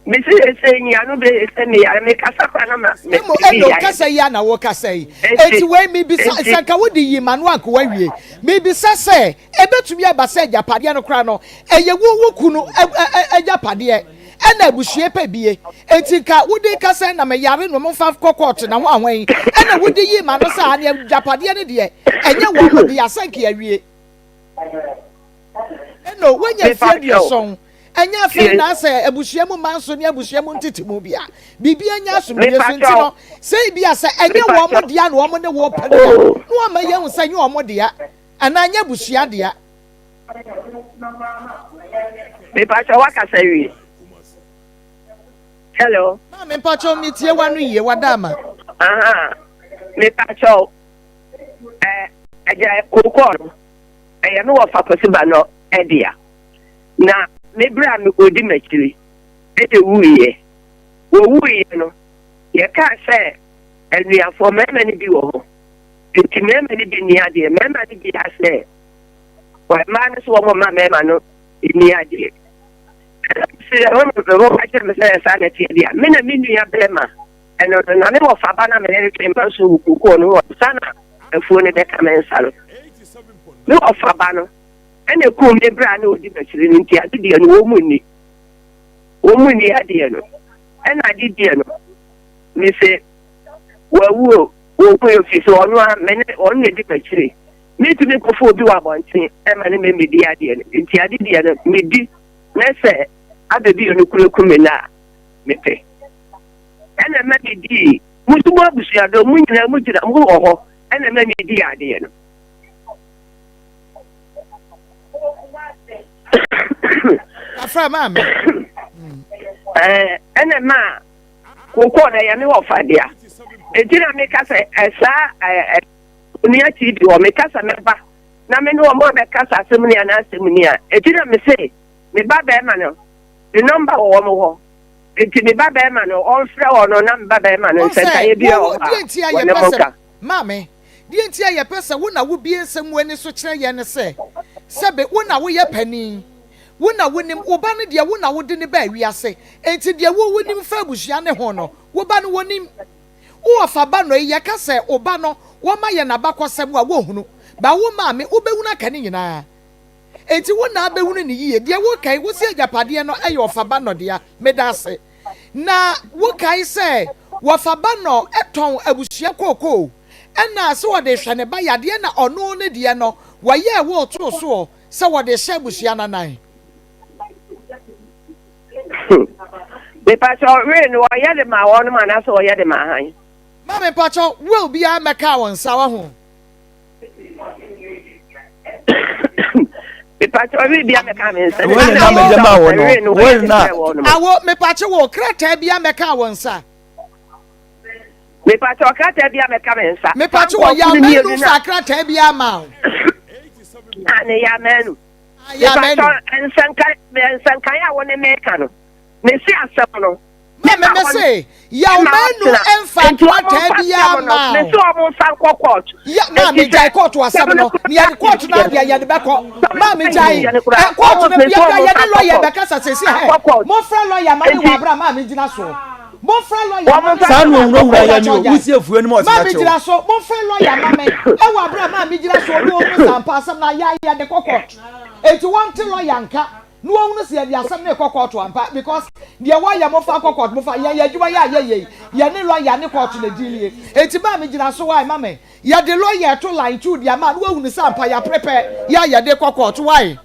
Mesi sɛ nyi ano bɛ sɛ meyare mekasa kora na ma me
Mo ɛno kasa yi a na wokasa yi. Enti wei mebisa sɛ nka wode yi ma no anka wawie. Mebisa sɛ ebetumi aba sɛ agyapadeɛ no koraa no ɛyɛ wo wo kunu agyapadeɛ ɛna abusua pɛ bie. Enti nka wode ka sɛ na meyare no momfa kɔ kɔɔto na ho ahwan ɛna wode yi ma no sɛ ane agyapadeɛ no deɛ ɛnyɛ wɔn dea sɛ nka awie. Eno, woanya mfe aduɔsɔn. Ɛnyɛ afei na asɛ abusua mu manso ne abusua mu ntetemu bi a biribi anya asomdwoe so nti no, sɛ ebia sɛ ɛnyɛ wɔn dea na wɔn ne wo repɛ no a, na wɔama yɛahu sɛ ɛnyɛ wɔn dea anaa ɛnyɛ abusua dea.
Mepakyɛ wakasa wie. Hello.
Maame mpakyɛw metie w'ano yie wada ama.
Aha mepakyɛw. Agya kookoo no, ɛyɛ me wɔfa Kwasi Banɔ dea. Na me berɛ a ɔdi m'akyiri na ɛwuiɛ. Wɔwuiɛ no, yɛkaa sɛ anuafoɔ mmarima no bi wɔ hɔ. Nti mmarima no bi nni adeɛ. Mmarima no bi asɛ mmaa no so wɔn mma mmarima no nni adeɛ. Ɛna sɛ wɔn ka kyerɛ me sɛ saa na ɛteɛ deɛ a, me na me nua barima Ɛno no, na me wɔfa ba na me ne no twe mpa nso wɔ kookoo no ho ansa na afuo no bɛka me nsa no. Me wɔfa ba no na ɛkum me berɛ a na ɔdi m'akyiri no nti adedeɛ no wɔn mu nni. Wɔn mu nni adeɛ no. Ɛna adedeɛ no, me se wawu o, wɔku yɛ fi so ɔno a me ne ɔno na ɛdi m'akyiri. Mentumi nkɔfa obi wɔ abɔnten ɛma ne memmɛdi adeɛ no. Nti adedeɛ no medi na sɛ abɛbi ɔno kura ku me no a mepɛ. Ɛna ɛma midii, mo nso mo abusuadɔm, mo nyinaa mo gyina, mo wɔ hɔ, ɛna ɛma midii adeɛ no.
Afra maame.
Ɛna ɛma kokoo na ɛyɛ me wɔ fa dea. Eti na meka sɛ ɛsaa ɛɛ onua TV wɔ meka sɛ mɛba na me ne wɔn abɛkasa asɛm ni anaa asɛm ni a. Eti na me se me ba bɛrima no ne nɔmba wɔ wɔn hɔ. Enti me ba barima no, ɔmfrɛ wɔn na me ba barima no
Wohu sɛ,
nsɛnkaeɛ biara
wo,
wɔ hɔ
deɛ nti
a,
a
wɔne
yɛpɛ
mo
sɛ,
nka.
Maame, deɛ nti a yɛpɛ sɛ wo na wobue nsɛm mu ani so kyerɛ yɛn ne sɛ, sɛbe wo na woyɛ panin. Wo na wonim, wo ba no deɛ wo na wode no baa wiase, enti deɛ wo wonim fa abusua no ho no, wo ba no wɔnim. Wo wɔfa ba nɔ yi, yɛka sɛ wo ba no wɔma yɛn abakɔsɛm a wɔnhunu, but wo maame wobɛhunu aka ne nyinaa. Enti wo na abɛhunu no yie. Deɛ woka yi, wose agyapadeɛ no yɛ ɔfa ba nɔ dea. Meda ase. Na wokae sɛ wɔfa ba nɔ tɔn abusua kookoo, ɛna sɛ wɔde hwɛ ne ba yadeɛ na ɔno ne deɛ no wɔyɛɛ will too soɔ sɛ wɔde hyɛ abusua no anan.
Mepakyɛw, will no wɔyɛ de ma wɔnom anaasɛ wɔyɛ de ma han?
Ma mepakyɛw, will biara mmɛkaa wo nsa, wahu.
Mepakyɛw, will biara mmɛkaa me nsa.
Will na mede ma wo no, will na.
Awo, mepakyɛw, wo krataa biara mmɛkaa wo nsa.
Mepakyɛw, krataa biara mmɛka me nsa.
Mepakyɛw, wɔ Yamanu fa krataa biara ma wo.
Ah, ne Yamanu. Mepakyɛw, nsɛnkan a wo ne meka no, mese asɛm no.
Maame me se, yaw manu mfa krataa biara ma
wo. Mese wɔn nfa nkɔ court.
Ya maame gyae court asɛm no, na yɛde court no adeɛ yɛde bɛkɔ. Maame gyae, ɛ court no yɛde yɛde lawyer bɛkasa sɛsi hɛ. Mofrɛ lawyer ma me wɔ abira maame gyina soɔ. Mofrɛ lawyer ma me.
Saa na ɔhunahuna yɛn ni o, wosi afuo anim a ɔte
Maame
n'akyi o.
gyina so, mofrɛ lawyer ma me ɛwɔ abira maame gyina soɔ na wɔn sampa asɛm na yɛ yɛde kɔ court. Eti wɔn te lawyer nka. Na wɔhunu sɛ yɛde asɛm no rekɔ kɔɔto ampa because deɛ wɔyɛ mofa nkɔ kɔɔto mofa yɛn yɛ adwuma yɛ a yɛyɛ yi yɛne lɔya ne kɔɔto na ɛdi yie enti maa me gyina so why ma me yɛde lɔya ɛto line two de ama na wɔhunu sɛ ampa yɛaprepare yɛ a yɛde kɔ kɔɔto why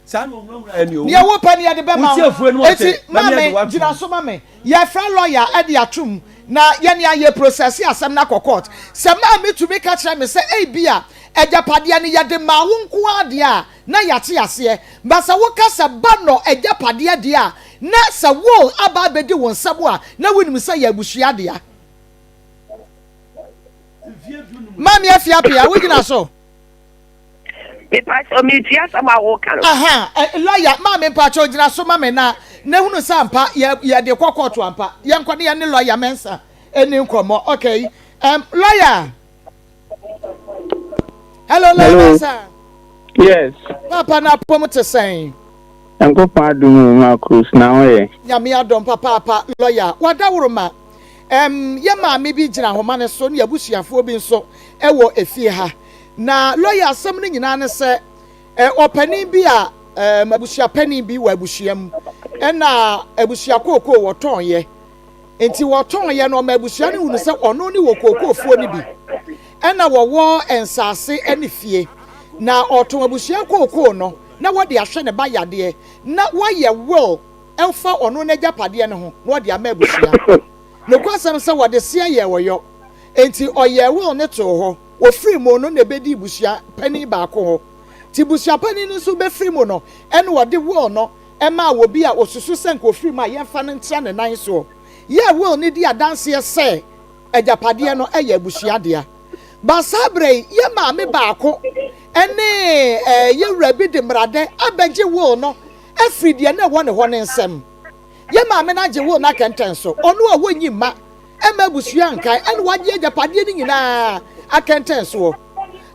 deɛ wopɛ no yɛde bɛma wo enti ma me gyina so ma me yɛfrɛ lɔya ɛde atom na yɛne ayɛ process asɛm no akɔ court sɛ maa me tumi ka kyerɛ me sɛ ebi a agyapadeɛ no yɛde maa wo nko ara deɛ a na yɛate aseɛ. But sɛ woka sɛ ba nɔ agyapadeɛ deɛ a, na sɛ will aba abɛdi wo nsam a, na wonim sɛ yɛ abusua dea. Maame Afiapia, wogyina so?
Mepakyɛw, metie asɛm a woka no.
Aha, eh, lawyer, maame mpakyɛw gyina so ma me na na hunu sɛ ampa yɛ yɛde kɔ kɔɔto ampa. Yɛnkɔ ne yɛne lawyer Mensah ɛni nkɔmmɔ. Okay, um, lawyer. Hello,
Hello.
Sir.
Yes.
Papa na apom te sɛn?
Nyankopɔn adom o ma Cruz na ho yɛ.
Nyame adom papaapa lawyer wadaworoma. Um, yɛ maame bi gyina ahoma no so ne abusuafoɔ bi nso wɔ efie ha. Na lawyer asɛm no nyinaa ne sɛ eh, ɔpanin bi a um, abusuapanin bi wɔ abusua mu ɛna abusua kookoo wɔtɔnyɛ. Enti wɔtɔn yɛ no, ɔma abusua no hunu sɛ ɔno ne wɔ kookoofuo no bi, ɛna wɔwɔ nsaase ne fie. Na ɔtɔn abusua kookoo no na wɔde ahwɛ ne ba yadeɛ, na wɔayɛ will ɛfa ɔno n'agyapadeɛ no ho na wɔde ama abusua. Nokwasɛm sɛ wɔde seɛ yɛɛ ɔyɔ, enti ɔyɛɛ will no too hɔ. Ɔfiri mu no na ɛbɛdii busua panin baako hɔ. Nti busua panin no nso bɛfiri mu no, ɛna ɔde will no maa obi a ɔsusu sɛ anka ɔfiri mu a yɛmfa no ntra ne nan soɔ. Yɛ will no di adanseɛ sɛ agyapadeɛ no yɛ abusua dea. But saa berɛ yi, yɛ maame baako ne yɛ wura bi de mmaradɛ abɛgye will no afiri deɛ na ɛwɔ ne hɔ no nsam. Yɛ maame no agye will no akɛntɛn so, ɔno a wɔnyi mma mma abusua nkae ɛna wagye agyapadeɛ no nyinaa akɛntɛn soɔ.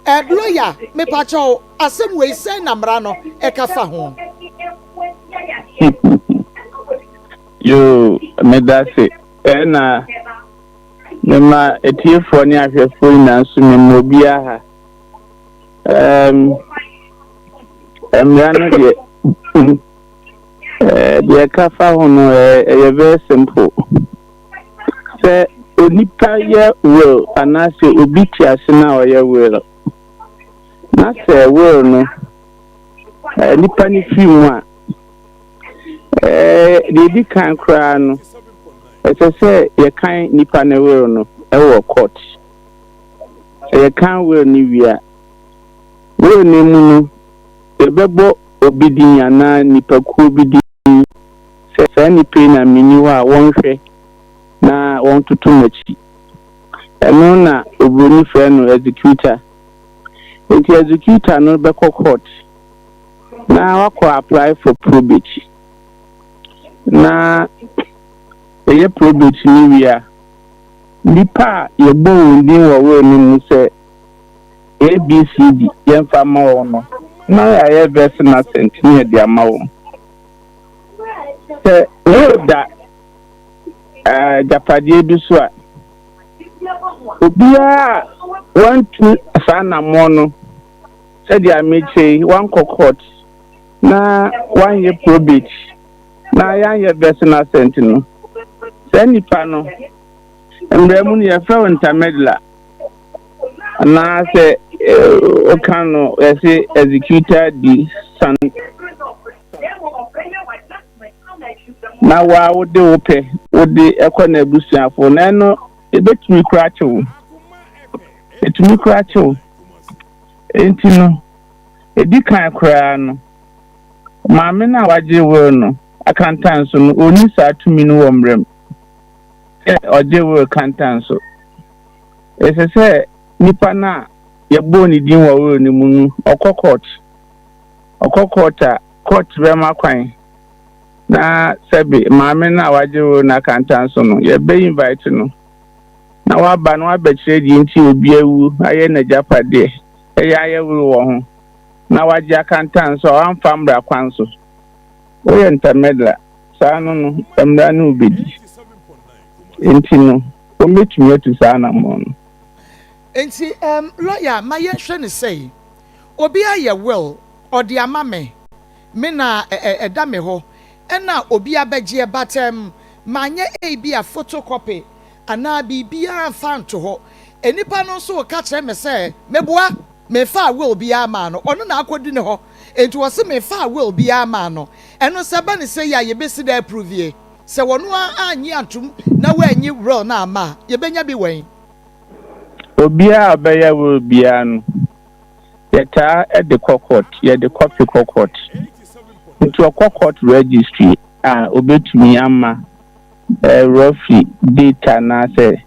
Eh, lawyer, mepakyɛw, asɛm wei sɛn na mmara no ɛka fa ho?
Yoo, medase. Ɛna mema atiefoɔ ne ahwɛfoɔ nyinaa nso mema obiara ha. Um, mmara no deɛ, eh, deɛ ɛka fa ho no ɛyɛ very simple. Sɛ onipa yɛ will anaasɛ obi te ase na ɔyɛ will, na sɛ will no nipa no firi mu a, deɛ edi kan koraa no, ɛsɛ sɛ yɛkan nipa no will no wɔ court. Sɛ yɛkan will no wie a, will no mu no, yɛbɛbɔ obi din anaa nipakuo bi din sɛ saa nnipa yi na menni hɔ a wɔnhwɛ na wɔntoto m'akyi. Ɛno na oburoni frɛ no executor. Nti executor no bɛkɔ court na wakɔ apply for probate. Na yɛyɛ probate no wie a, nnipa a yɛbɔ wɔn din wɔ will no mu sɛ ABCD yɛmfa mma wɔn no, na yɛayɛ verse and assent na yɛde ama wɔn. Sɛ woreda agyapadeɛ bi so a, obiara a wantu saa anammɔn no sɛdeɛ mekyerɛ yi, wankɔ court na wanyɛ probate na yɛanyɛ vesting assent no, saa nipa no, mmara mu no yɛfrɛ wo intermeddler anaasɛ woka no yɛse executor di san na waa wode wo pɛ wode ɛkɔ n'abusuafo na ɛno ebetumi kora kyew etumi kora kyew enti no edi kan koraa no maame no a wagye will no akantan so no onni saa tumi no wɔ mmerɛ mu sɛ ɔgye will kantan so ɛsɛ sɛ nipa no a yɛbɔɔ ne din wɔ will no mu no ɔkɔ court ɔkɔ court a court bɛma kwan na sɛbe maame no a wagye will no akantan so no yɛbɛ invite no na waba na wabɛkyerɛ deɛ nti obi awu ayɛ n'agyapadeɛ ɛyɛ ayɛ will wɔ ho na wagye akantan so a wamfa mmara kwan so woyɛ intermeddler saa no no mmara ne wobɛdi nti no wɔmmɛtumi atu saa anammɔn no.
Nti um, lawyer ma yɛnhwɛ ne sɛi obi ayɛ will ɔde ama me me na ɛda me hɔ ɛna obi abɛgyeɛ but um, manyɛ ebi a photocopy anaa biribiara mfa nto hɔ enipa no nso ka kyerɛ me sɛ meboa mefa will biara maa no ɔno na akɔdi ne hɔ nti wɔsi mefa will biara maa no ɛno sɛ ba ne sɛ yi a yɛbɛsi dɛ approve sɛ wɔn anyi antom na wɔanyi will na ama a yɛbɛnya bi wɛn.
Obiara a ɔbɛyɛ will biara no yɛtaa de kɔ court yɛde copy kɔ court nti ɔkɔ court registry a obetumi ama roughly date anaasɛ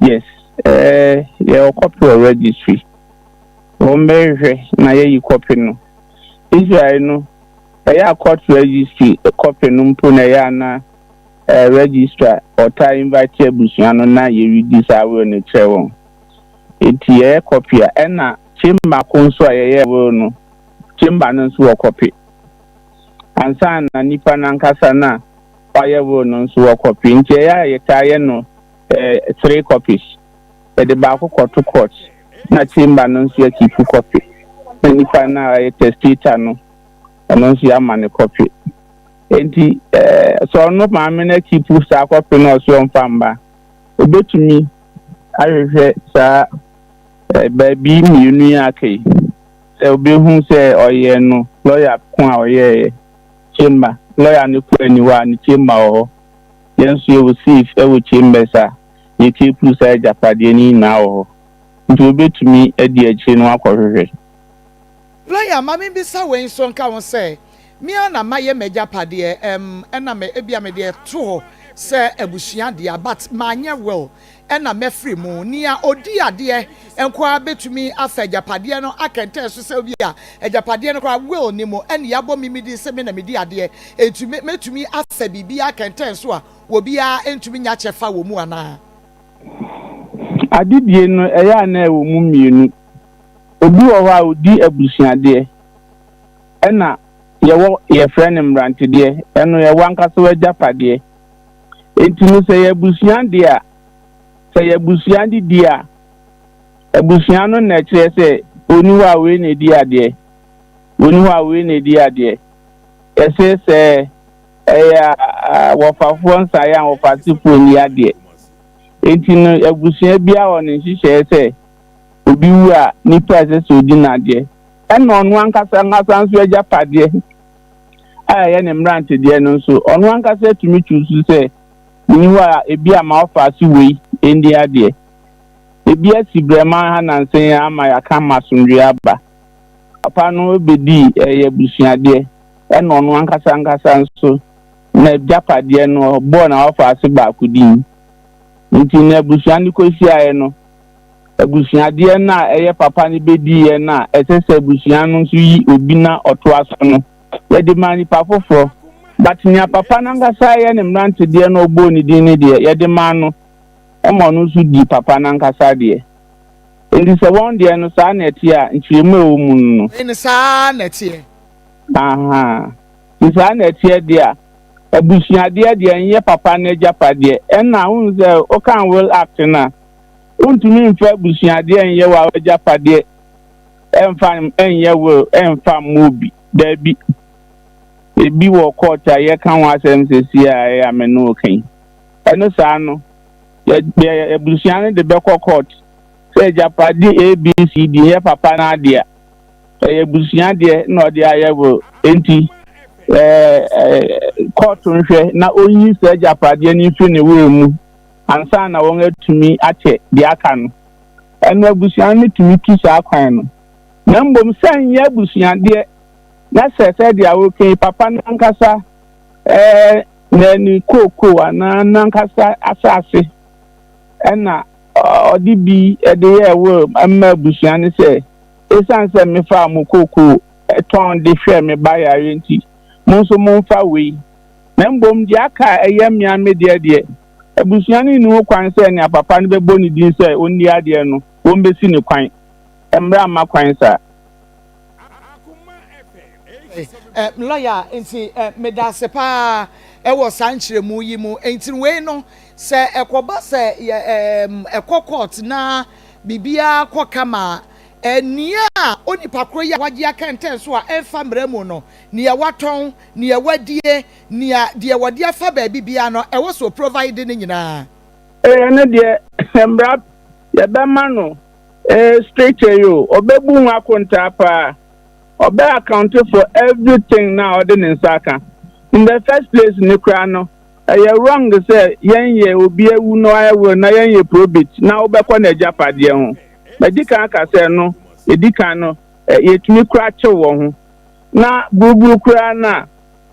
yes yɛwɔ copy wɔ registry wɔn bɛhwehwɛ na yɛyi copy no Israel no ɛyɛ a court registry copy no mpo na ɛyɛ ana registrar ɔtaa invite abusua no na yɛredi saa will no kyerɛ wɔn nti yɛyɛ copy a ɛna chamber ko nso a yɛyɛ will no chamber no nso wɔ copy ansa na nipa nankasa na wayɛ will no nso wɔ copy nti ɛyɛ a yɛtaa yɛ no three copies yɛde baako kɔto court na chamber no nso yɛ keep copy na nipa na ɔyɛ testator no ɔno nso yɛama ne copy nti sɛ ɔno maame no keep saa copy no ɔso ɔmfa mba obetumi ahwehwɛ saa baabi mmienu yi aka yi sɛ obehu sɛ ɔyɛ no lɔya ko a ɔyɛɛyɛ chamber lɔya no kɔ aniwa a ne chamber wɔ hɔ yɛn nso yɛwɔ safe ɛwɔ chambers a yɛ keep saa agyapadeɛ no nyinaa wɔ hɔ nti obetumi adi akyire no akɔhwehwɛ.
Lɔya maame bisa wei nso nka ho sɛ mmea na mayɛ m'agyapadeɛ ɛna me ebia me deɛ to hɔ sɛ abusua deɛ but manyɛ will ɛna mɛfiri mu nea odi adeɛ nkoa bɛtumi afa agyapadeɛ no akɛntɛn so sɛ obi a agyapadeɛ no koraa will ni mu ɛna yabɔ mi mi di sɛ mi na mi di adeɛ etu mɛtumi afa biribi akɛntɛn so a obiara ntumi nya kyɛfa wɔ mu anaa.
Adedie no ɛyɛ ana ɛwɔ mu mmienu obi wɔ hɔ a odi abusuadeɛ ɛna yɛwɔ yɛfrɛ no mmerantedeɛ ɛno yɛwɔ ankasa w'agyapadeɛ nti no sɛ yɛ abusua deɛ a sɛ yɛ abusua didi a abusua no na ɛkyerɛ sɛ oni hɔ a wei na edi adeɛ oni hɔ a wei na edi adeɛ yɛsɛ sɛ ɛyɛ wɔfafoɔ nsaeɛ a wɔfasefoɔ ni adeɛ nti no abusua biara wɔ ne nhyehyɛeɛ sɛ obi wu a nipa ɛsɛ sɛ odi n'adeɛ ɛna ɔno ankasa ankasa nso agyapadeɛ a ɛyɛ ne mmerantedeɛ no nso ɔno ankasa tumi tuusu sɛ ni hɔ a ebi ama ɔfa ase wei ndi adeɛ ebi asi brɛma ha nansen ama yɛaka ama asomdwe aba papa no bɛdi ɛyɛ abusuadeɛ ɛna ɔno ankasa ankasa nso na agyapadeɛ no ɔbɔɔ na ɔfa ase baako din nti na abusua no kɔhyiaeɛ no abusuadeɛ no a ɛyɛ papa no bɛdiiɛ no a ɛsɛ sɛ abusua no nso yi obi na ɔtoa so no yɛde maa nipa foforɔ but nea papa no ankasa yɛ ne mmerantedeɛ no ɔbɔɔ ne din no deɛ yɛde maa no ɛma ɔno nso di papa no ankasa deɛ nti sɛ wɔn deɛ no saa na ɛteɛ a nkyerɛmu a ɛwɔ mu no
ɛne saa na ɛteɛ.
Aha nti saa na ɛteɛ deɛ a Abusuadeɛ deɛ ɛnyɛ papa no agyapadeɛ. Ɛna wohu sɛ wokan Will Act no a, wontumi mfa abusuadeɛ nyɛ w'agyapadeɛ ɛmfa nyɛ will ɛmfa mma obi. Daabi. Ebi wɔ court a yɛka ho asɛm seesei a ɛyɛ a me ne wo ka yi. Ɛno saa no, yɛ, yɛ, abusua no de bɛkɔ court sɛ agyapade ABCD nyɛ papa no adea. Ɛyɛ abusua deɛ na ɔde ayɛ will. Enti, ɛɛ, ɛɛ, court nhwɛ na ɔnyi saa agyapadeɛ no mfiri ne will mu ansa na wɔatumi akyɛ deɛ aka no. Ɛno abusua no tumi tu saa kwan no. Na mmom sɛ ɛnyɛ abusua deɛ na sɛ sɛdeɛ woreka yi papa no ankasa eh, na ne kookoo anaa n'ankasa asase ɛna ɔde bi de yɛɛ will ma abusua no sɛ ɛsiane sɛ mefaa mo kookoo tɔn de hwɛɛ me ba yareɛ nti mo nso momfa wei na mmom deɛ aka a ɛyɛ mmea me deɛ deɛ abusua no nni ho kwan sɛ nea papa no bɛbɔ ne din sɛ ɔnni adeɛ no wɔmbɛsi ne kwan. Mmara mma kwan saa.
Eh, lɔya, nti eh, meda ase paa ɛwɔ saa nkyerɛmu yi mu. Nti wei no, sɛ ɛkɔba sɛ yɛ ɛɛm ɛkɔ court na biribiara kɔ kama a, eh, nea onipa koro yi a wagye akɛntɛn so a ɛmfa mmara mu no, nea watɔn, nea wadie, nea deɛ wɔde afa baabi biara no, ɛwɔ sɛ ɔprovide ne nyinaa.
Eh, ɛno deɛ mmara yɛbɛma no Eh stricture yi o, ɔbɛbu ho akontaa paa. Ɔbɛ account for everything na ɔde ne nsa aka. In the first place no koraa no, ɛyɛ wrong sɛ yɛn yɛ obi awu na wayɛ will na yɛn yɛ probate na wobɛkɔ n'agyapadeɛ ho. Madi kan aka sɛ ɛno, ɛdi kan no, yɛtumi koraa kyew wɔ ho. Na buruburu koraa no a,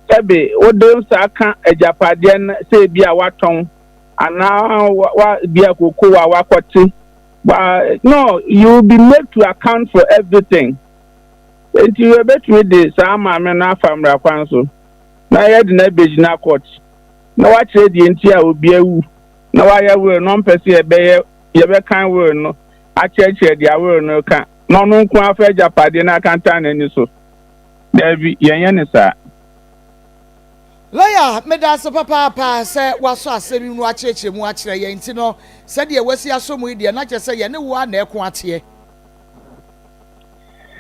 sɛbe wode wo nsa aka agyapadeɛ no sɛ ebi a watɔn anaa wa, wa, bi a kookoo a wakɔte But no, you will be made to account for everything. Nti yɛbɛtumi de saa maame no afa mmara kwan so na yɛde no abɛgyina court na wakyerɛ deɛ nti a obi awu na wayɛ will na ɔmpɛ sɛ yɛbɛyɛ yɛbɛkan will no akyerɛkyerɛ deɛ will no ka na ɔno nko afa agyapadeɛ no akantan n'ani so. Daabi, yɛnyɛ ne saa.
Lawyer, medaase papaapa sɛ woasɔ asɛm yi mu na woakyerɛkyerɛ mu akyerɛ yɛn. Nti no, sɛdeɛ woasi asɔ mu yi deɛ, na kyerɛ sɛ yɛne wo ara na ɛko ateɛ.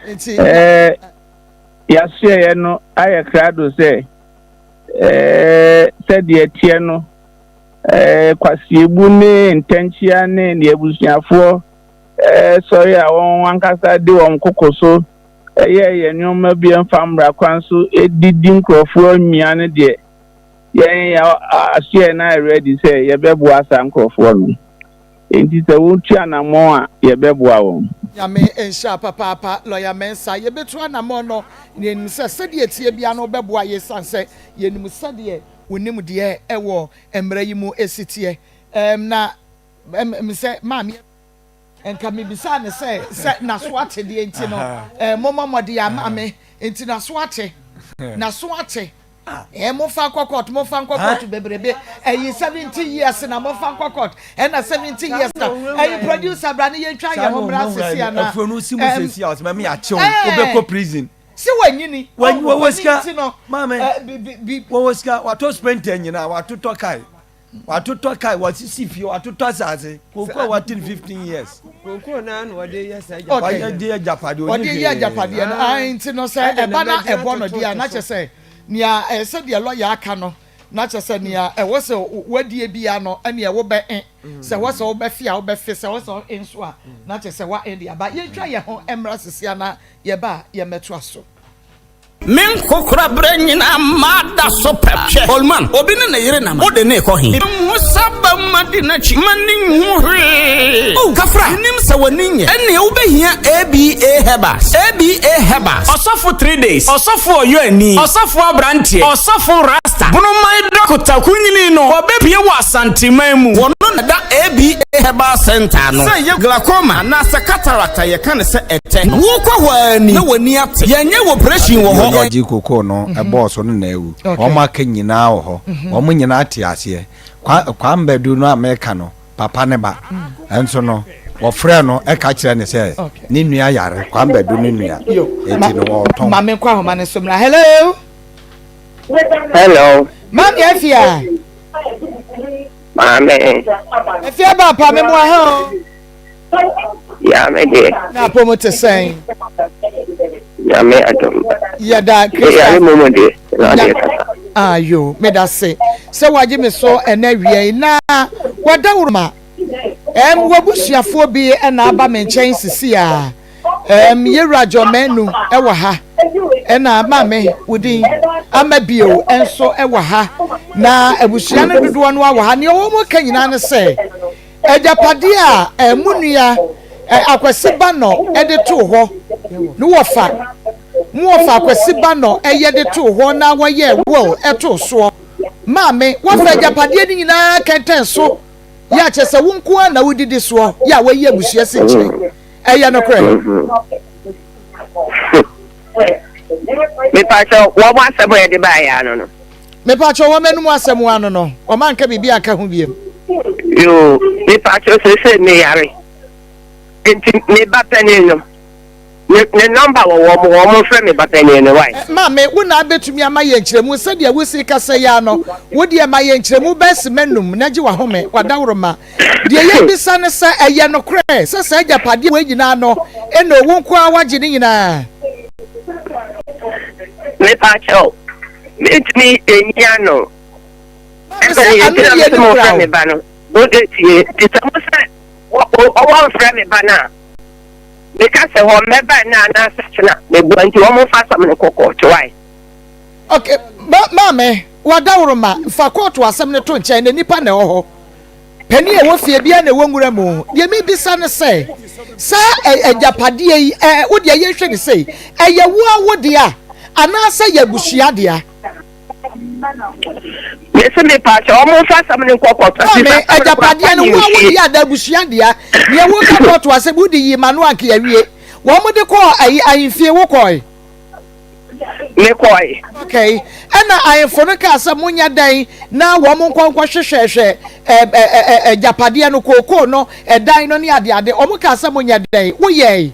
Nti.
Ɛɛ, yɛasoɛeɛ no ayɛ krado sɛ, ɛɛ, sɛdeɛ ɛteɛ no, ɛɛ, kwasiebu ne ntɛnkyea ne deɛ abusuafoɔ ɛɛ sɔre a wɔn ankasa de wɔn koko so yɛyɛ nneɛma bi mfa mmara kwan so de di nkurɔfoɔ amia no deɛ, yɛn asoɛe no ayɛ ready sɛ yɛbɛboa saa nkurɔfoɔ no. Enti sɛ wɔtu anammɔn a, yɛbɛboa wɔn.
Nyame nhyira papaapa Lawyer Mensah. Yɛbɛtu anammɔn no na yɛnim sɛ sɛdeɛ ɛteɛ biara no wobɛboa yɛn ɛsiane sɛ yɛnim sɛdeɛ wo nimdeɛ wɔ mmara yi mu si teɛ. Ɛɛm na ɛm sɛ maame. Nka mebisaa no sɛ, sɛ n'aso ate deɛ nti no, eh, mommɔ mmɔden ama me. Nti n'aso ate. N'aso ate. Eh, momfa nkɔ court, momfa nkɔ court bebrebe. Ɛyi 70 years na momfa nkɔ court. Ɛna 70 years na. Ɛyi producer bra ne yɛntwa yɛn ho mmra sisi ana.
Afuo no si mu sisi a ɔsɛ mɛmi akyew, wobɛkɔ prison.
Si wanyini.
Wɔwɔ sika. Maame, wɔwɔ sika, watɔ sprinter nyinaa, watotɔ kae. Watotɔ car, wasisi fie, watotɔ asase. Kooko a wate no 15 years.
Kooko naa na ɔde yɛ saa agyapadeɛ.
Ɔde yɛ agyapadeɛ,
ɔde yɛ agyapadeɛ no. Ayi nti no sɛ ɛba na ɛbɔ no deɛ na kyɛ sɛ nea ɛsɛ deɛ lɔya aka no na kyɛ sɛ nea ɛwɔ sɛ wadie bia no ɛne ɛwɔ bɛ e sɛ ɛwɔ sɛ wobɛfe a wobɛfe sɛ ɛwɔ sɛ nso a na kyɛ sɛ wa e de aba. Yɛntwa yɛn ho mmra sisi ana yɛba a yɛmmɛtoa so.
Me nkokoraberɛ nyinaa mada so pɛ. Hwɛ, old man, obi ne ne yere nam a, wode no rekɔ he? Nhu sɛ bɛmma di n'akyi ma ne nhu hwee. Oh, Kafra, menim sɛ w'ani nyɛ. Ɛnneɛ wobɛhia ABA Herbals. ABA Herbals. Ɔsɔfo Three Days, Ɔsɔfo Ɔyɔani, Ɔsɔfo Aberanteɛ, Ɔsɔfo Rasta, Bonoman Dɔkota Kunyini no, wɔbɛpue wɔ Asanteman mu. Wɔno na ɛda ABA Herbal Centre ano. Sɛ ɛyɛ glaucoma anaasɛ cataract a yɛka no sɛ ɛtɛ no, wokɔ hɔ ara ni na w'ani ate. Yɛnyɛ wo operation wɔ hɔ.
Deɛ ɔgye kokoo no bɔɔ so no na awu. Wɔn aka nyinaa wɔ hɔ. Wɔn nyinaa te aseɛ. Kwa, Kwame Badu no a meka no, papa ne ba. Nso no, wɔfrɛɛ no ka kyerɛɛ no sɛ ne nua yare, Kwame Badu ne nua. Enti no wɔretɔn.
Ma menkɔ ahoma no so mmra. Hello.
Hello.
Maame Afia.
Maame.
Afia ba pa me mu aha o.
Ya me deɛ.
Na apɔmu te sɛn?
Nyame adom.
Yɛda Kristo.
Yare mu mu deɛ na adeɛ kasa.
Ayo, meda se sɛ wagye me so ɛnɛ awia yi na wadaworoma. Ɛm wabusuafoɔ bi ɛna aba me nkyɛn sisi a. Ɛm yɛwura John Manu ɛwɔ ha. Ɛna maame wodin ama bio nso ɛwɔ ha. Na abusua no dodoɔ no wɔ ha. Nea wɔn ka nyinaa ne sɛ Agyapadeɛ a eh, mo nua eh, Akwasi Banɔ de too hɔ no wɔfa, mo wɔfa Akwasi Banɔ yɛ de too hɔ na wɔyɛɛ will too soɔ. Maame, woafa agyapadeɛ no nyinaa kɛntɛn so yɛ a kyerɛ sɛ wo nko ara na wodidi soɔ yɛ a woayi abusua si nkyɛn. Ɛyɛ nokorɛ?
Mepakyɛ wɔn asɛm a yɛde baeɛ ano no.
Mepakyɛ wɔn anum asɛm ano no, wɔn anka biribi anka ho biem.
Yoo, mepakyɛ sese meyare nti me ba panin no ne ne nɔmba wɔ wɔn hɔ, wɔn mfrɛ me ba panin no wae.
Maame, wo na abɛtumi ama yɛn nkyerɛmu sɛdeɛ wosi kasa yi ara no, wo deɛ ma yɛn nkyerɛmu bɛyɛ sima num na gye w'ahome, w'adaworoma. Deɛ yɛbisa ne sɛ, ɛyɛ nokorɛ sɛ saa agyapadeɛ wei nyinaa no, Eno, wo nko ara woagye ne nyinaa?
Mepakyɛw, mentumi nyi ano.
Maame, sɛ ano yie no kura
wo. Me ba no, wode tie, nti sɛ mo sɛ wɔmfrɛ me ba no a, meka sɛ wɔmmɛba nnɛ anaasɛ kyena, meboa nti wɔmfa asɛm no nkɔ kɔɔto wae.
Ok, ma maame, w'adaworoma, fa kɔɔto asɛm no to nkyɛn, na nnipa na ɛwɔ hɔ. Panin a ɛwɔ fie biara na ɛwɔ nwura mu. Deɛ mebisa ne sɛ, saa agyapadeɛ yi, ɛ, wo deɛ yɛnhwɛ ne sei, ɛyɛ wo ara wo dea anaasɛ yɛ abusua dea?
Mese mepaakyɛ wɔn mfa asɛm no nkɔ kɔɔto.
Maame, agyapadeɛ no wo ara wo dea anaa abusua dea? Deɛ woka kɔɔto asɛm wode yii m'ano anka yɛawie. Wɔn de kɔɔ ayi ahemfie wokɔe?
Mekɔe.
Okay. Ɛna ahemfo no kaa sɛ monyɛ dɛn na wɔn nkɔ nkɔhwehwɛhwɛ ɛ ɛ ɛ agyapadeɛ no, kookoo no, ɛdan no ne adeade. Wɔn kaa sɛ monyɛ dɛn? Woyɛe?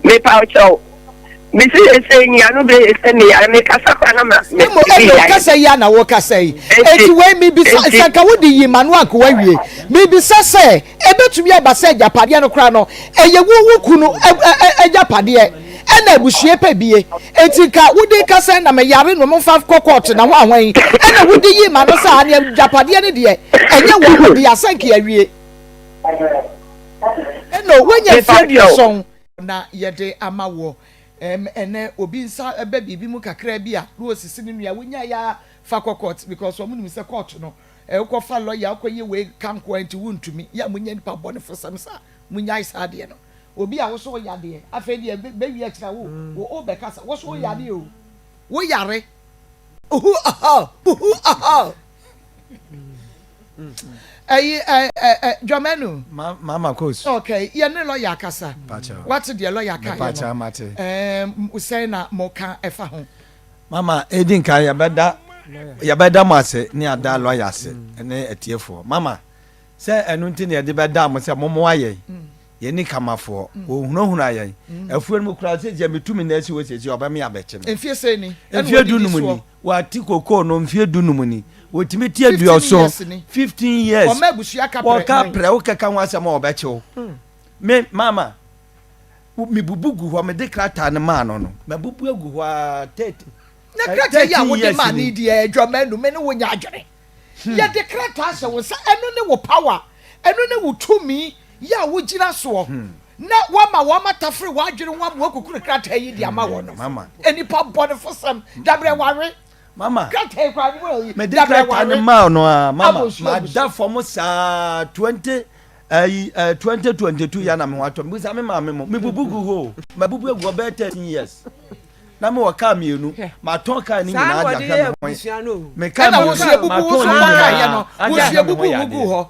Mepa wo kyɛw. Mese sɛ nyia no bɛyɛ sɛ meyare mekasa koraa na ma
me Mo ɛna ɔkasa yi a na wɔkasa yi. Eti wei mebisa sɛ nka wode yi ma no anka wawie. Mebisa sɛ ebetumi aba sɛ agyapadeɛ no koraa no ɛyɛ wo wo kunu agyapadeɛ ɛna abusua pɛ bie. Eti nka wode ka sɛ na meyare no momfa kɔ kɔɔto na ho ahwan ɛna wode yi ma no sɛ ane agyapadeɛ no deɛ ɛnyɛ wɔn dea sɛ nka yɛawie. Ɛna woanya mfeɛ aduɔsɔn. Na yɛde ama woɔ. Ɛm ɛnɛ obi nsa bɛ biribi mu kakraa bi a na ɔsisi ne nua wonyaeɛ ara fa kɔ court because wɔn nim sɛ court no ɛ wokɔ fa lawyer wokɔ yɛ wei ka nkoa nti wontumi yɛ a monyɛ nipa bɔnefo sɛm saa monyae saa adeɛ no obi a woso woyɛ adeɛ afei deɛ bɛwie akyira wo wo wobɛkasa woso woyɛ adeɛ o woyare uhu aha uhu aha Ɛyi ɛ ɛ ɛ Dwamanu.
Ma mama kos.
Okay, yɛ ne lɔya akasa.
Pakyɛ.
Wate deɛ lɔya ka yɛ no.
Mepakyɛ mate.
Ɛɛ sɛn na mo ka ɛfa ho.
Mama edi nkan yɛbɛda yɛbɛda mo ase ne ada lɔya ase ne atiefoɔ. Mama sɛ ɛno nti na yɛde bɛda mo sɛ momoa yɛn. Yɛnni kamafoɔ. Wɔhunahuna yɛn. Afuo no mu koraa seesei metu me nan si hɔ seesei ɔbɛme abɛkye me.
Mfie sɛn ni? Ɛna
Mfie
wɔdidi
dunum
soɔ.
ni. Wɔate kokoo no mfie dunum ni. Wɔtumi te
15
aduɔson.
years ni.
15 years.
Wɔma abusua ka prɛ.
Wɔka prɛ, wokɛka ho asɛm a wɔbɛkye wo. Me, mama, mebubu gu hɔ, mede krataa no maa no no, mabubu agu hɔ ara 30,
Na krataa yi a
13
wode
years
maa no
ni.
yi deɛ, Adwamanu, me ne wo nyɛ adwene. Yɛde krataa hyɛ wo nsa, ɛno ne wo power, ɛno ne wo tumi yɛ a wogyina soɔ na woama wɔn atafere w'adwene ho ama woakukuru krataa yi de ama wɔn no. Nnipa bɔnefosɛm, dabrɛ wawe.
Mama,
Krataa yi koraa no yi,
mede
dabrɛ
krataa no
wawe.
maa no a, mama,
Abɔ nsuo agu so.
mada fam saa 20, ayi, eh, 2022 ya na me ho atɔ me. Bisa me maame mo, mebubu gu hɔ o, mabubu agu hɔ bɛyɛ 13 years. Na mewɔ kaa mmienu, matɔn kaa no
Saa
nyinaa
na
de
wɔde
ahwɛ
yɛ
me ho.
abusua no o.
Me kaa
Ɛna wo
mmienu,
nso yɛbubu wo
matɔn
so
ne
kɔkaeɛ no,
nyinaa
wo
de
nso
ahwɛ me ho
yɛbubu wo
yadeɛ.
guu hɔ.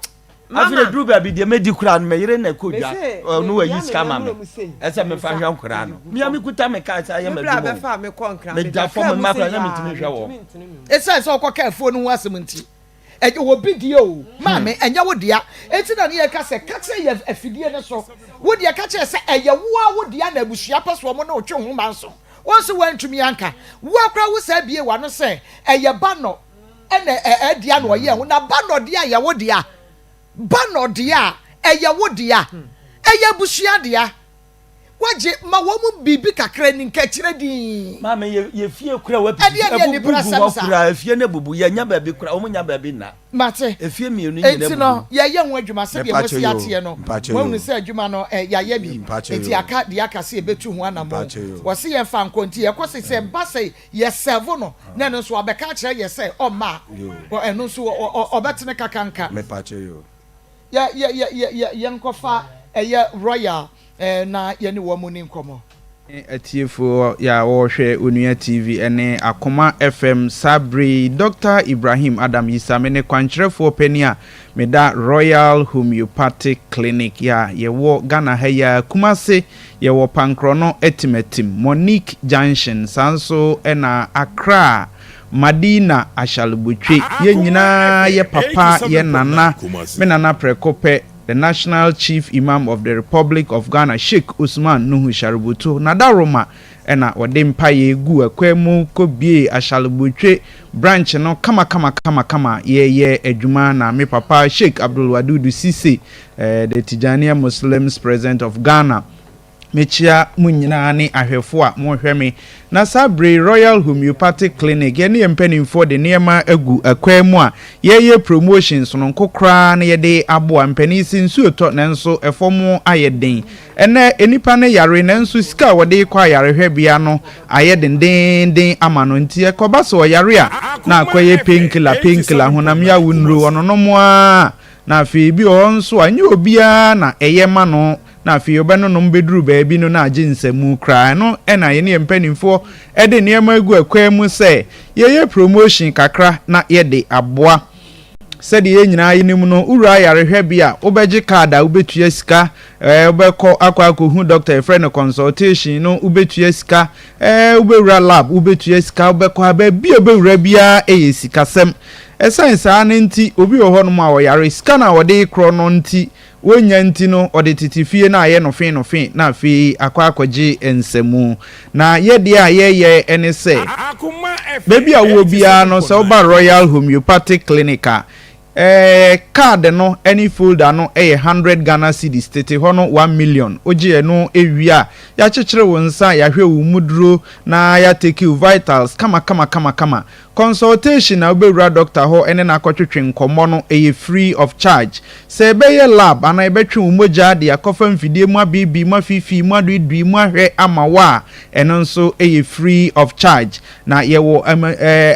Afei
Mama.
duru baabi deɛ mɛdi koraa no me yere na ɛkɔ dwa
Mese,
ɔno
me
wayi
dua me
sika ma me
namuro mu sei,
ɛsɛ
me
mefa
nsa
hwɛ nkoraa
ɛde
no
gu
mea
fam.
mekuta me kaa sɛ ayɛ
Me bra
m'adwuma o
bɛfa a mekɔ nkran,
meda
meda
fam
kaa mu
mma
sei
koraa na
aa,
mentumi nhwɛ wɔn
mentumi ntene me mu.
Esiane sɛ ɔkɔka afuo no ho asɛm nti, ɛyɛ obi deɛ o, maame, ɛnyɛ wo dea. Enti na ne yɛka sɛ, ka kyerɛ yɛ afidie no so. Wo deɛ ka kyerɛ sɛ ɛyɛ wo ara wo dea na abusua pɛ sɛ wɔn ne wo twe ho manso. Wo nso woantumi anka. Wo ara koraa wo saa bue w'ano sɛ ɛyɛ Banɔ ɛna ɛdea na ɔyɛɛ ho. Na Banɔ deɛ ɛyɛ wo dea. Banɔ deɛ a ɛyɛ wo dea. Ɛyɛ abusua dea. Wagye ma wɔn mu biribi kakra ni nka kyerɛ dinn.
Maame yɛ yɛ fie kura wa piti
Ɛdeɛ ne
ebubu gu
anibrasɛm
hɔ
saa.
kura efie no ebubu yɛ nya baabi kura wɔn nya baabi nna.
Mate.
Efie mienu nyina
Enti
ebubu.
no yɛyɛ ho adwuma sɛdeɛ
Mepakyɛ
moasi
yoo,
ateɛ no
mpakyɛ
moahunu
yoo.
sɛ adwuma no eh, yɛayɛ bi
Mpakyɛ
enti
yoo.
aka deɛ aka sɛ yɛbɛtu ho anammɔn.
Mpakyɛ yoo.
Wɔse yɛmfa nkɔ nti yɛkɔ se sɛ ɛba sɛ yɛ serve no na ɛno nso wabɛka akyerɛ yɛ sɛ ɔmma a
Yoo.
ɔ ɛno nso ɔ ɔ ɔbɛtene kakanka.
Mepakyɛ yoo.
Yɛ yɛ yɛ yɛ yɛ yɛnkɔfa ɛyɛ Royal eh, na yɛne wɔn nni nkɔmmɔ.
Ne atiefoɔ yɛ a wɔrehwɛ Onua TV ne Akoma FM saa berɛ yi, Dɔkta Ibrahim Adam Yisa, me ne kwankyerɛfoɔ panin a meda Royal Homeopathic Clinic yɛ a yɛwɔ Ghana ha yi ara, Kumase, yɛwɔ Pankrɔno Atimatim, Monique Junction, saa nso na Accra, Madina Ashalubotwe, yɛn nyinaa yɛ papa, yɛ nana, me nana prɛko pɛ, The National Chief Imam of the Republic of Ghana Sheikh Usman Nuhu Sharubutu Nadaroma na ɔde mpaeɛ guu akwan mu kɔbuee Ashalubotwe branch no kamakamakamakama yɛreyɛ adwuma na me papa Sheikh Abdul Wadudu Sise, the Tijaniya Muslims President of Ghana, Mekyea mo nyinaa ne ahwɛfo a mohwɛ me. Na saa bere yi Royal Homeopathic Clinic yɛne yɛn mpanimfoɔ de nneɛma agu akwan mu a yɛreyɛ promotion sononko koraa na yɛde aboa. Mpanin se nsuo tɔ nanso ɛfam ayɛ den. Ɛnnɛ nnipa no yare nanso sika a wɔde rekɔ ayarehwɛbea no ayɛ dendeenden ama no nti ɛkɔba sɛ ɔyare a na akɔyɛ painkiller painkiller honam yaw nnuro ɔnonom ara na afei bi wɔ hɔ nso a ɛnyɛ obiara na ɛyɛ ma no na afei ɔbɛnonom bɛduru baabi no na agye nsamu koraa. Ɛno na yɛne yɛn mpanimfoɔ de nneɛma agu akwan mu sɛ yɛyɛ promotion kakra na yɛde aboa. Sɛdeɛ yɛn nyinaa yɛnim no, wowura ayarehwɛbea a, wobɛgye card a wobɛtua sika, ɛɛ wobɛkɔ akɔ akɔhu doctor yɛfrɛ no consultation no, wobɛtua sika, ɛɛ wobɛwura lab wobɛtua sika, wobɛkɔ ha baabi a wobɛwura biara ɛyɛ sikasɛm. Ɛsiane saa no nti, obi wɔ hɔnom a ɔyare, sika no a ɔde rekorɔ no nti, Wonnya nti no, ɔde tete fie no ayɛ no fe no fe na afei akɔ akɔgye nsamu. Na yɛ deɛ a yɛyɛ ne sɛ, baabi a wowɔ biara no, sɛ woba Royal Homeopathic Clinic a, eh, card no ne folder no yɛ 100 Ghana cedis, tete hɔ no 1 million. Wogye ɛno wie a, yɛakyekyere wo nsa, yɛahwɛ wo mu duro, na yɛatake wo vitals kama kama kama kama. Consultation a wobɛwura doctor hɔ ne no akɔtwetwe nkɔmmɔ no ɛyɛ free of charge. Sɛ yɛbɛyɛ lab anaa yɛbɛtwe wo mogya de akɔfa mfidie mu abeebee mu afiifii mu aduidui mu ahwɛ ama wo a, ɛno nso ɛyɛ free of charge. Na yɛwɔ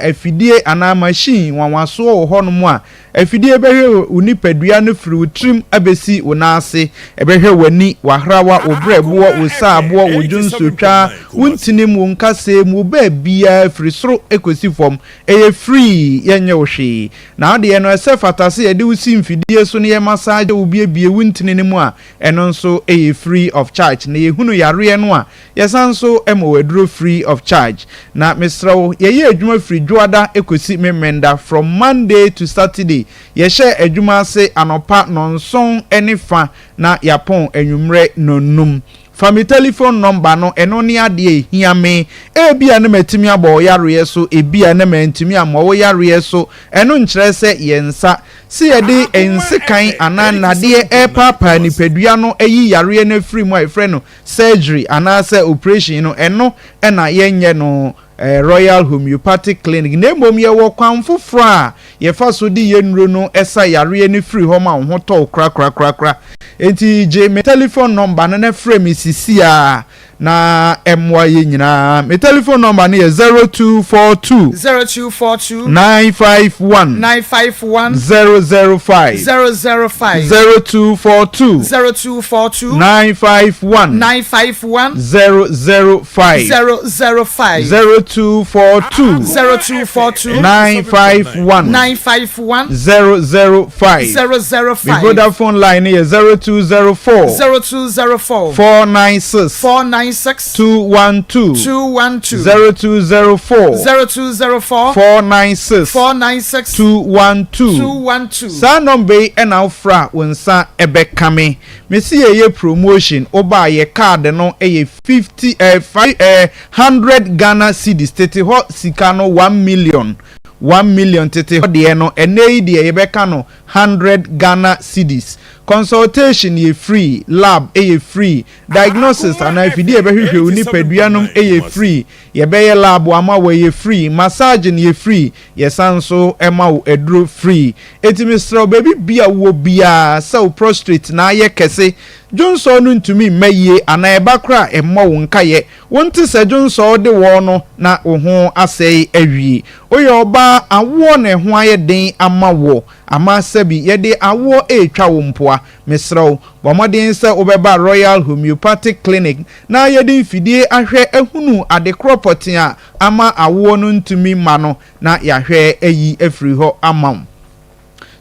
afidie anaa machine nwanwasoɔ wɔ hɔnom a Afidie bɛhwɛ wo nipadua no firi wo tirim abɛsi wo nan ase. Ɛbɛhwɛ w'ani, w'ahrawa, wo berɛboɔ, wo saaboɔ, wo dwonsotwa, wo ntinim, wo nkasɛɛ mu, wo baabiara firi soro kɔsi fam. Ɛyɛ free, yɛnyɛ wo hwee. Na wo deɛ no, ɛsɛ fata sɛ yɛde wo si mfidie so na yɛmasaagye wo buebue wo ntini no mu a, ɛno nso yɛ free of charge. Na yɛhunu yareɛ no a, Yɛsan nso ma wo aduro free of charge. Na mesrɛ wo, yɛyɛ adwuma firi Dwoada kɔsi Memenda, from Monday to Saturday. Yɛhyɛ adwuma ase anɔpa nnɔnson ne fa na yɛapɔn anwummerɛ nnɔnnum. Fa me telephone number no, ɛno ne adeɛ a ɛhia me. Ebia na matumi abɔ wo yareɛ so, ebia na mantumi ammɔ wo yareɛ so. Ɛno nkyerɛ sɛ yɛn nsa Sɛ yɛde nsekan anaa nnadeɛ repaapaa nipadua no ayi yareɛ no afiri mu a yɛfrɛ no surgery anaasɛ operation no, ɛno na yɛnyɛ no Royal Homeopathic Clinic, na mmom yɛwɔ kwan foforɔ a yɛfa so de yɛn nnuro no sa yareɛ no firi hɔ ma wo ho tɔ wo korakorakorakora. Enti gye me telephone number no na frɛ me sisiaa na ɛmmoa yɛn nyinaa. Me telephone number no yɛ 0242.
0242.
951.
951.
005.
005.
0242.
0242.
951.
951.
005.
005.
0242.
0242.
951.
951.
005.
005.
Me Vodafone line no yɛ 0204.
0204.
496.
496. 96.
212.
212.
0204.
0204.
496.
496.
212.
212.
Saa nɔmba yi na wofrɛ a wo nsa bɛka me. Mese yɛyɛ promotion, woba a yɛ card no yɛ 50 eh, 5 eh, 100 Ghana cedis, tete hɔ sika no 1 million, 1 million tete hɔ deɛ no, ɛnnɛ yi deɛ yɛbɛka no 100 Ghana cedis. Consultation yɛ free, lab yɛ free, diagnosis anaa afidie a yɛbɛhwehwɛ wo nipadua nom yɛ free, yɛbɛyɛ lab ama wo ɛyɛ free, massaging yɛ free, yɛsan nso ma wo aduro free. Enti mesrɛ wo baabi bia wowɔ biara sɛ wo prostrate na ayɛ kɛse, dwonsɔɔ no ntumi mma yie anaa ɛba koraa a ɛmmɔ wo nkayɛ, wonte sɛ dwonsɔɔ de wɔɔ no na wo ho asɛe awie. Woyɛ ɔbaa awoɔ na ɛho ayɛ den ama wo ama sɛbi yɛde awoɔ retwa wo mpoa. Mesrɛ wo bɔ mmɔden sɛ wobɛba Royal Homeopathic Clinic na yɛde mfidie ahwɛ ahunu adekorɔ pɔtee a ama awoɔ no ntumi mma no na yɛahwɛ ayi afiri hɔ ama wo.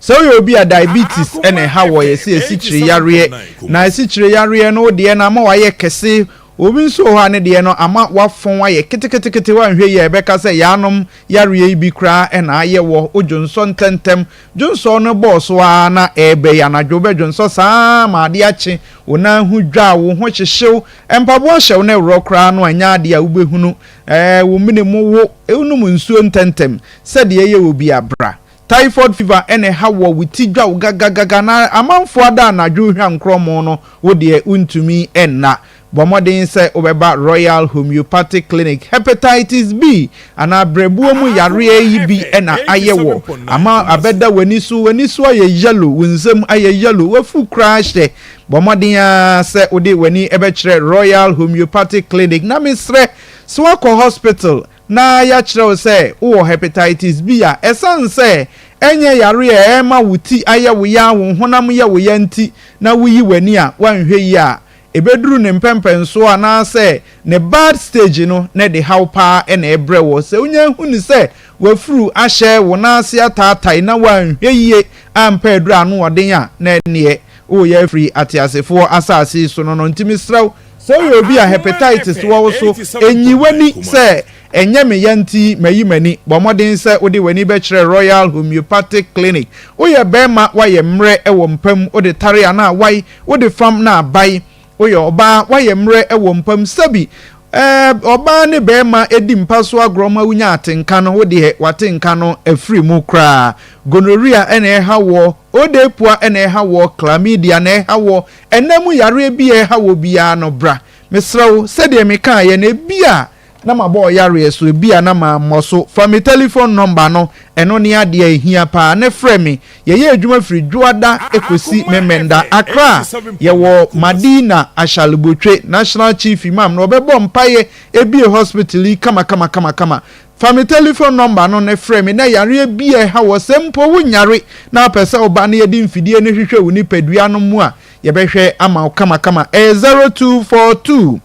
Sɛ woyɛ obi a diabetes na ɛha wɔ yɛse asikyire yareɛ na asikyire yareɛ no wo deɛ no ama wayɛ kɛse obi nso wɔ hɔ a ne deɛ no ama wafɔn ayɛ keteketekete woanhwɛ yie a ɛbɛka sɛ yaanom yareɛ yi bi koraa na ayɛ wɔ wo dwonsɔ ntɛntɛm dwonsɔ no bɔɔ so ara na ɛɛbɛ yi anadwo wobɛdwonsɔ saa ara ma adeɛ akye wo nan ho dwa wo ho hyehyew mpaboa hyɛ wo na ɛworɔ koraa no ɛnyɛ adeɛ a wobɛhunu ɛɛ wo mene mu wo wonom nsuo ntɛntɛm sɛdeɛ ɛyɛ wɔ bi a bra Typhoid fever na ɛha woɔ, wo ti dwa wo gagagaga na amanfoɔ ada anadwo rehwa nkorɔmo no, wo deɛ wontumi nna. Bɔ mmɔden sɛ wobɛba Royal Homeopathic Clinic. Hepatitis B anaa berɛboɔ mu yareɛ yi bi na ayɛ wɔ ama abɛda w'ani so, w'ani so ayɛ yellow, wo nsam ayɛ yellow, w'afu koraa hyɛ. Bɔ mmɔden ara sɛ wode w'ani bɛkyerɛ Royal Homeopathic Clinic. Na mesrɛ sɛ woakɔ hospital na yɛakyerɛ wo sɛ wowɔ hepatitis B a, ɛsiane sɛ ɛnyɛ yare a ɛma wo ti ayɛ wo ya, wo honam yɛ wo ya nti na wuyi w'ani a, woanhwɛ yie a, ɛbɛduru ne mpɛmpɛnsoɔ anaasɛ ne bad stage no na ɛde haw paa na ɛbrɛ wo. Sɛ wonya hu no sɛ w'afuru ahyɛ wo nan ase ataatae na woanhwɛ yie ampɛ aduru a ano ɔden a, na ɛnneɛ woreyɛ afiri ateasefoɔ asase yi so no no. Nti mesrɛ wo, Sɛ woyɛ obi a hepatitis wɔ wo so, nyi w'ani sɛ ɛnyɛ me ya nti mayi m'ani. Bɔ mmɔden sɛ wode w'ani bɛkyerɛ Royal Homeopathic Clinic. Woyɛ barima, woayɛ mmerɛ wɔ mpa mu, wode tare anaa awae, wode fam na abae. Woyɛ ɔbaa, woayɛ mmerɛ wɔ mpa mu. Sɛbi, ɛɛ, ɔbaa ne barima di mpa so agorɔ ma wonya atenka no, wo deɛ w'atenka no afiri mu koraa. Gonorrhea na ɛha woɔ, odeepua na ɛha woɔ, chlamydia na ɛha woɔ, Ɛnna mu yareɛ bi a ɛha wɔ biara no, bra. Mesrɛ wo, sɛdeɛ mekaeɛ no, ebia na mabɔ wo yareɛ so, ebia na mammɔ so. Fa me tɛlifon nɔmba no, ɛno ne adeɛ a ɛhia pa ara, na frɛ me. Yɛyɛ adwuma firi Dwoada kɔsi Memenda. Accra, yɛwɔ Madina Ashalebotwe, National Chief Imam no, ɔbɛbɔ mpaeɛ abue hospital yi kamakamakamakama. Fa me tɛlifon nɔmba no na frɛ me na yareɛ bi a ɛha wɔ, sɛ mpo wonyare na wopɛ sɛ woba na yɛde mfidie no hwehwɛ wo nipadua no mu a, yɛbɛhwɛ ama wo kamakama. Ɛyɛ 0242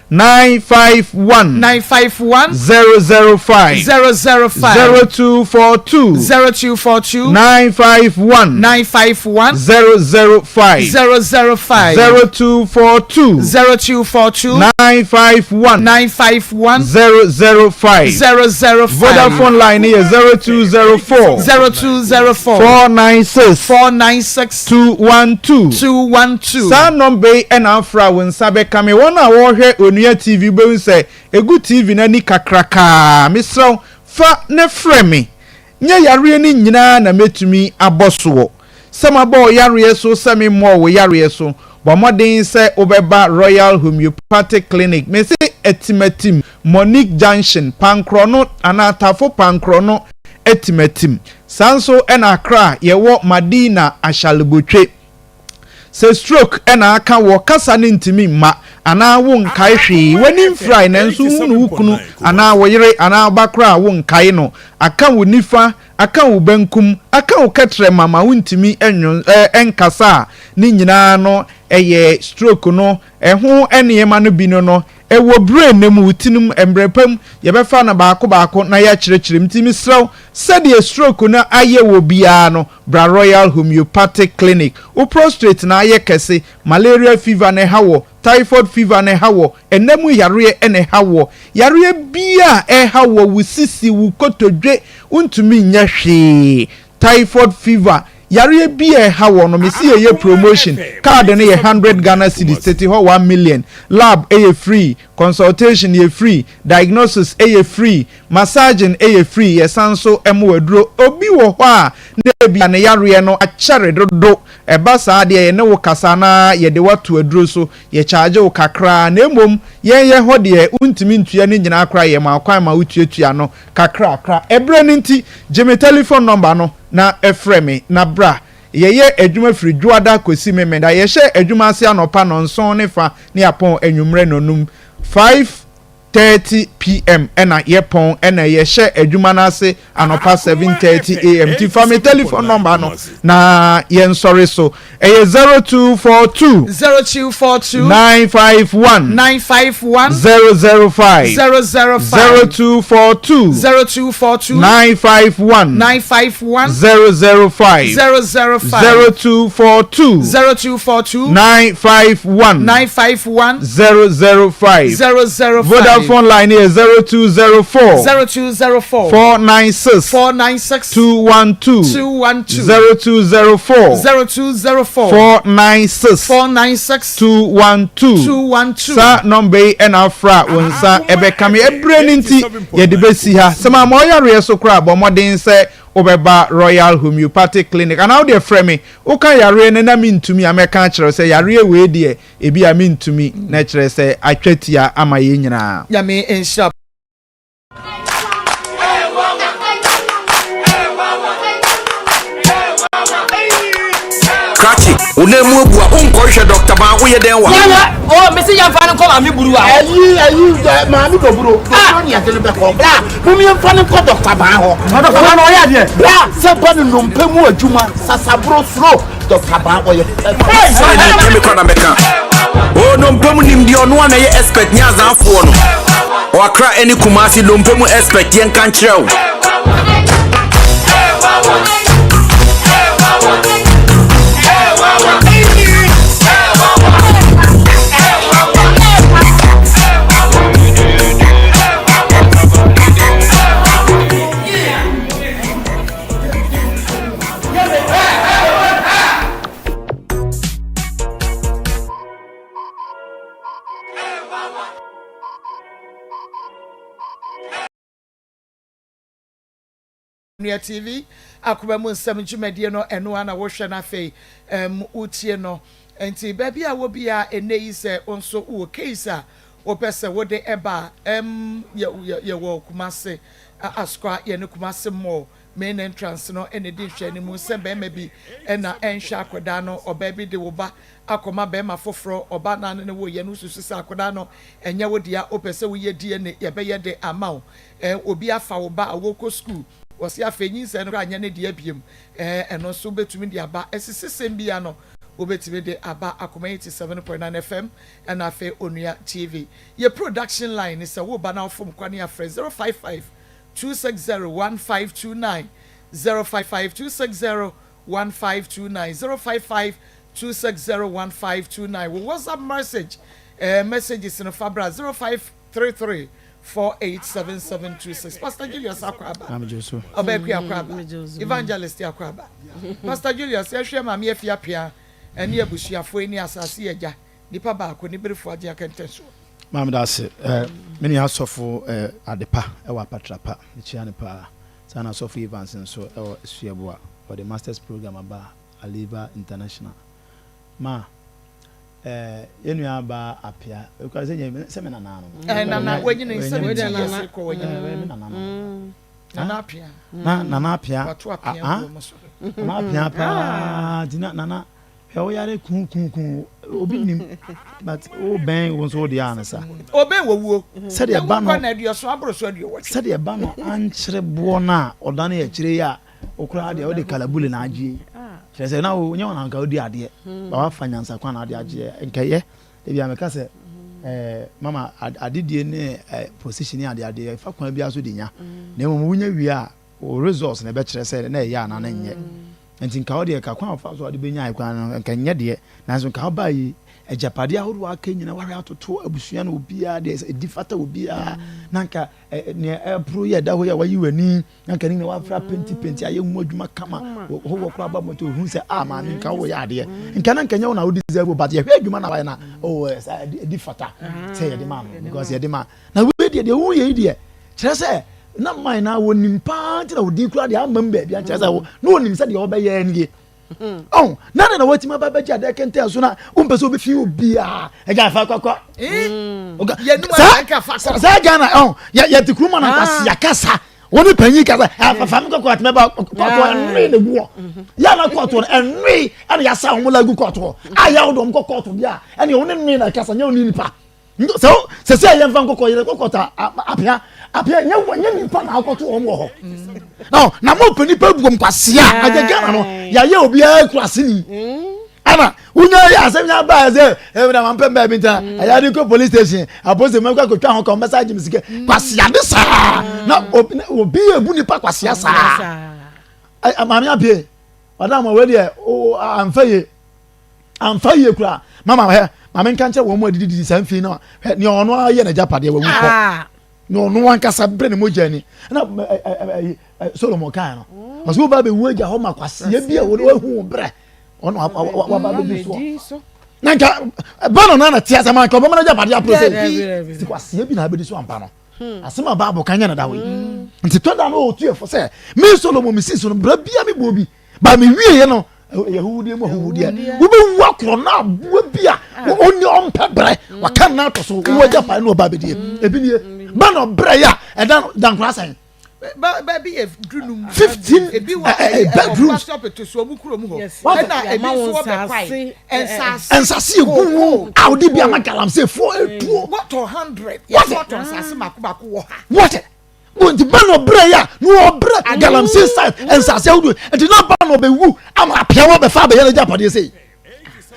951
951
005
005
0242
0242
951
951
005
005
0242
0242
951
951
005
005
Vodafone line no yɛ 0204
0204
496
496
212
212.
Saa nɔmba yi na afrɛ a wo nsa bɛka me. Wɔn a wɔrehwɛ Onua TV wobɛhu sɛ ɛgu TV no ani kakrakaa. Mesrɛ wo, fa na frɛ me. Nyɛ yareɛ no nyinaa na mɛtumi abɔ soɔ. Sɛ mabɔ wo yareɛ so, sɛ memmɔɔ wo yareɛ so, bɔ mmɔden sɛ wobɛba Royal Homeopathic Clinic. Mese Atimatim, Monique Junction, Pankorɔno anaa Tafo Pankorɔno Atimatim. Saa nso na Accra yɛwɔ Madina Ashalebotwe. Sɛ stroke na aka wɔ kasa no ntumi mma anaa wonkae hwee, w'ani mfirae nanso wohunu wo kunu anaa wo yere anaa wo ba koraa a wonkae no, aka wo nifa, aka wo benkum, aka wo kɛtrɛma ma wontumi nkasa a, ne nyinaa no ɛyɛ stroke no ɛho nneɛma no bi no no. Ɛwɔ brain no mu, wo ti no mu, mmerɛ pa mu yɛbɛfa no baako baako na yɛakyerɛkyerɛ mu. Nti mesrɛ wo, sɛdeɛ stroke no ayɛ wɔ biara no, bra Royal Homeopathic Clinic. Wo prostrate no ayɛ kɛse, malaria fever na ɛha wɔ, typhoid fever na ɛha wɔ, ɛna mu yareɛ na ɛha wɔ, yareɛ biara a ɛha wɔ, wo sisi, wo kotodwe, wontumi nyɛ hwee. Typhoid fever, yareɛ bi a ɛha wɔ no, mese yɛyɛ promotion, card no yɛ hundred Ghana cedis, tete hɔ 1,000,000, lab yɛ free, consultation yɛ free, diagnosis yɛ free, massaging yɛ free, yɛsan nso ma wo aduro. Obi wɔ hɔ a na ebia ne yareɛ no akyɛre dodo, ɛba saa deɛ yɛne wo kasa na yɛde wo ato aduro so, yɛ charge wo kakra, na mmom yɛn yɛ hɔ deɛ wontumi ntua ne nyinaa koraa, yɛma wo kwan ma wotuatua no kakrakra. Ɛberɛ no nti, gye me tɛlifon nɔmba no na frɛ me na bra. Yɛyɛ adwuma firi Dwoada kɔsi Memenda. Yɛhyɛ adwuma ase anɔpa nnɔnson ne fa ne apɔn anwummerɛ nnɔnum, 5:30 PM, na yɛpɔn na yɛhyɛ adwuma no ase anɔpa 7:30 AM. Nti fa me tɛlifon nɔmba no na yɛnsɔre so. Ɛyɛ 0242.
0242.
951.
951.
005.
005.
0242.
0242.
951.
951.
005.
005.
0242.
0242.
951.
951.
005.
005.
Vodafone line yɛ 0204.
0204.
496.
496.
212.
212.
0204.
0204.
496.
496.
212.
212.
Saa nɔmba yi na afra wo nsa ɛbɛka me. Ɛberɛ no nti yɛde bɛsi ha. Sɛ maama ɔyareɛ so koraa bɔ mmɔden sɛ wobɛba Royal Homeopathic Clinic anaa wodeɛ frɛ me. Woka yareɛ no na mentumi a mɛka akyerɛ wo sɛ yareɛ wei deɛ ebi a mentumi na kyerɛ sɛ atwa tia ama yɛn nyinaa.
Nyame nhyira.
Krakye, wo nan mu abu a wonkɔhwɛ dɔkta baa woyɛ dɛn wɔ ha?
O, mesi yɛn fa no nkɔ maame buru a.
Ayi ayi maame doburo doburo ni ade no bɛkɔ bra mom yɛn fa no nkɔ dɔkta baa hɔ.
Dɔkta baa na ɔyɛ adeɛ.
Bra sɛ ba no nnompe mu adwuma sasaboro soro. Dɔkta Baa ɔyɛ perfect.
Sɛ ne kɛmi kora na mɛka. O nnompe mu nimdeɛ ɔno a na ɛyɛ expert nyɛ azanfoɔ no. Ɔ Accra ɛne Kumasi nnompe mu expert yɛn ka nkyerɛ wo.
Nua TV akoma mu nsɛm dwumadie no ɛno ara na wohwɛ no afei um, wotie no nti baabi a wɔ biara ɛnɛ yi sɛ wo nso wowɔ case a wopɛ sɛ wode ɛba a um, yɛwɔ Kumase Asokwa yɛne Kumase Mall Main entrance no na edi nhwɛanimu sɛ barima bi na ɛnhwɛ akwadaa no, ɔbaa bi de wo ba akɔma barima foforɔ, ɔbaa no a ne ne woeɛ no wosusu sɛ akwadaa no ɛnyɛ wo dea, wopɛ sɛ woyɛ DNA yɛbɛyɛ de ama wo, eh, obi afa wo ba a wɔkɔ sukuu, wɔse afei nyinsɛn no koraa nyɛ ne dea biom, eh, ɛno nso wobɛtumi de aba, asisisɛm biara no wobɛtumi de aba Akoma 87.9 FM ɛna afei Onua TV. Yɛ production line ne sɛ woba na wofom kwane a frɛ 055 260 1529 055 260 1529 055 260 1529 Wo WhatsApp message eh, messages no fa bra 0533 487726 Pastor Julius Akwaaba Ɔbɛkua Akwaaba Evangelist Akwaaba Pastor Julius yɛhwɛ Maame Afia Appiah ɛne abusuafoɔ yi ne asase yɛ agya Nipa baako ne berefo agye akɛntɛnsoɔ.
Maa meda ase eh, me nua sɔfo eh, Adepa wɔ Apatrapa, mekyia no paa. Saa na sɔfo Evans nso wɔ Asuaboa, ɔde masters program aba Aliva International. Ma eh, yɛn nua baa Apea, ekura sɛ nyɛ sɛ me nana no.
Eh, nana, wanyini 70 years kɔ wanyini.
Eh, me nana no.
Nana Apea.
Na nana Apea.
Wato Apea gu wɔn so.
Nana Apea paa, nti na nana. Hwɛ wo yare kuukuukuu obi nim but wo bɛn wo nso wo deɛ ano sa.
Obɛn wɔ wuo.
Sɛdeɛ ba no
na aduɔson aboro so aduɔwɔtwe.
Sɛdeɛ ba no ankyere boɔ no a ɔdane akyire yi a wokora deɛ wode kalabule na agye yi kyerɛ sɛ na wo nyɛ wɔn anka wodi adeɛ ba wafa nyansa kwan na ade agyeɛ nkɛyɛ ebi a meka sɛ. Eh, mama adedie ne eh, position ne adeade ɛfa kwan biara so de nya. Mm. Na mmom wonya wie a, wo results na ɛbɛkyerɛ sɛ na ɛyɛ anaa na ɛnyɛ. Mm. Nti nka wo deɛ ka kwan a wofa so a wode bɛnya kwan no nka nyɛ deɛ. Nanso nka wobaa yi agyapadeɛ ahodoɔ aka nyina wahwɛ atoto abusua no obiara deɛ ɛdi fata obiara mm. na nka nea ɛporo yɛ ɛda hɔ yi a wayi w'ani na nka ne nyina wafra penti penti ayɛ ho adwuma kama hɔ wɔ koraa ba mɔtɔ ohun sɛ a maame nka wo yɛ adeɛ nka na nka nyɛ wo na wo deserve but yɛhwɛ adwuma na wayɛ na oh ɛsɛ ɛdi fata sɛ yɛde ma no because yɛde ma na wei deɛ deɛ woyɛ yi deɛ kyerɛ sɛ na man na wɔnim paa nti na wɔdi kura deɛ ama mu baabi akyerɛ sɛ na wɔnim sɛ deɛ wɔbɛyɛ nie ɔn na na watumi aba bɛgye adeɛ kɛntɛn so na wompɛ sɛ wobɛfi obiaa ɛgya afa kwakwa saa Ghana ɔn yɛte kuruma na nkwasia kasa wɔne panyin kasa afafa me kɔkɔ atumi ba kɔtɔ ɛnwe na gu hɔ yɛ na kɔtɔ no ɛnwe ɛna yɛasa wɔn la gu kɔtɔ a yɛ wɔn kɔ kɔtɔ bi a ɛna wɔn ne nwe na kasa nyɛ wɔn nipa sɛ sɛ sɛ yɛn fa nkɔkɔ yɛrɛ kɔkɔ ta apia apia nyɛ wɔ nyɛ nipa na akɔto wɔn wɔ hɔ na na mo pɛ nipa bu wɔn kwasia agye Ghana no yɛayɛ obiara kura sini ɛna wonya yɛ asɛm nya ba sɛ ɛna ma mpɛ mbɛ bi ntina ɛyɛ ade kɔ police station apolisi mɛ kɔ akɔtwa ho kɔ mbɛsa agye mi sika kwasia de saa na obi yɛ ebu nipa kwasia saa maame apia ɔdan mo wei deɛ anfa yie. Amfa yie koraa. Mama hwɛ, maame nka nkyerɛ wɔn mu adidididi saa mfii no hwɛ nea ɔno ara yɛ n'agyapadeɛ wawu kɔ. Ah. Na ɔno ankasa bere ne mogya ni. Na Solomon kan no. Ɔsɛ wo ba bɛwu agya hɔ ma kwaseɛ bi a wɔde wahu wo berɛ. Ɔno waba bɛdi soɔ. Na nka ba no na na te asɛm anka ɔbɛma n'agyapadeɛ aporo sɛ si kwaseɛ bi na abɛdi so ampa no. Hmm. Asɛm a Bible kan nyɛ no da hɔ yi. Hmm. Nti tɔ da no ɔtu ɛfo sɛ me Solomon mesi so no berɛ bia mebɔ bi. Ba mewieɛ no ɛyɛ ahuhudeɛ mu ahuhudeɛ wobɛwu akorɔ na aboa bi a ɔni ɔmpɛ brɛ waka nna ato so wowɔ agya pae ne ɔba bɛdie ebi nie ba na ɔbrɛ yɛ a ɛda dankora sɛn
baabi yɛ dunum
15
ebi wɔ
bedrooms
ɛna ebi nso wɔ bɛkwae nsase
nsase yɛ gu ho a wode bi ama galamsey foɔ etuo
wɔtɔ 100 yɛtɔ nsase mako mako wɔ ha
wɔtɛ nti ba na ɔbrɛ yɛ a na ɔbrɛ galamsey site nsase ahodoɔ nti na ba na ɔbɛwu ama apia wɔ bɛfa abɛyɛ n'agya apadeɛ sei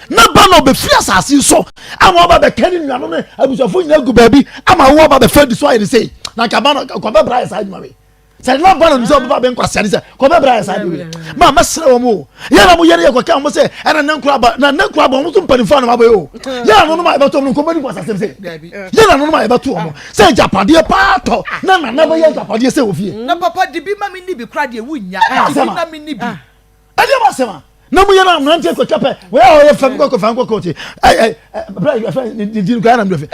na ba na ɔbɛfiri asase so ama ɔba bɛka ne nuanom ne abusuafo nyinaa gu baabi ama wo ɔba bɛfa di so ayɛ ne sei na nka ba na kɔbɛbra yɛ saa adwuma wei sɛ na ba na sɛ ɔbɛba bɛ nkwasea ne sɛ kɔbɛbra yɛ saa adwuma wei ma mɛsrɛ wɔn o yɛ na mo yɛ ne yɛ kɔka wɔn sɛ ɛna ne nkora ba na ne nkora ba wɔn nso mpanimfoɔ anam abɛyɛ o yɛ na nonom a yɛbɛto wɔn no nkɔmɔ ni nkwasasɛm sɛ yɛ na nonom a yɛbɛto wɔn sɛ agyapadeɛ paa tɔ na nana bɛyɛ agyapadeɛ sɛ wɔ fie.
Na papa di bi ma mi ni bi kora deɛ wunya di bi ma mi ni bi.
Ɛdeɛ ma asɛm a na mu yɛ na mmeranteɛ kɔtwa pɛ wɔyɛ a ɔyɛ fam kɔkɔ fam kɔkɔ te ɛ ɛ ɛ ɛfɛ ne din kɔ ɛna mi dɔ fɛ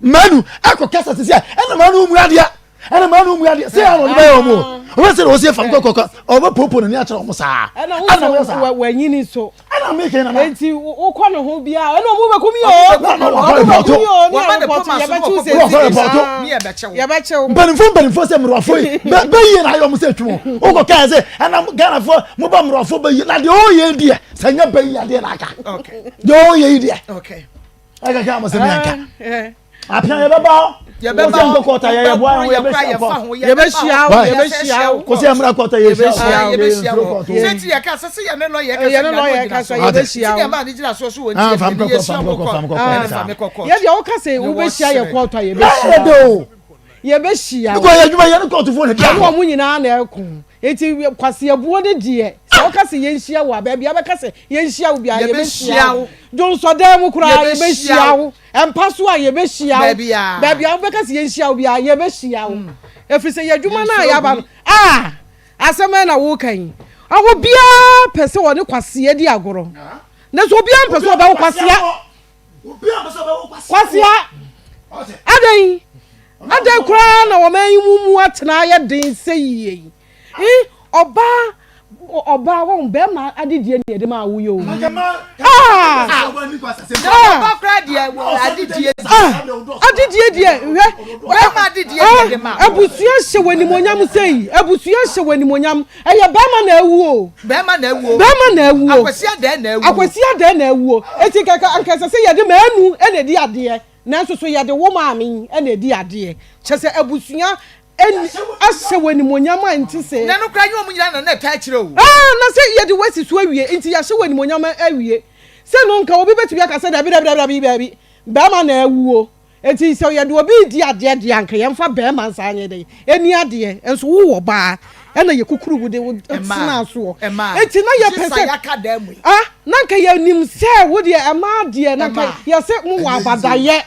mɛnu ɛkɔ kasa sisi a ɛna mɛnu mu adeɛ ɛna maa no mu adeɛ sɛ ɛna ɔde bɛyɛ wɔn o ɔbɛ sɛ ɔsi efa nkɔ kɔkɔ ɔbɛ popo n'ani akyerɛ wɔn saa
ɛna
ɛna wɔyɛ saa
wosɛ wanyini so
ɛna mi kɛn nana
eti wokɔ ne ho bia ɛna ɔmo bɛ kum yi o ɔmo bɛ kum yi o ne yɛ repɔto yɛbɛkyew sɛ
wɔkɔ repɔto
yɛbɛkyew
mpanimfoɔ mpanimfoɔ sɛ mmerɛwafo yi bɛ bɛ yie na ayɛ ɔmo sɛ etwom wokɔ kaa sɛ ɛna Ghanafoɔ mo ba mmerɛwafo bɛ yie na deɛ ɔyɛ deɛ sɛ nyɛ bɛ yie adeɛ na aka deɛ ɔyɛ yi deɛ ɛkɛkɛ a mo sɛ mi anka. Apia yɛbɛba hɔ.
Yɛbɛba
hɔ. Nkɔ kɔta yɛ yɛboa ho yɛbɛhyia kɔ.
Yɛbɛhyia wo yɛbɛhyia wo.
Kɔsi ɛmra kɔta yɛhyia wo.
Yɛbɛhyia wo. Sɛ ti yɛ ka sɛ sɛ yɛne lɔyɛ kasa
yɛne lɔyɛ kasa yɛbɛhyia wo.
Ti yɛ maa ne gyina so so wɔ nti yɛ yɛhyia wo kɔ. Ɛne
Yɛ deɛ woka sɛ wobɛhyia yɛ kɔɔtɔ a yɛbɛhyia wo. Yɛbɛhyia wo.
Because yɛ adwuma yɛne kɔɔtofoɔ na di
agorɔ. Yɛne wɔn nyinaa na ɛko. Enti kwaseabuo no deɛ, sɛ woka sɛ yɛnhyia wo a, baabi a wobɛka sɛ yɛnhyia wo biara, yɛbɛhyia wo. Dwonsɔdan mu koraa, yɛbɛhyia wo. Mpa so a, yɛbɛhyia wo. Baabi a wobɛka sɛ yɛnhyia wo biara, yɛbɛhyia wo. Ɛfiri sɛ yɛn adwuma no a yɛaba no, ah, asɛm bɛn na woreka yi? Obiara pɛ sɛ ɔne kwasea di agorɔ. Nanso obiara mpɛ sɛ ɔbɛwo kwasea. Kwasea, adɛn? Adɛn koraa na ɔman yi mu mu atena ayɛ den sɛ yie yi? Eh, ɔbaa, ɔbaa wɔn bɛrima adedie na yɛde maa wo yɛ o. Ah!
Ɔbaa koraa deɛ adedie.
Ah! Adedie deɛ hwɛ.
Bɛrima adedie na yɛde maa.
Abusua hyɛ wɔ animonyam sɛ yi, abusua hyɛ wɔ animonyam. Ɛyɛ bɛrima na awu o.
Bɛrima na awu o.
Bɛrima na awu o.
Akwasi Adɛɛ na awu o.
Akwasi Adɛɛ na awu o. Eti nka nka ɛsɛ sɛ yɛde manu na edi adeɛ. Nanso so yɛde wo maame yi na edi adeɛ? Kyerɛ sɛ abusua ani ahyɛ wo animuonyam a ɛnte sɛɛ.
Na ɛno koraa nyɛ wɔn nyinaa na na ɛtaa kyerɛ o.
Ah, na sɛ yɛde wo asi so awie, nti yɛahyɛ wo animuonyam awie. Sɛ no nka obi bɛtumi aka sɛ dabi, dabi, dabi, dabi, dabi.
Bɛrima na awuo. Enti sɛ yɛde obi redi adeɛ deɛ anka yɛmfa bɛrima nsa nyɛ dɛn ɛni adeɛ. Nso wowɔ baa ɛna yɛkukuru wo de wo tenaa soɔ. Enti na yɛpɛ sɛ ah na anka yɛnim sɛ wo deɛ ɛmaa deɛ na anka yɛsɛ mowɔ abadayɛ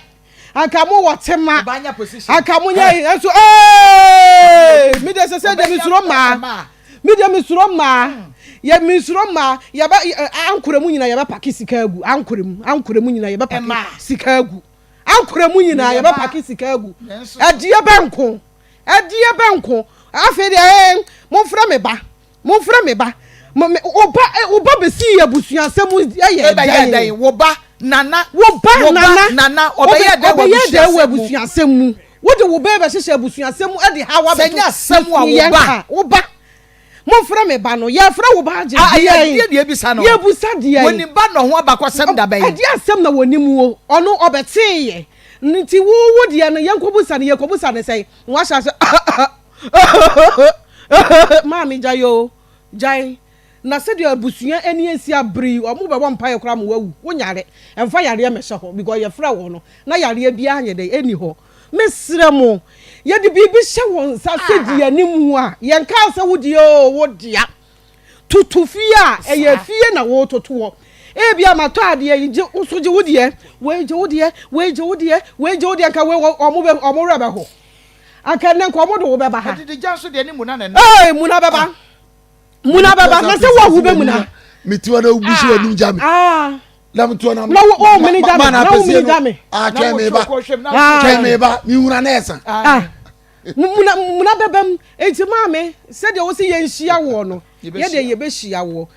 anka mowɔ tema anka monyɛ nso ee me deɛ sɛ sɛ deɛ mesuro mmaa. Me deɛ mesuro mmaa. Yɛ mesuro mmaa. Yɛbɛ ankorɛ mu nyinaa yɛbɛ pake sika agu. Ankorɛ mu ankorɛ mu nyinaa yɛbɛ pake sika agu. Ankorɛ mu nyinaa yɛbɛ pake sika agu. Ɛdeɛ bɛ nko. Ɛdeɛ bɛ nko. Afei deɛ ɛɛ momfrɛ me ba. Momfrɛ me ba. Mo me wo ba wo ba bɛsi abusuasɛm ɛyɛ dɛn?
Wo ba nana.
Wo ba nana.
Nana ɔbɛyɛ dɛn
wɔ abusuasɛm mu? Wode wo ba rebɛhyehyɛ abusuasɛm mu de haw abɛto
Sɛ nyɛ asɛm a wo ba.
Wo ba. Momfrɛ me ba no. Yɛrefrɛ wo ba agye
Ah,
deɛn?
ɛdeɛ na yɛbisa no.
Yɛbusa deɛn?
Wɔnim ba no ho abakɔsɛm da bɛn?
Ɛdeɛ asɛm na wɔnim o? Ɔno ɔbɛteeɛ. Nti wo wo deɛ no yɛnkɔbusa no, yɛkɔbusa no sɛn? Na wahyɛ ase Maame gyae o, gyae. Na sɛdeɛ abusua ani asi abere yi, wɔn bɛbɔ mpaeɛ koraa ma wawu. Wo nyare, ɛmfa yareɛ mmɛhyɛ hɔ because yɛfrɛ wo no na yareɛ biara nyɛ dɛn ɛnni hɔ. Mesrɛ mo, yɛde biribi hyɛ wo nsa sɛ di anim a, yɛnkaa sɛ wo deɛ oo, wo dea. Toto fie a, ɛyɛ fie na wototoɔ. Ebia matɔ adeɛ yi, gye, wo nso gye wo deɛ, wei gye wo deɛ, wei gye wo deɛ, wei gye wo deɛ, nka wei wɔn bɛ, wɔn werɛ bɛho. Anka ɛnnɛ nka wɔn de wo bɛba ha.
Adidi gya nso deɛ ne muna na ɛnam.
Ee, muna bɛba. Muna bɛba na sɛ woawu bɛmuna.
Mete hɔ na wobu so w'anim gya me.
Ah.
Na mete hɔ na
na wo wo mene gya me na wo mene gya me.
Ah twɛn me ba. Twɛn me ba me huna na ɛsa.
Ah. Muna muna bɛba mu. Enti maame sɛdeɛ wo se yɛnhyia woɔ no yɛdeɛ yɛbɛhyia woɔ.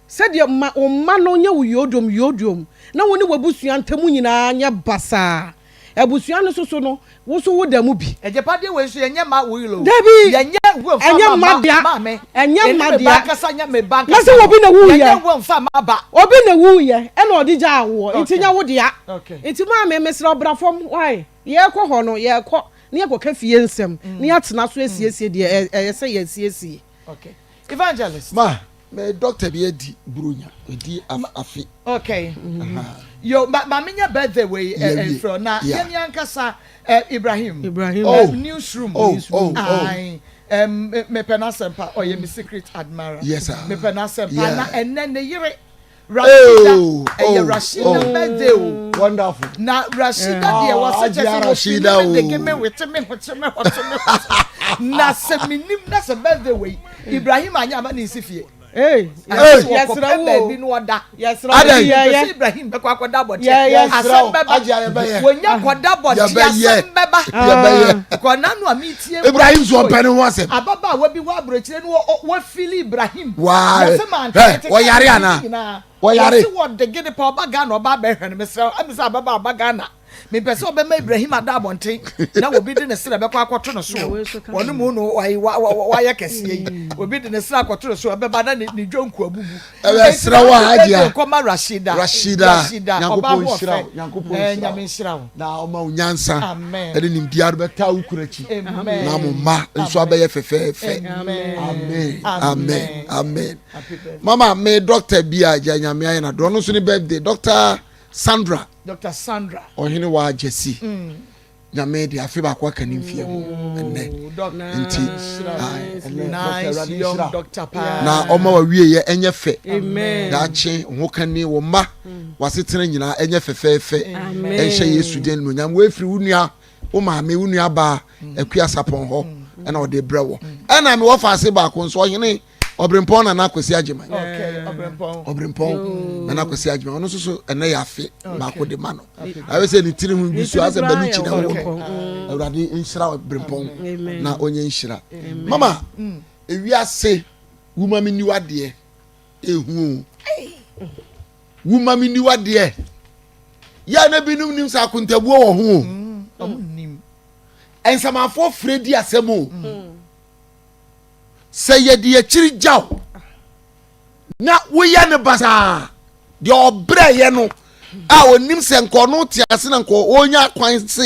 Sɛdeɛ ma wo mma no nyɛ wo yodom yodom na wo ne w'abusua ntam nyinaa nyɛ basaa. Abusua no nso so no, wo nso woda mu bi.
Agyapadeɛ wei nso yɛnyɛ mma will o.
Dabi!
Yɛnyɛ will mfa
Ɛnyɛ
mma
mma dea.
maame.
Ɛnyɛ
Ɛne
mma
me ba
dea.
ankasa nyɛ me ba
Na
ankasa
sɛ
no.
obi na wuiɛ.
Yɛnyɛ will mfa mma ba.
Obi na wuiɛ ɛna ɔde gyaa woɔ nti
Okay.
nyɛ wo dea.
Okay.
Nti maame mesrɛ wo bra fam why? Yɛrekɔ hɔ no yɛrekɔ na yɛkɔka fie nsɛm na yɛatena so asiesie deɛ ɛyɛ sɛ yɛasiesie.
Okay. Evangelist.
Ma me doctor bi adi buronya edi afe.
Okay. Yo, ma ma menya birthday wei mfrɛ na yɛn ankasa Ibrahim.
Ibrahim.
Oh. Newsroom.
Oh, oh, oh.
Aye. Um, mepɛ n'asɛmpa ɔyɛ me secret admirer.
Yes sir.
Mepɛ n'asɛmpa na ɛnɛ ne yere Rashida ɛyɛ oh, Rashida oh. birthday o.
Wonderful.
Na Rashida deɛ wɔsɛ kyɛ sɛ wɔfi ne me dege me wete me hote me hote me hote. Na sɛ menim na sɛ birthday wei Ibrahim anyɛ ama ne nsi fie.
Hey,
yɛsrɛ wo baabi no ɔda.
Yɛsrɛ wo
yɛyɛ. Sɛ Ibrahim bɛkɔ akɔda abɔnten. Asɛm bɛba. Wɔnya kɔda abɔnten asɛm bɛba. Kɔ n'ano a metie.
Ibrahim so ɔpɛ ne ho asɛm.
Ababaawa bi wɔ aburokyire no wɔfili Ibrahim.
Waa ɛ wɔyare ana wɔyare.
Wɔsi wɔ dege ne pa ɔba Ghana ɔba abɛhwɛ no mesrɛ ɛmi sɛ ababa aba Ghana mepɛ sɛ ɔbɛma Ibrahim ada abɔnten na obi de ne serɛ bɛkɔ akɔto no so wɔn mu no wayɛ kɛseɛ yi obi de ne serɛ akɔto no so ɛbɛba na ne dwonku abubu.
Ɛbɛ srɛ wɔ hajia.
Kɔma Rashida.
Rashida.
Rashida
Nyankopɔn nhyira wo. Nyankopɔn nhyira wo.
Nyame nhyira wo.
Na ɔma wo nyansa.
Amen.
Ɛne nimdeɛ ade bɛtaa wo kunu akyi.
Amen.
Na mo mma nso abɛyɛ fɛfɛɛfɛ.
Amen.
Amen. Amen. Amen. Mama me doctor bi a gya Nyame ayɛ na do ɔno nso ne birthday. Doctor Sandra.
Doctor Sandra.
Ɔhene wa Jesse. Mm. Nyame de afe baako aka ne mfie ho ɛnɛ nti na ɔma wawieyɛ ɛnyɛ fɛ daakye ho kani wo mma mm. wasetena nyinaa ɛnyɛ fɛfɛɛfɛ ɛnhyɛ Yesu din animuonyam woafiri wo nua wo maame wo nua baa mm. akua sapɔn hɔ mm. ɛna ɔde brɛ wɔ ɛna mewɔ faase baako nso ɔhene Ɔbrempɔn Nana Kwesi Agyeman.
Okay, Ɔbrempɔn.
Ɔbrempɔn Nana Kwesi Agyeman. Ɔno nso so ɛnɛ yɛ afe baako de ma no. Ayɛ sɛ ne tiri ho gu so asɛ Baluchi na ɛwɔ no. Awurade nhyira Ɔbrempɔn na ɔnyɛ nhyira. Mama, ewiase wuma mi niwa deɛ ehu o. Wuma mi niwa deɛ. Yɛ na binom nim sɛ akontabuo wɔ ho o. Nsamanfoɔ frɛ di asɛm o. Sɛ yɛde akyiri gyaw na woyɛ no basaa, deɛ ɔbrɛeɛ no a ɔnim sɛ nka ɔno te ase na nka ɔnya kwan se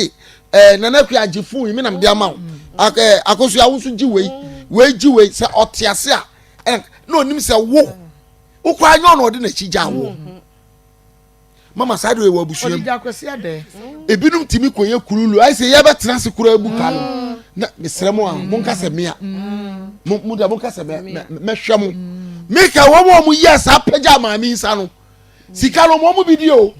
ɛɛ eh, nana akua agye fon yi me nam de ama wo ɛɛ eh, akosua wo nso gye wei wei gye wei sɛ ɔte ase a ɛna na ɔnim sɛ wo wokora nyɛ ɔna ɔde n'akyi gya wo. Mama saa deɛ wɔ abusua mu. Ebinom tumi kɔ yɛ kululu ayɛ sɛ yɛbɛtena ase koraa bu ka no mm. na mesrɛ mo a mm. monka sɛ mea mm. mo deɛ monka sɛ mɛhwɛ mo meka wɔn a wɔn yɛ saa pagya maame nsa no sika no wɔn bi di o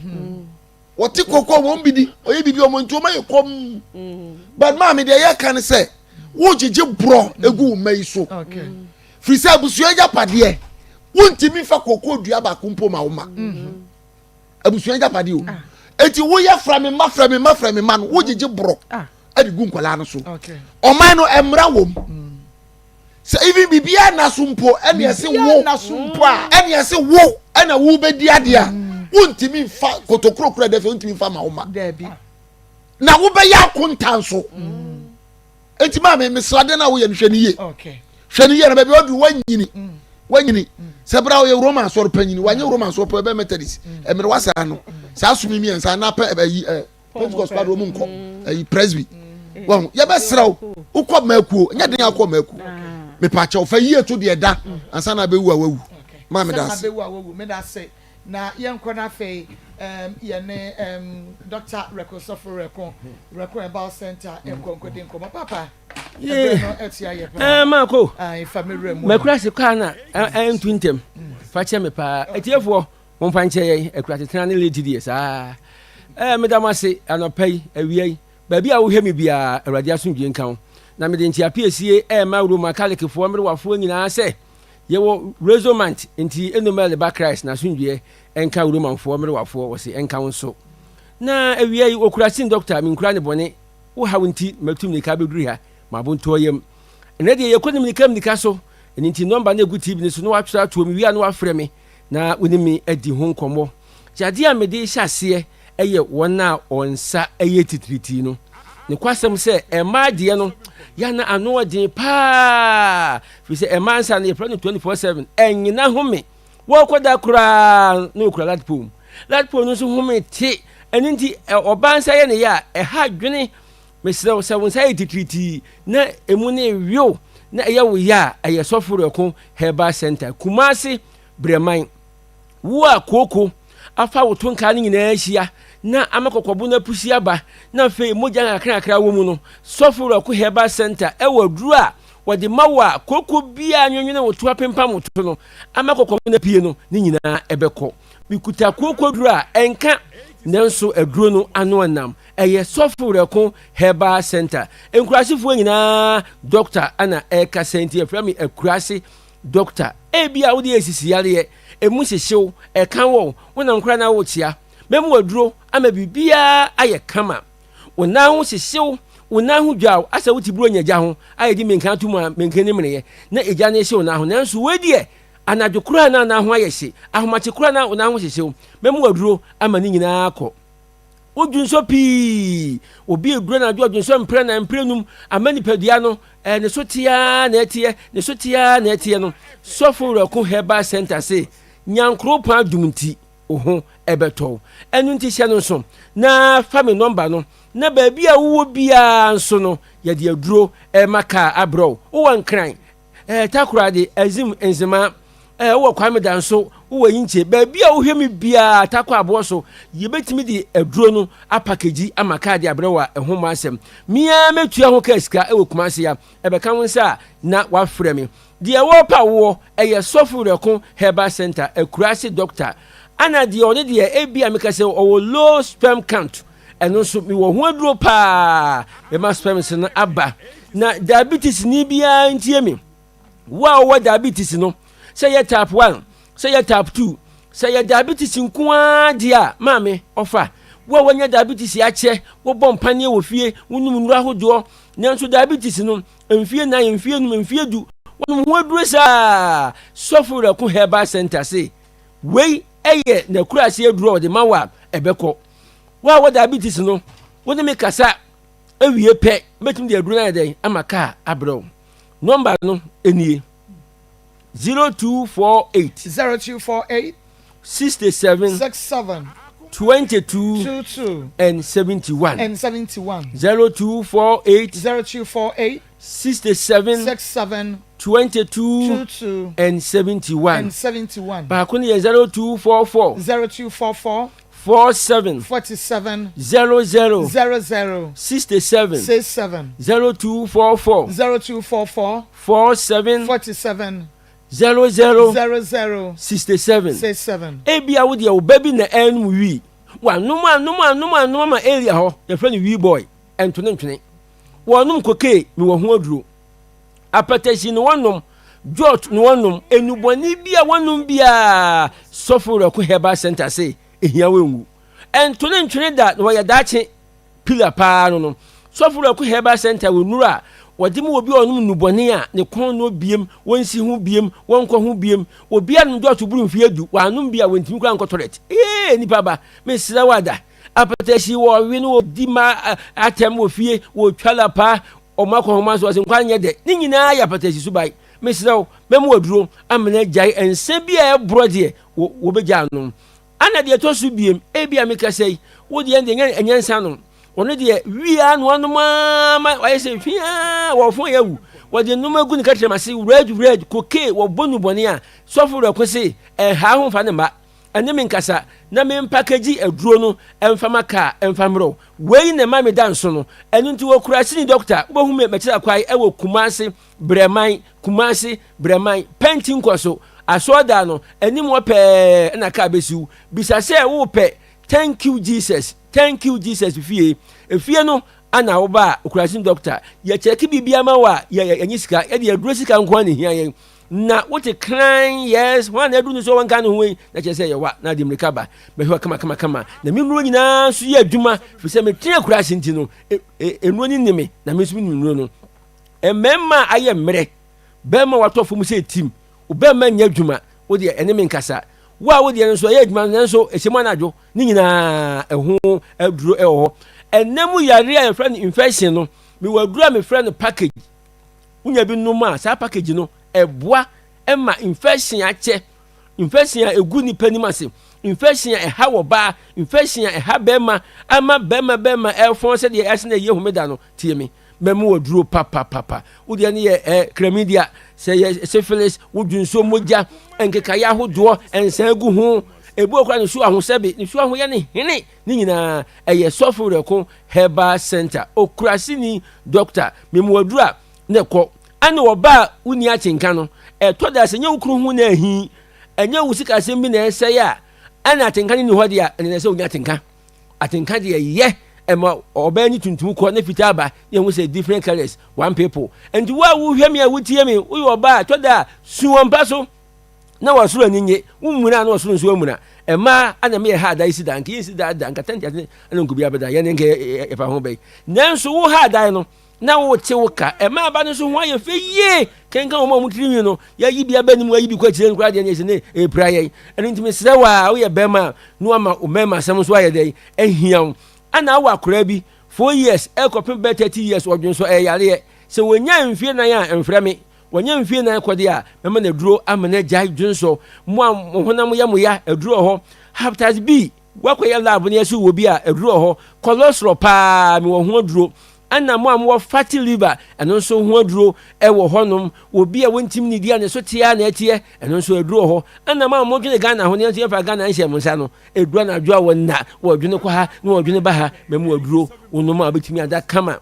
wɔte koko wɔn bi di ɔyɛ bibi wɔn nti wɔn ayɛ kɔm but maame deɛ yɛka ne sɛ wogyegye borɔ egu wo mma yi so firi sɛ abusua agyapadeɛ wontumi nfa koko dua baako mpo ma wo ma. Abusua agyapadeɛ o ah. Eti woyɛ fra me mma fra me mma fra me mma no wogyegye borɔ ah. ɛde gu nkwadaa no so. Ɔman no ɛmra wɔm mm. Sɛ even biribiara na so mpo ɛne ɛse wo ɛne ɛse wo ɛna wo bɛdi adeɛ a mm. wontumi nfa kotokuro kura dɛ fɛ wontumi nfa ma wo ma na wobɛyɛ akonta nso. Mm. Enti maame mesrɛ adeɛ no a woyɛ no hwɛ no yie. Hwɛ no yie na baabi a ɔduru wanyini. Mm. Wanyini. Mm. Sɛ berɛ a ɔyɛ Roma asɔre panyini wanyɛ Roma asɔre panyini ɔbɛyɛ Methodist. Mm. Mmerɛ wasa no saa som mmiɛnsa na pɛ ɛyi ɛ Pentecost kora deɛ ɔmo nkɔ ɛyi Presby. Wɔn yɛbɛsrɛ wo wokɔ mmakuo nyɛ den akɔ mmakuo. Mepakyɛw fa yie to deɛ da ansa na abɛwu a wawu. Maame da ase.
Na yɛnkɔ na afei um, yɛne um, Dr. Reko Sɔfo Reko, Reko Herbal Center nkɔ nkɔdi nkɔmmɔ. Papa, ɛberɛ no atia yɛ paa.
Eh, Marco,
Ae, fa me werɛ mu.
Makura se kaa na ɛntu ntɛm. Fa kyɛ me paa. Atiefoɔ, momfa nkyɛ yɛn. Akura tetena ne late deɛ saa. Eh, meda mo ase anɔpa yi, awia yi. Baabi a wohwɛ me biara, Awurade asomdwie nka wo. Na mede nkyea-piesie rema Roma Kalekefoɔ mmerewafoɔ nyinaa sɛ, Yɛwɔ Rezomant nti Enomel ba Christ n'asomdwoeɛ nka Romanfoɔ mmerewafoɔ wɔse ɛnka wo nso. Na awia yi wɔkura sin dɔkta menkura ne bɔne wo haw nti matu mmirika abɛduru ha m'abontoɔ yam. Ɛnɛ deɛ yɛkɔ ne mmirika mmirika so ɛno nti nɔmba no ɛgu TV no so na watwerɛ atoɔ mewie a na wafrɛ me na wo ne me adi ho nkɔmmɔ. Yadeɛ a mede rehyɛ aseɛ yɛ wɔn a wɔn nsa yɛ titiritii no. Nokwasɛm sɛ mmaa deɛ no yɛ na ano ɔden paa firi sɛ mmaa nsa no yɛfrɛ no 24/7 ɛnyina home wɔkɔ da koraa na wɔkura light pole mu light pole no nso home te ɛno nti ɔbaa nsa yɛ ne yɛ a ɛha dwene mesrɛ wo sɛ wo nsa yɛ titiritii na emu ne wew na ɛyɛ wo yɛ a ɛyɛ sɔfo rɛko herbal center Kumasi Brɛman Wo a kooko afa wo tonkaa no nyinaa ahyia na ama kɔkɔbo no apusi aba na afei mogya nkakrakra wɔ mu no, Sɔfo Werɛko Herbal Centre wɔ aduru a wɔde ma wo a kooko biara nwonwone wo to apempam wo to no ama kɔkɔbo no apue no, ne nyinaa ɛbɛkɔ. Mekuta kooko aduru a ɛnka nanso aduro no ano nam. Ɛyɛ Sɔfo Werɛko Herbal Centre. Nkurasefoɔ nyinaa dɔkta na ɛrekasa nti yɛfrɛ me Akuraase Dɔkta, ebia wode yɛ sisi yareɛ, emu hyehye wo, ɛka wɔ wo, wonam koraa na worekyea. Mɛma w'aduro ama biribiara ayɛ kama. Wo nan ho hyehye wo, wo nan ho dwa wo, asɛ wote buronya gya ho a yɛde mmenka ato mu a mmenka no mmeneeɛ na egya no rehye wo nan ho. Nanso wei deɛ, anadwo koraa na nan ho ayɛ hye, ahomakye koraa na wo nan ho hyehye wo. Mɛma w'aduro ama ne nyinaa akɔ. Wodwonsɔ pii. Obi eduru anadwo ɔdwonsɔ mprɛ nan mprɛ num ama nipadua no eh, ne so te ara na ɛteɛ, ne so te ara na ɛteɛ no. Sɔfo Werɛko Herbal Center se Nyankoropɔn adom nti wo ho ɛbɛtɔ wo. Ɛno nti hyɛ no nso na fa me nɔmba no na baabi a wowɔ biara nso no yɛde aduro ɛma kaa abrɛ wo. Wowɔ Nkran, eh, Takoradi, Azim, Nzema, eh, wowɔ Kwame Danso, wowɔ Yinkye, baabi a wohwɛ me biara, Takwa aboɔ so, yɛbɛtumi de aduro no apakagyi ama kaa de abrɛ wo a ɛho mmɔ asɛm. Me ara mɛtua ho kaa sika wɔ Kumasi a, ɛbɛka wo nsa a na wafrɛ me. Deɛ wɔrepa woɔ, ɛyɛ Sɔfo Werɛko Herbal Center, Akuraase Dɔkta. Ana deɛ ɔno deɛ, ebia meka sɛ ɔwɔ low sperm count, ɛno nso mewɔ ho aduro paa, mɛma sperms no aba. Na diabetes ni biara ntie me. Wo a wowɔ diabetes no, sɛ yɛ type 1, sɛ yɛ type 2, sɛ yɛ diabetes nko ara deɛ a, maame, ɔfa. Wo a woanya diabetes akyɛ, wobɔ mpaneɛ wɔ fie, wonom nnuro ahodoɔ, nanso diabetes no, mfie nan, mfie num, mfie du, wonom ho aduro saa. Sɔfo Werɛko Herbal Center se, wei yɛ n'akuraase aduro a ɔde ma wo a, ɛbɛkɔ. Wo a wɔ diabetes no, wo ne me kasa awie pɛ, mɛtumi de aduro no ayɛ dɛn ama kaa abrɛ wo. Nɔmba no nie, 0248.
0248.
67.
67.
22.
22.
And 71.
And 71.
0248.
0248.
67.
67.
22.
22.
And 71.
And 71.
Baako no yɛ 0244.
0244.
47.
47.
00.
00.
67.
67.
0244.
0244.
47.
47.
00.
00.
67.
67.
Ebia wo deɛ wo ba bi na ɛrenom wii. Wanom anom anom anom ama area hɔ yɛfrɛ no wii boy. Ɛnto ne ntwene. Wɔnom kokee mewɔ ho aduro. Apɛtɛhyi na wɔnom, jot na wɔnom, nnubɔne bi a wɔnom biara Sɔfo Werɛko Herbal Center se ehia wo nwu. Ɛnto ne ntwene da na wɔyɛ daakye pillar paa no no. Sɔfo Werɛko Herbal Center wɔ nnuru a wɔde ma obi a ɔnom nnubɔne a ne kɔn nnɔ biem, wɔnsi ho biem, wɔnkɔ ho biem. Obi anom jot boro mfeɛ du, wanom bi a wɔntumi koraa nkɔ toilet. Ee nipa ba, mesrɛ wo ada. Apɛtɛhyi wɔwe no wɔdi ma atɛm wɔ fie, wɔtwa lapa, Wɔn akɔnhoma nso, ɔse nkwa nyɛ dɛ. Ne nyinaa yɛ apatasi suban. Mesrɛ wo, mɛma wo aduro ama no agyae nsa bi a ɛborɔ deɛ, wo, wobɛgyaa nom. Ana deɛ ɛtɔ so biem, ebia mekasa yi, wo deɛ deɛ ɛnyɛ, ɛnyɛ nsa nom. Ɔno deɛ, wie ara na wanom ara ma wayɛ sɛ hwiaa, wɔfo yɛ awu. Wɔde nnoɔma agu ne kɛtrɛma ase, red, red, kokee, wɔbɔ nnubɔne a, sɔfo werɛko se, ɛnhaa ho mfa ne mma. Ɛne me nkasa na me mpakegyi aduro no mfa ma kaa mfa mmerɛ wo. Wei na ɛma me da nso no. Ɛno nti wɔ Kurasini dɔkta wobɛhu me mɛkyerɛ akwae ɛwɔ Kumase Brɛman, Kumase Brɛman, Pɛnti nkɔso, Asɔɔdaa no anim hɔ pɛɛ na kaa bɛsi wo. Bisa sɛ wopɛ Thank you Jesus, Thank you Jesus fie. Efie no ana woba a Kurasini dɔkta yɛkyɛke biribiara ma wo a yɛnye sika, yɛde aduro sika nko ara na ɛhia yɛn. Na wote kran, yes, hwan na adu no so wɔnka ne ho yi, na kyerɛ sɛ yɛwa na de mmirika ba bɛhwɛ kama kama kama. Na me nnuro nyinaa nso yɛ adwuma, firi sɛ metena akuraase nti no, e, e, nnuro no ni me, na me nso menim nnuro no. Mmarima ayɛ mmerɛ, bɛrima watɔ fam sɛ tim, bɛrima nyɛ adwuma, wo deɛ ɛne me nkasa. Wo a wo deɛ no nso ɛyɛ adwuma no nanso ɛhyɛ mu anadwo, ne nyinaa ɛho aduro ɛwɔ hɔ. Ɛnna mu yareɛ a yɛfrɛ no infection no, mewɔ aduro a mefrɛ no package. Wonya bi nom a, saa package no ɛboa ma infection akyɛ, infection a egu nipa nim ase, infection a ɛha wɔ baa, infection a ɛha bɛrima, ama bɛrima bɛrima ɛfɔn sɛdeɛ ɛsɛ na ɛyɛ homeda no. Tie me, mɛmu wɔ duro papapapa. Wo deɛ no yɛ ɛ chlamydia, sɛ yɛ syphilis, wo dwonsuo mogya, nkekaeɛ ahodoɔ, nsan gu ho, ebi wɔ koraa ne su ahosɛbe, ne su ahoyɛ ne hene. Ne nyinaa ɛyɛ Sɔfo Werɛko Herbal Center Okuraseni Dɔkta Memuaduru a na ɛkɔ ɛne ɔbaa a wonni akyenka no. Ɛtɔ da sɛ ɛnyɛ wo kunu ho na ahi, ɛnyɛ wo sikasɛm bi na ɛsɛe a, ɛna atenka no nni hɔ deɛ a, ɛne sɛ wonya atenka. Atenka deɛ yɛ ɛma ɔbaa ni tuntum kɔ na fitaa ba na ɛhu sɛ different colors, one people. Nti wo a wohwɛ me a wotie me, woyɛ ɔbaa a, ɛtɔ da a, su wɔ mpa so. na wɔsoro ani nye, wo mmuna na ɔsoro nso amuna. Mmaa ana meyɛ ha adan si da, nka yɛnsi da da, nka tɛnte ase na nka obiara bɛda, yɛne nka yɛfa ho bɛyi. Nanso wo ha adan no, na wote wo ka. Mmaa ba no nso ho ayɛ fɛ yie, kenkan wɔn a wɔn tiri nwi no, yɛayi bi aba anim, yɛayi bi kɔ akyire no koraa deɛ ne yɛsɛ ne ɛpira yɛn. Ɛno nti mesrɛ wo a woyɛ bɛrima a, na wama wo mmarima asɛm nso ayɛ dɛn, ahia wo. Ana awɔ akoraa bi, 4 years ɛkɔpem bɛyɛ 30 years, ɔdwen so ɛyɛ yareɛ. Sɛ wɔnya mfie nan a, mfrɛ me. Wanya mfie nan kɔ deɛ a, mɛma no aduro ama no agyae dwonsɔ. Mo a mo honam yɛ mo ya, aduro wɔ hɔ. Hepatitis B, woakɔyɛ lab na yɛse wowɔ bi a, aduro wɔ hɔ. Cholesterol paa, mewɔ ho aduro. Ɛna mo a mowɔ fatty liver, ɛno nso ho aduro wɔ hɔnom. Obi a wɔntim nnidi a ne so te ara na ɛteɛ, ɛno nso aduro wɔ hɔ. Ɛna mo a modwene Ghana ho na yɛn nso yɛmfa Ghana nhyɛɛ mo nsa no, ɛduru anadwo a wɔnna, wɔdwene kɔ ha na wɔdwene ba ha, mɛma wo aduro, wonom a wobɛtumi ada kama.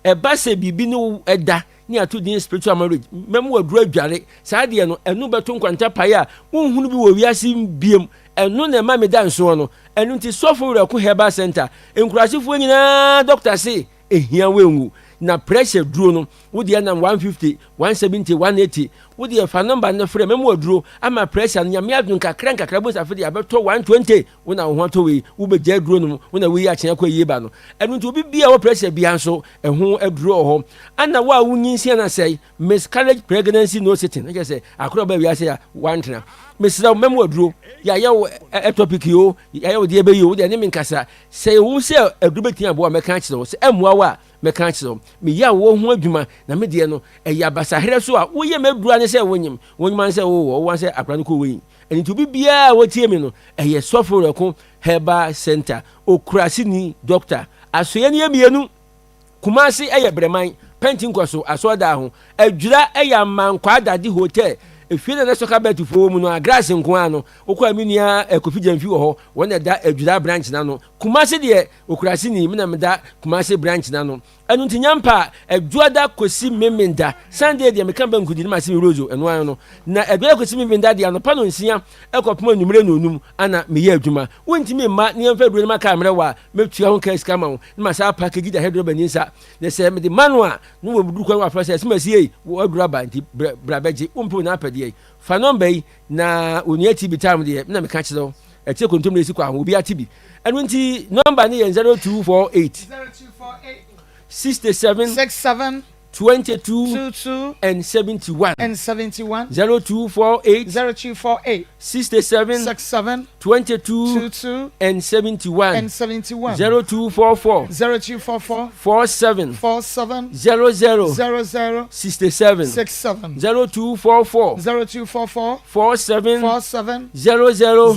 Ɛba sɛ biribi ne wo da ne ato din spiritual marriage, mɛma waduru adware. Saa deɛ no, ɛno bɛto nkwanta pae a wonhunu bi wɔ wiase biem. Ɛno na ɛma meda nsoɔ no. Ɛno nti Sɔfo Werɛko Herbal Center, nkurasefoɔ nyinaa dɔkta se ehia woanwu. Na pressure duro no, wo deɛ nam 150, 170, 180. Wo deɛ fa number no frɛ, mɛma waduro ama pressure no, Nyame adom nkakra nkakra wobɛhu sɛ afe deɛ abɛtɔ 120. Wo na wo ho atɔ wei, wobɛgya aduro nom, wo na woyi akyea kɔ ayie ba no. Ɛno nti obi bia wɔ pressure bia nso, ɛho aduro wɔ hɔ. Ana wo a wonyinsɛn na sɛe, miscarriage pregnancy no sitting, na kyerɛ sɛ akora ba wiase a wantena. Mesrɛ wo mɛmo aduro, yɛayɛ wo ectopic o, yɛayɛ wo deɛ bɛyi o, wo deɛ ne me nkasa. Sɛ ɛwom sɛ aduro bɛtumi aboa mɛka akyerɛ wo, sɛ ɛmmoa wo a mɛka akyerɛ wo. Meyɛ awoɔ ho adwuma na me deɛ no ɛyɛ abasaherɛ so a woyɛ m'aduro a ne sɛ wonyem, wonyem a ne sɛ wowɔ, wowɔ a ne sɛ akora no kɔ wei. Ɛno nti obi biara a ɔtie me no, ɛyɛ Sɔfo Werɛko Herbal Centre, Okuraseni Dɔkta. Asoeɛ no yɛ mmienu. Kumasi yɛ Brɛman, Pɛnti Nkɔso, Asɔrdaa ho. Adwira yɛ Amankwaa Dade Hotel. Efie na na soccer bet foɔ wɔ mu no a, grass nko ara no. Wokɔ a me nua Kofi Gyamfi wɔ hɔ, wɔn na ɛda Adwira branch no ano. Kumasi deɛ, Okuraseni, me na meda Kumasi branch no ano. Ɛno nti Nyampa a, Ɛdwoada kɔsi Memenda, Sunday deɛ meka banku di na mase me rose o, ɛno ara no. Na Ɛdwoada kɔsi Memenda deɛ anɔpa nonsia kɔpem anwumerɛ nonum ana meyɛ adwuma. Wontumi mma na yɛmfa aduro no ma kaa mmerɛ wo a, mɛtua ho kaa sika ama wo na masan apackage de ahwɛ drɔbani nsa. Na sɛ mede ma no a, na waduru kwan wafrɛ sɛ, Asumasi ei, wo aduro aba nti bra bra bɛgye. Wompɛ o na apɛ deɛ. Fa nɔmba yi na onua TB time deɛ me na meka kyerɛ wo. Ɛte kontomire si kwa ho, obi ate bi. Ɛno nti nɔmba no yɛ 0248 67
67
22
22
and 71.
and 71.
0248
0248
67
67
22
22
and 71.
and 71.
0244
0244
47
47
00
00
67
67.
0244
0244
47
47
00
00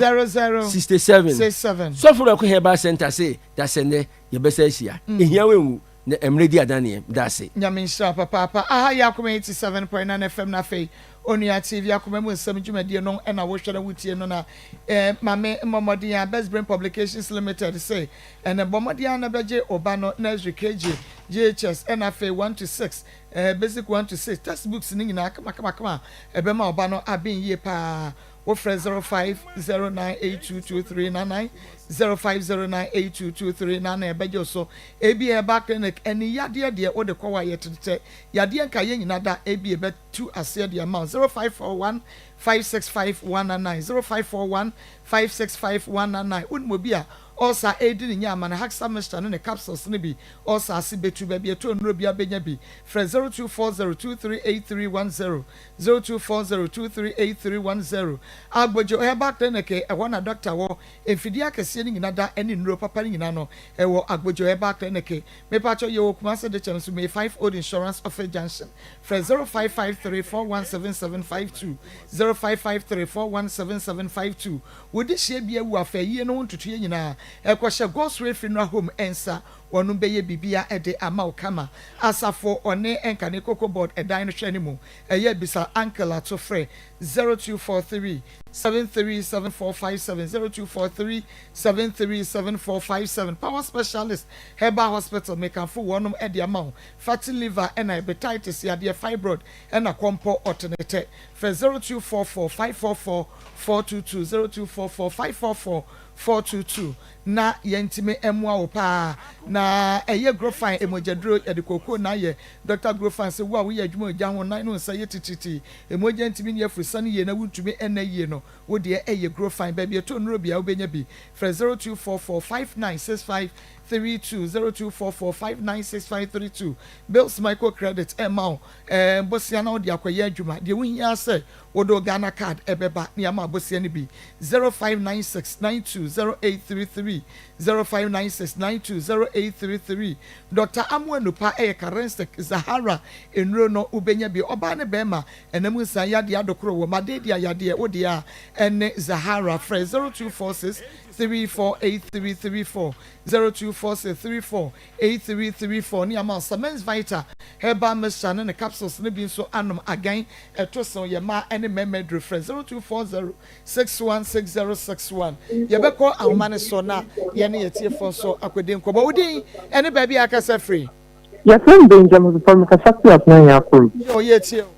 67.
67.
Sɔfo Rɛko Herbal Center se dasɛnnɛ yɛbɛsa ahyia. Ehia wo enwu na mmerɛ di adaneɛ. Meda ase.
Nyame nhyira papaapa. Aha yɛ Akoma 87.9 FM na afei Onua TV Akoma mu nsɛm dwumadie no na wohwɛ na wotie no na eh, mame mmɔ mmɔden a Best Brain Publications Limited se ɛnɛ bɔ mmɔden a na bɛgye oba no nursery KG, JHS ɛna afei 1 to 6 eh, basic 1 to 6 textbooks no nyinaa kamakamakama ɛbɛma ɔba no aben yie paa. Wofrɛ 0509822399, 0509822399 ɛbɛgye wo so. Ebia ɛba clinic, ani yadeɛ deɛ wode kɔ hɔ a yɛtetɛ yadeɛ nka yɛn nyina da, ebia ɛbɛtu aseɛ de ama wo. 0541565199, 0541565199. Wonim obi a ulcer redi ne nya ama no Haxa mixture ne ne capsules no bi, ulcer ase bɛtu, baabi a ɛtɔ nnuro biara bɛnya bi. Frɛ 0240238310. 0240238310 Agbodjo Herbal Clinic, ɛhɔ na dɔkta wɔ, mfidie akɛseɛ no nyina da ɛne nnuro papa no nyina no ɛwɔ Agbodjo Herbal Clinic. Mepakyɛw yɛwɔ Kumasi Dekyɛm nso May 5 Old Insurance Office Junction. Frɛ 0553417752, 0553417752. Wo dehyeɛ bi awu afa ayie no ho ntotoeɛ nyinaa ɛkɔhyɛ God's Way Funeral Home nsa. Wɔnom bɛyɛ biribiara de ama wo kama. Asafo ɔne Nkane Cocoa Board ɛdan no hwɛ no mu. Ɛyɛ bisa Uncle ato frɛ 0243 737457, 0243 737457. Power Specialist Herbal Hospital mekamfo wɔnom de ama wo. Fatty liver ɛna hepatitis yadeɛ, fibroid ɛna kɔmpɔ ɔtenetɛ. Frɛ 0244 544 422, 0244 544 422. Na yɛntumi mmoa wo paa. Na ɛyɛ Grofine mogyaduro, yɛde kookoo na ayɛ. Dɔkta Grofine se wo a woyɛ adwuma ogya ho, nan no nsa yɛ titiritii, mogya ntumi nni afurusane yie na wontumi nna yie no, wo deɛ ɛyɛ Grofine. Baabi ɛtɔ nnuro biara wobɛnya bi. Frɛ 0244 5965 32, 0244 5965 32. Bills Micro Credit ɛma wo bosea na wode akɔyɛ adwuma. Deɛ wohia ara sɛ Wode wo Ghana card bɛba na yɛama abosea no bi, 0596 920833, 0596 920833. Dɔkta Amoah Nupa yɛ Karensic Zahara nnuro no wobɛnya bi. Ɔbaa ne bɛɛma, ɛnam nsa yadeɛ, adokoro wɔ, madedia yadeɛ, wo deɛ a ɛne Zahara. Frɛ 0246 348334, 0246 34 8334 ne ama wo Semens Vita herbal mixture ne ne capsules no bi nso anom agan ɛto sew yɛ mmaa ne mmarima aduro frɛ 0240 616061 Yɛbɛkɔ ahoma no so na yɛne yɛn atiefoɔ nso akɔdi nkɔmmɔ. Wo din ne baabi a akasa firi?
Yɛfrɛ me Benjamin Bepɔ, mekasa fi Apenanya Akoro.
Yoo, yɛtie wo.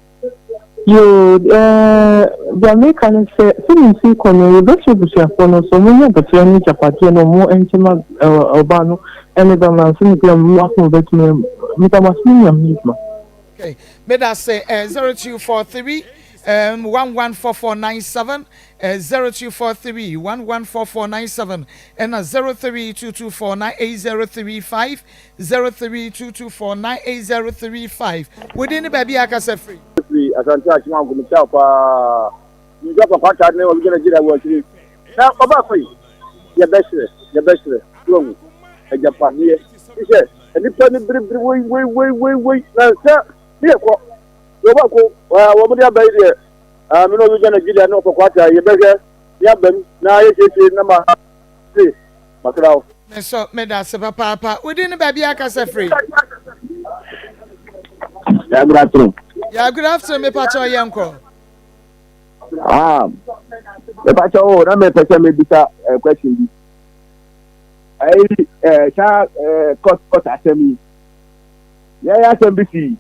Yoo, eh, deɛ meka ne sɛ, sɛdeɛ nsi kɔ no, yɛbɛsrɛ abusuafoɔ no sɛ wɔnyɛ abotire ne agyapadeɛ no wɔn nkyɛ ma ɔbaa no ne ba no ansa na bi a wɔn akoma bɛtumi meda mo ase ne Nyame adwuma.
Okay, meda se eh, 0243 um, 114497 eh, 0243 114497 ɛna 0322498035 0322498035 Wo din ne baabi a akasa firi?
Firi Asante Akyem Anko mekyia wo paa Mekyia papa Atade ne obi gyina Nigeria wɔ akyiri na ɔba kɔ yi yɛbɛhyerɛ yɛbɛhyerɛ so ahu agyapadeɛ ti sɛ nnipa no biribiri wei wei wei wei wei na nsa ne yɛkɔ deɛ ɔba ko wɔn de aba yi deɛ me ne obi gyina Nigeria ne ɔkɔkɔ ata yɛbɛhwɛ ne abam na yɛsiesie na ma se makra wo.
Me nso meda ase papaapa. Wo din ne baabi a akasa firi?
Yeah, good afternoon.
Yeah, good afternoon. Me pacho yɛnkɔ.
Ah, mepakyɛ o, na mepɛ sɛ mebisa eh, question bi. Ɛyi eh, saa eh, court court asɛm yi. Yɛyɛ asɛm bi si.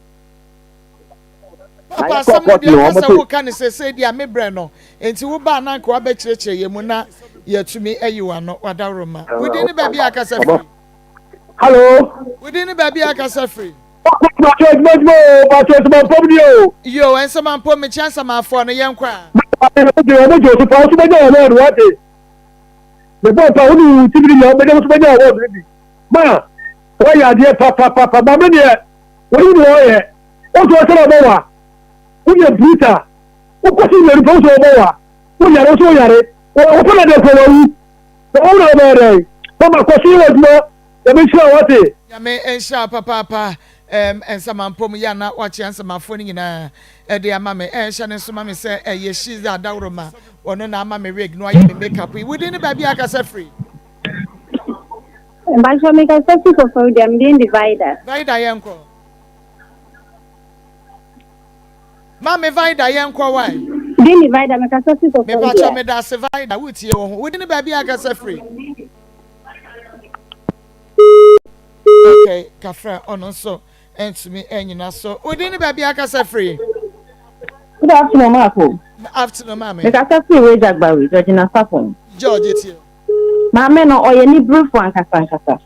Papa asɛm no deɛ ɔka sɛ woka no sesei deɛ me brɛ no nti wo baa na anka wabɛkyerɛkyerɛ yɛ mu na yɛatumi ayi w'ano wadaworoma. Wo din ne baabi a akasa firi?
Hello.
Wo din ne baabi a akasa firi?
Pàtó adwuma adwuma o, pàtó nsɛmafo ni o.
Yo, nsɛmafo, mekyia nsɛmafoɔ no, yɛn kɔ a.
Wɔn gye osu pa, nso bɛnya award wate. Mebɔ mpa, wo ne wo ti bi nyinaa bɛnya nso bɛnya award no bi. Ma, wɔyɛ adeɛ papapapa, maame deɛ, wɔyi ne wɔyɛ. Wo so ɔsɛ na ɔbɔ wa. Woyɛ brutal. Wokɔ so nyɛ nipa wo so ɔbɔ wa. Woyare wo so woyare. Wɔpɛ na deɛ kɔ wawu. Na wɔn na wɔbɛyɛ dɛn? Mama kɔ so yɛ w'adwuma. Nyame nhyira wo wate.
Nyame nhyira wo papaapa ɛɛm Nsamanpɔ mu yɛ a na wakyea Nsamafoɔ no nyinaa ɛde ama me ɛɛ hyɛ no nso ma me sɛ ɛyɛ Shiza Adaworoma ɔno na ama me wig na wayɛ me make up yi wo din ne baabi a akasa firi?
Mpakyɛ mekasa fi Koforidua me din de Vida.
Vida yɛnkɔ. Maame Vida yɛn kɔ wae.
Din de Vida me kasa fi kɔkɔɔ
dua. Mepakyɛ meda ase Vida wo tie wo ho wo din baabi a kasa firi. Okay kafra ɔno nso ntumi nyina so wo din ne baabi a kasa firi.
Good afternoon Marco.
Afternoon maame.
Me kasa firi Wagya Gbawe Georgina Sapon.
George tie.
Maame no ɔyɛ nibrefo ankasa ankasa.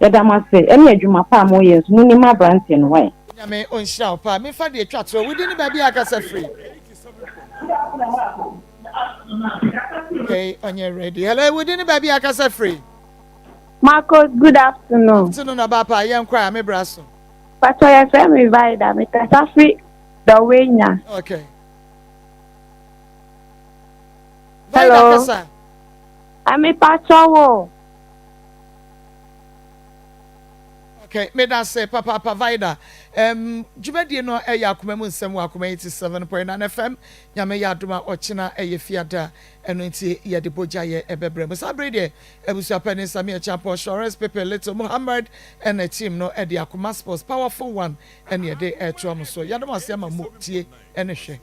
Yɛda mo ase ɛne adwuma pa a moyɛ nso monim abranteɛ no wai.
Nyame ɔnhyira wo paa. Menfa deɛ ɛtwa toɔ. Wo din ne baabi a akasa firi? Okay, ɔnyɛ ready. Hello, wo din ne baabi a akasa firi?
Marcos, good afternoon.
Afternoon, ɔbaa pa, yɛn kɔ a, me bra so.
Pacho yɛfrɛ me Vida, me kasa firi Dɔwenya.
Okay. Vida
Hello.
kasa.
Ame pacho wo.
Okay, meda se papaapa Vida. Um, dwumadie no ɛyɛ akoma mu nsɛm wɔ Akoma 87.9 FM. Nyame yɛ adom a ɔkyena ɛyɛ fiada. Ɛno nti yɛde bogya yɛ ɛbɛbrɛ mu. Saa bere deɛ abusua panin Samia Champon, Shores Pepe Little Muhammad ɛna team no ɛde Akoma Sports Powerful One ɛne ɛde ɛtoa mo so. Yɛadom ase ama mo tie ɛne hwɛ.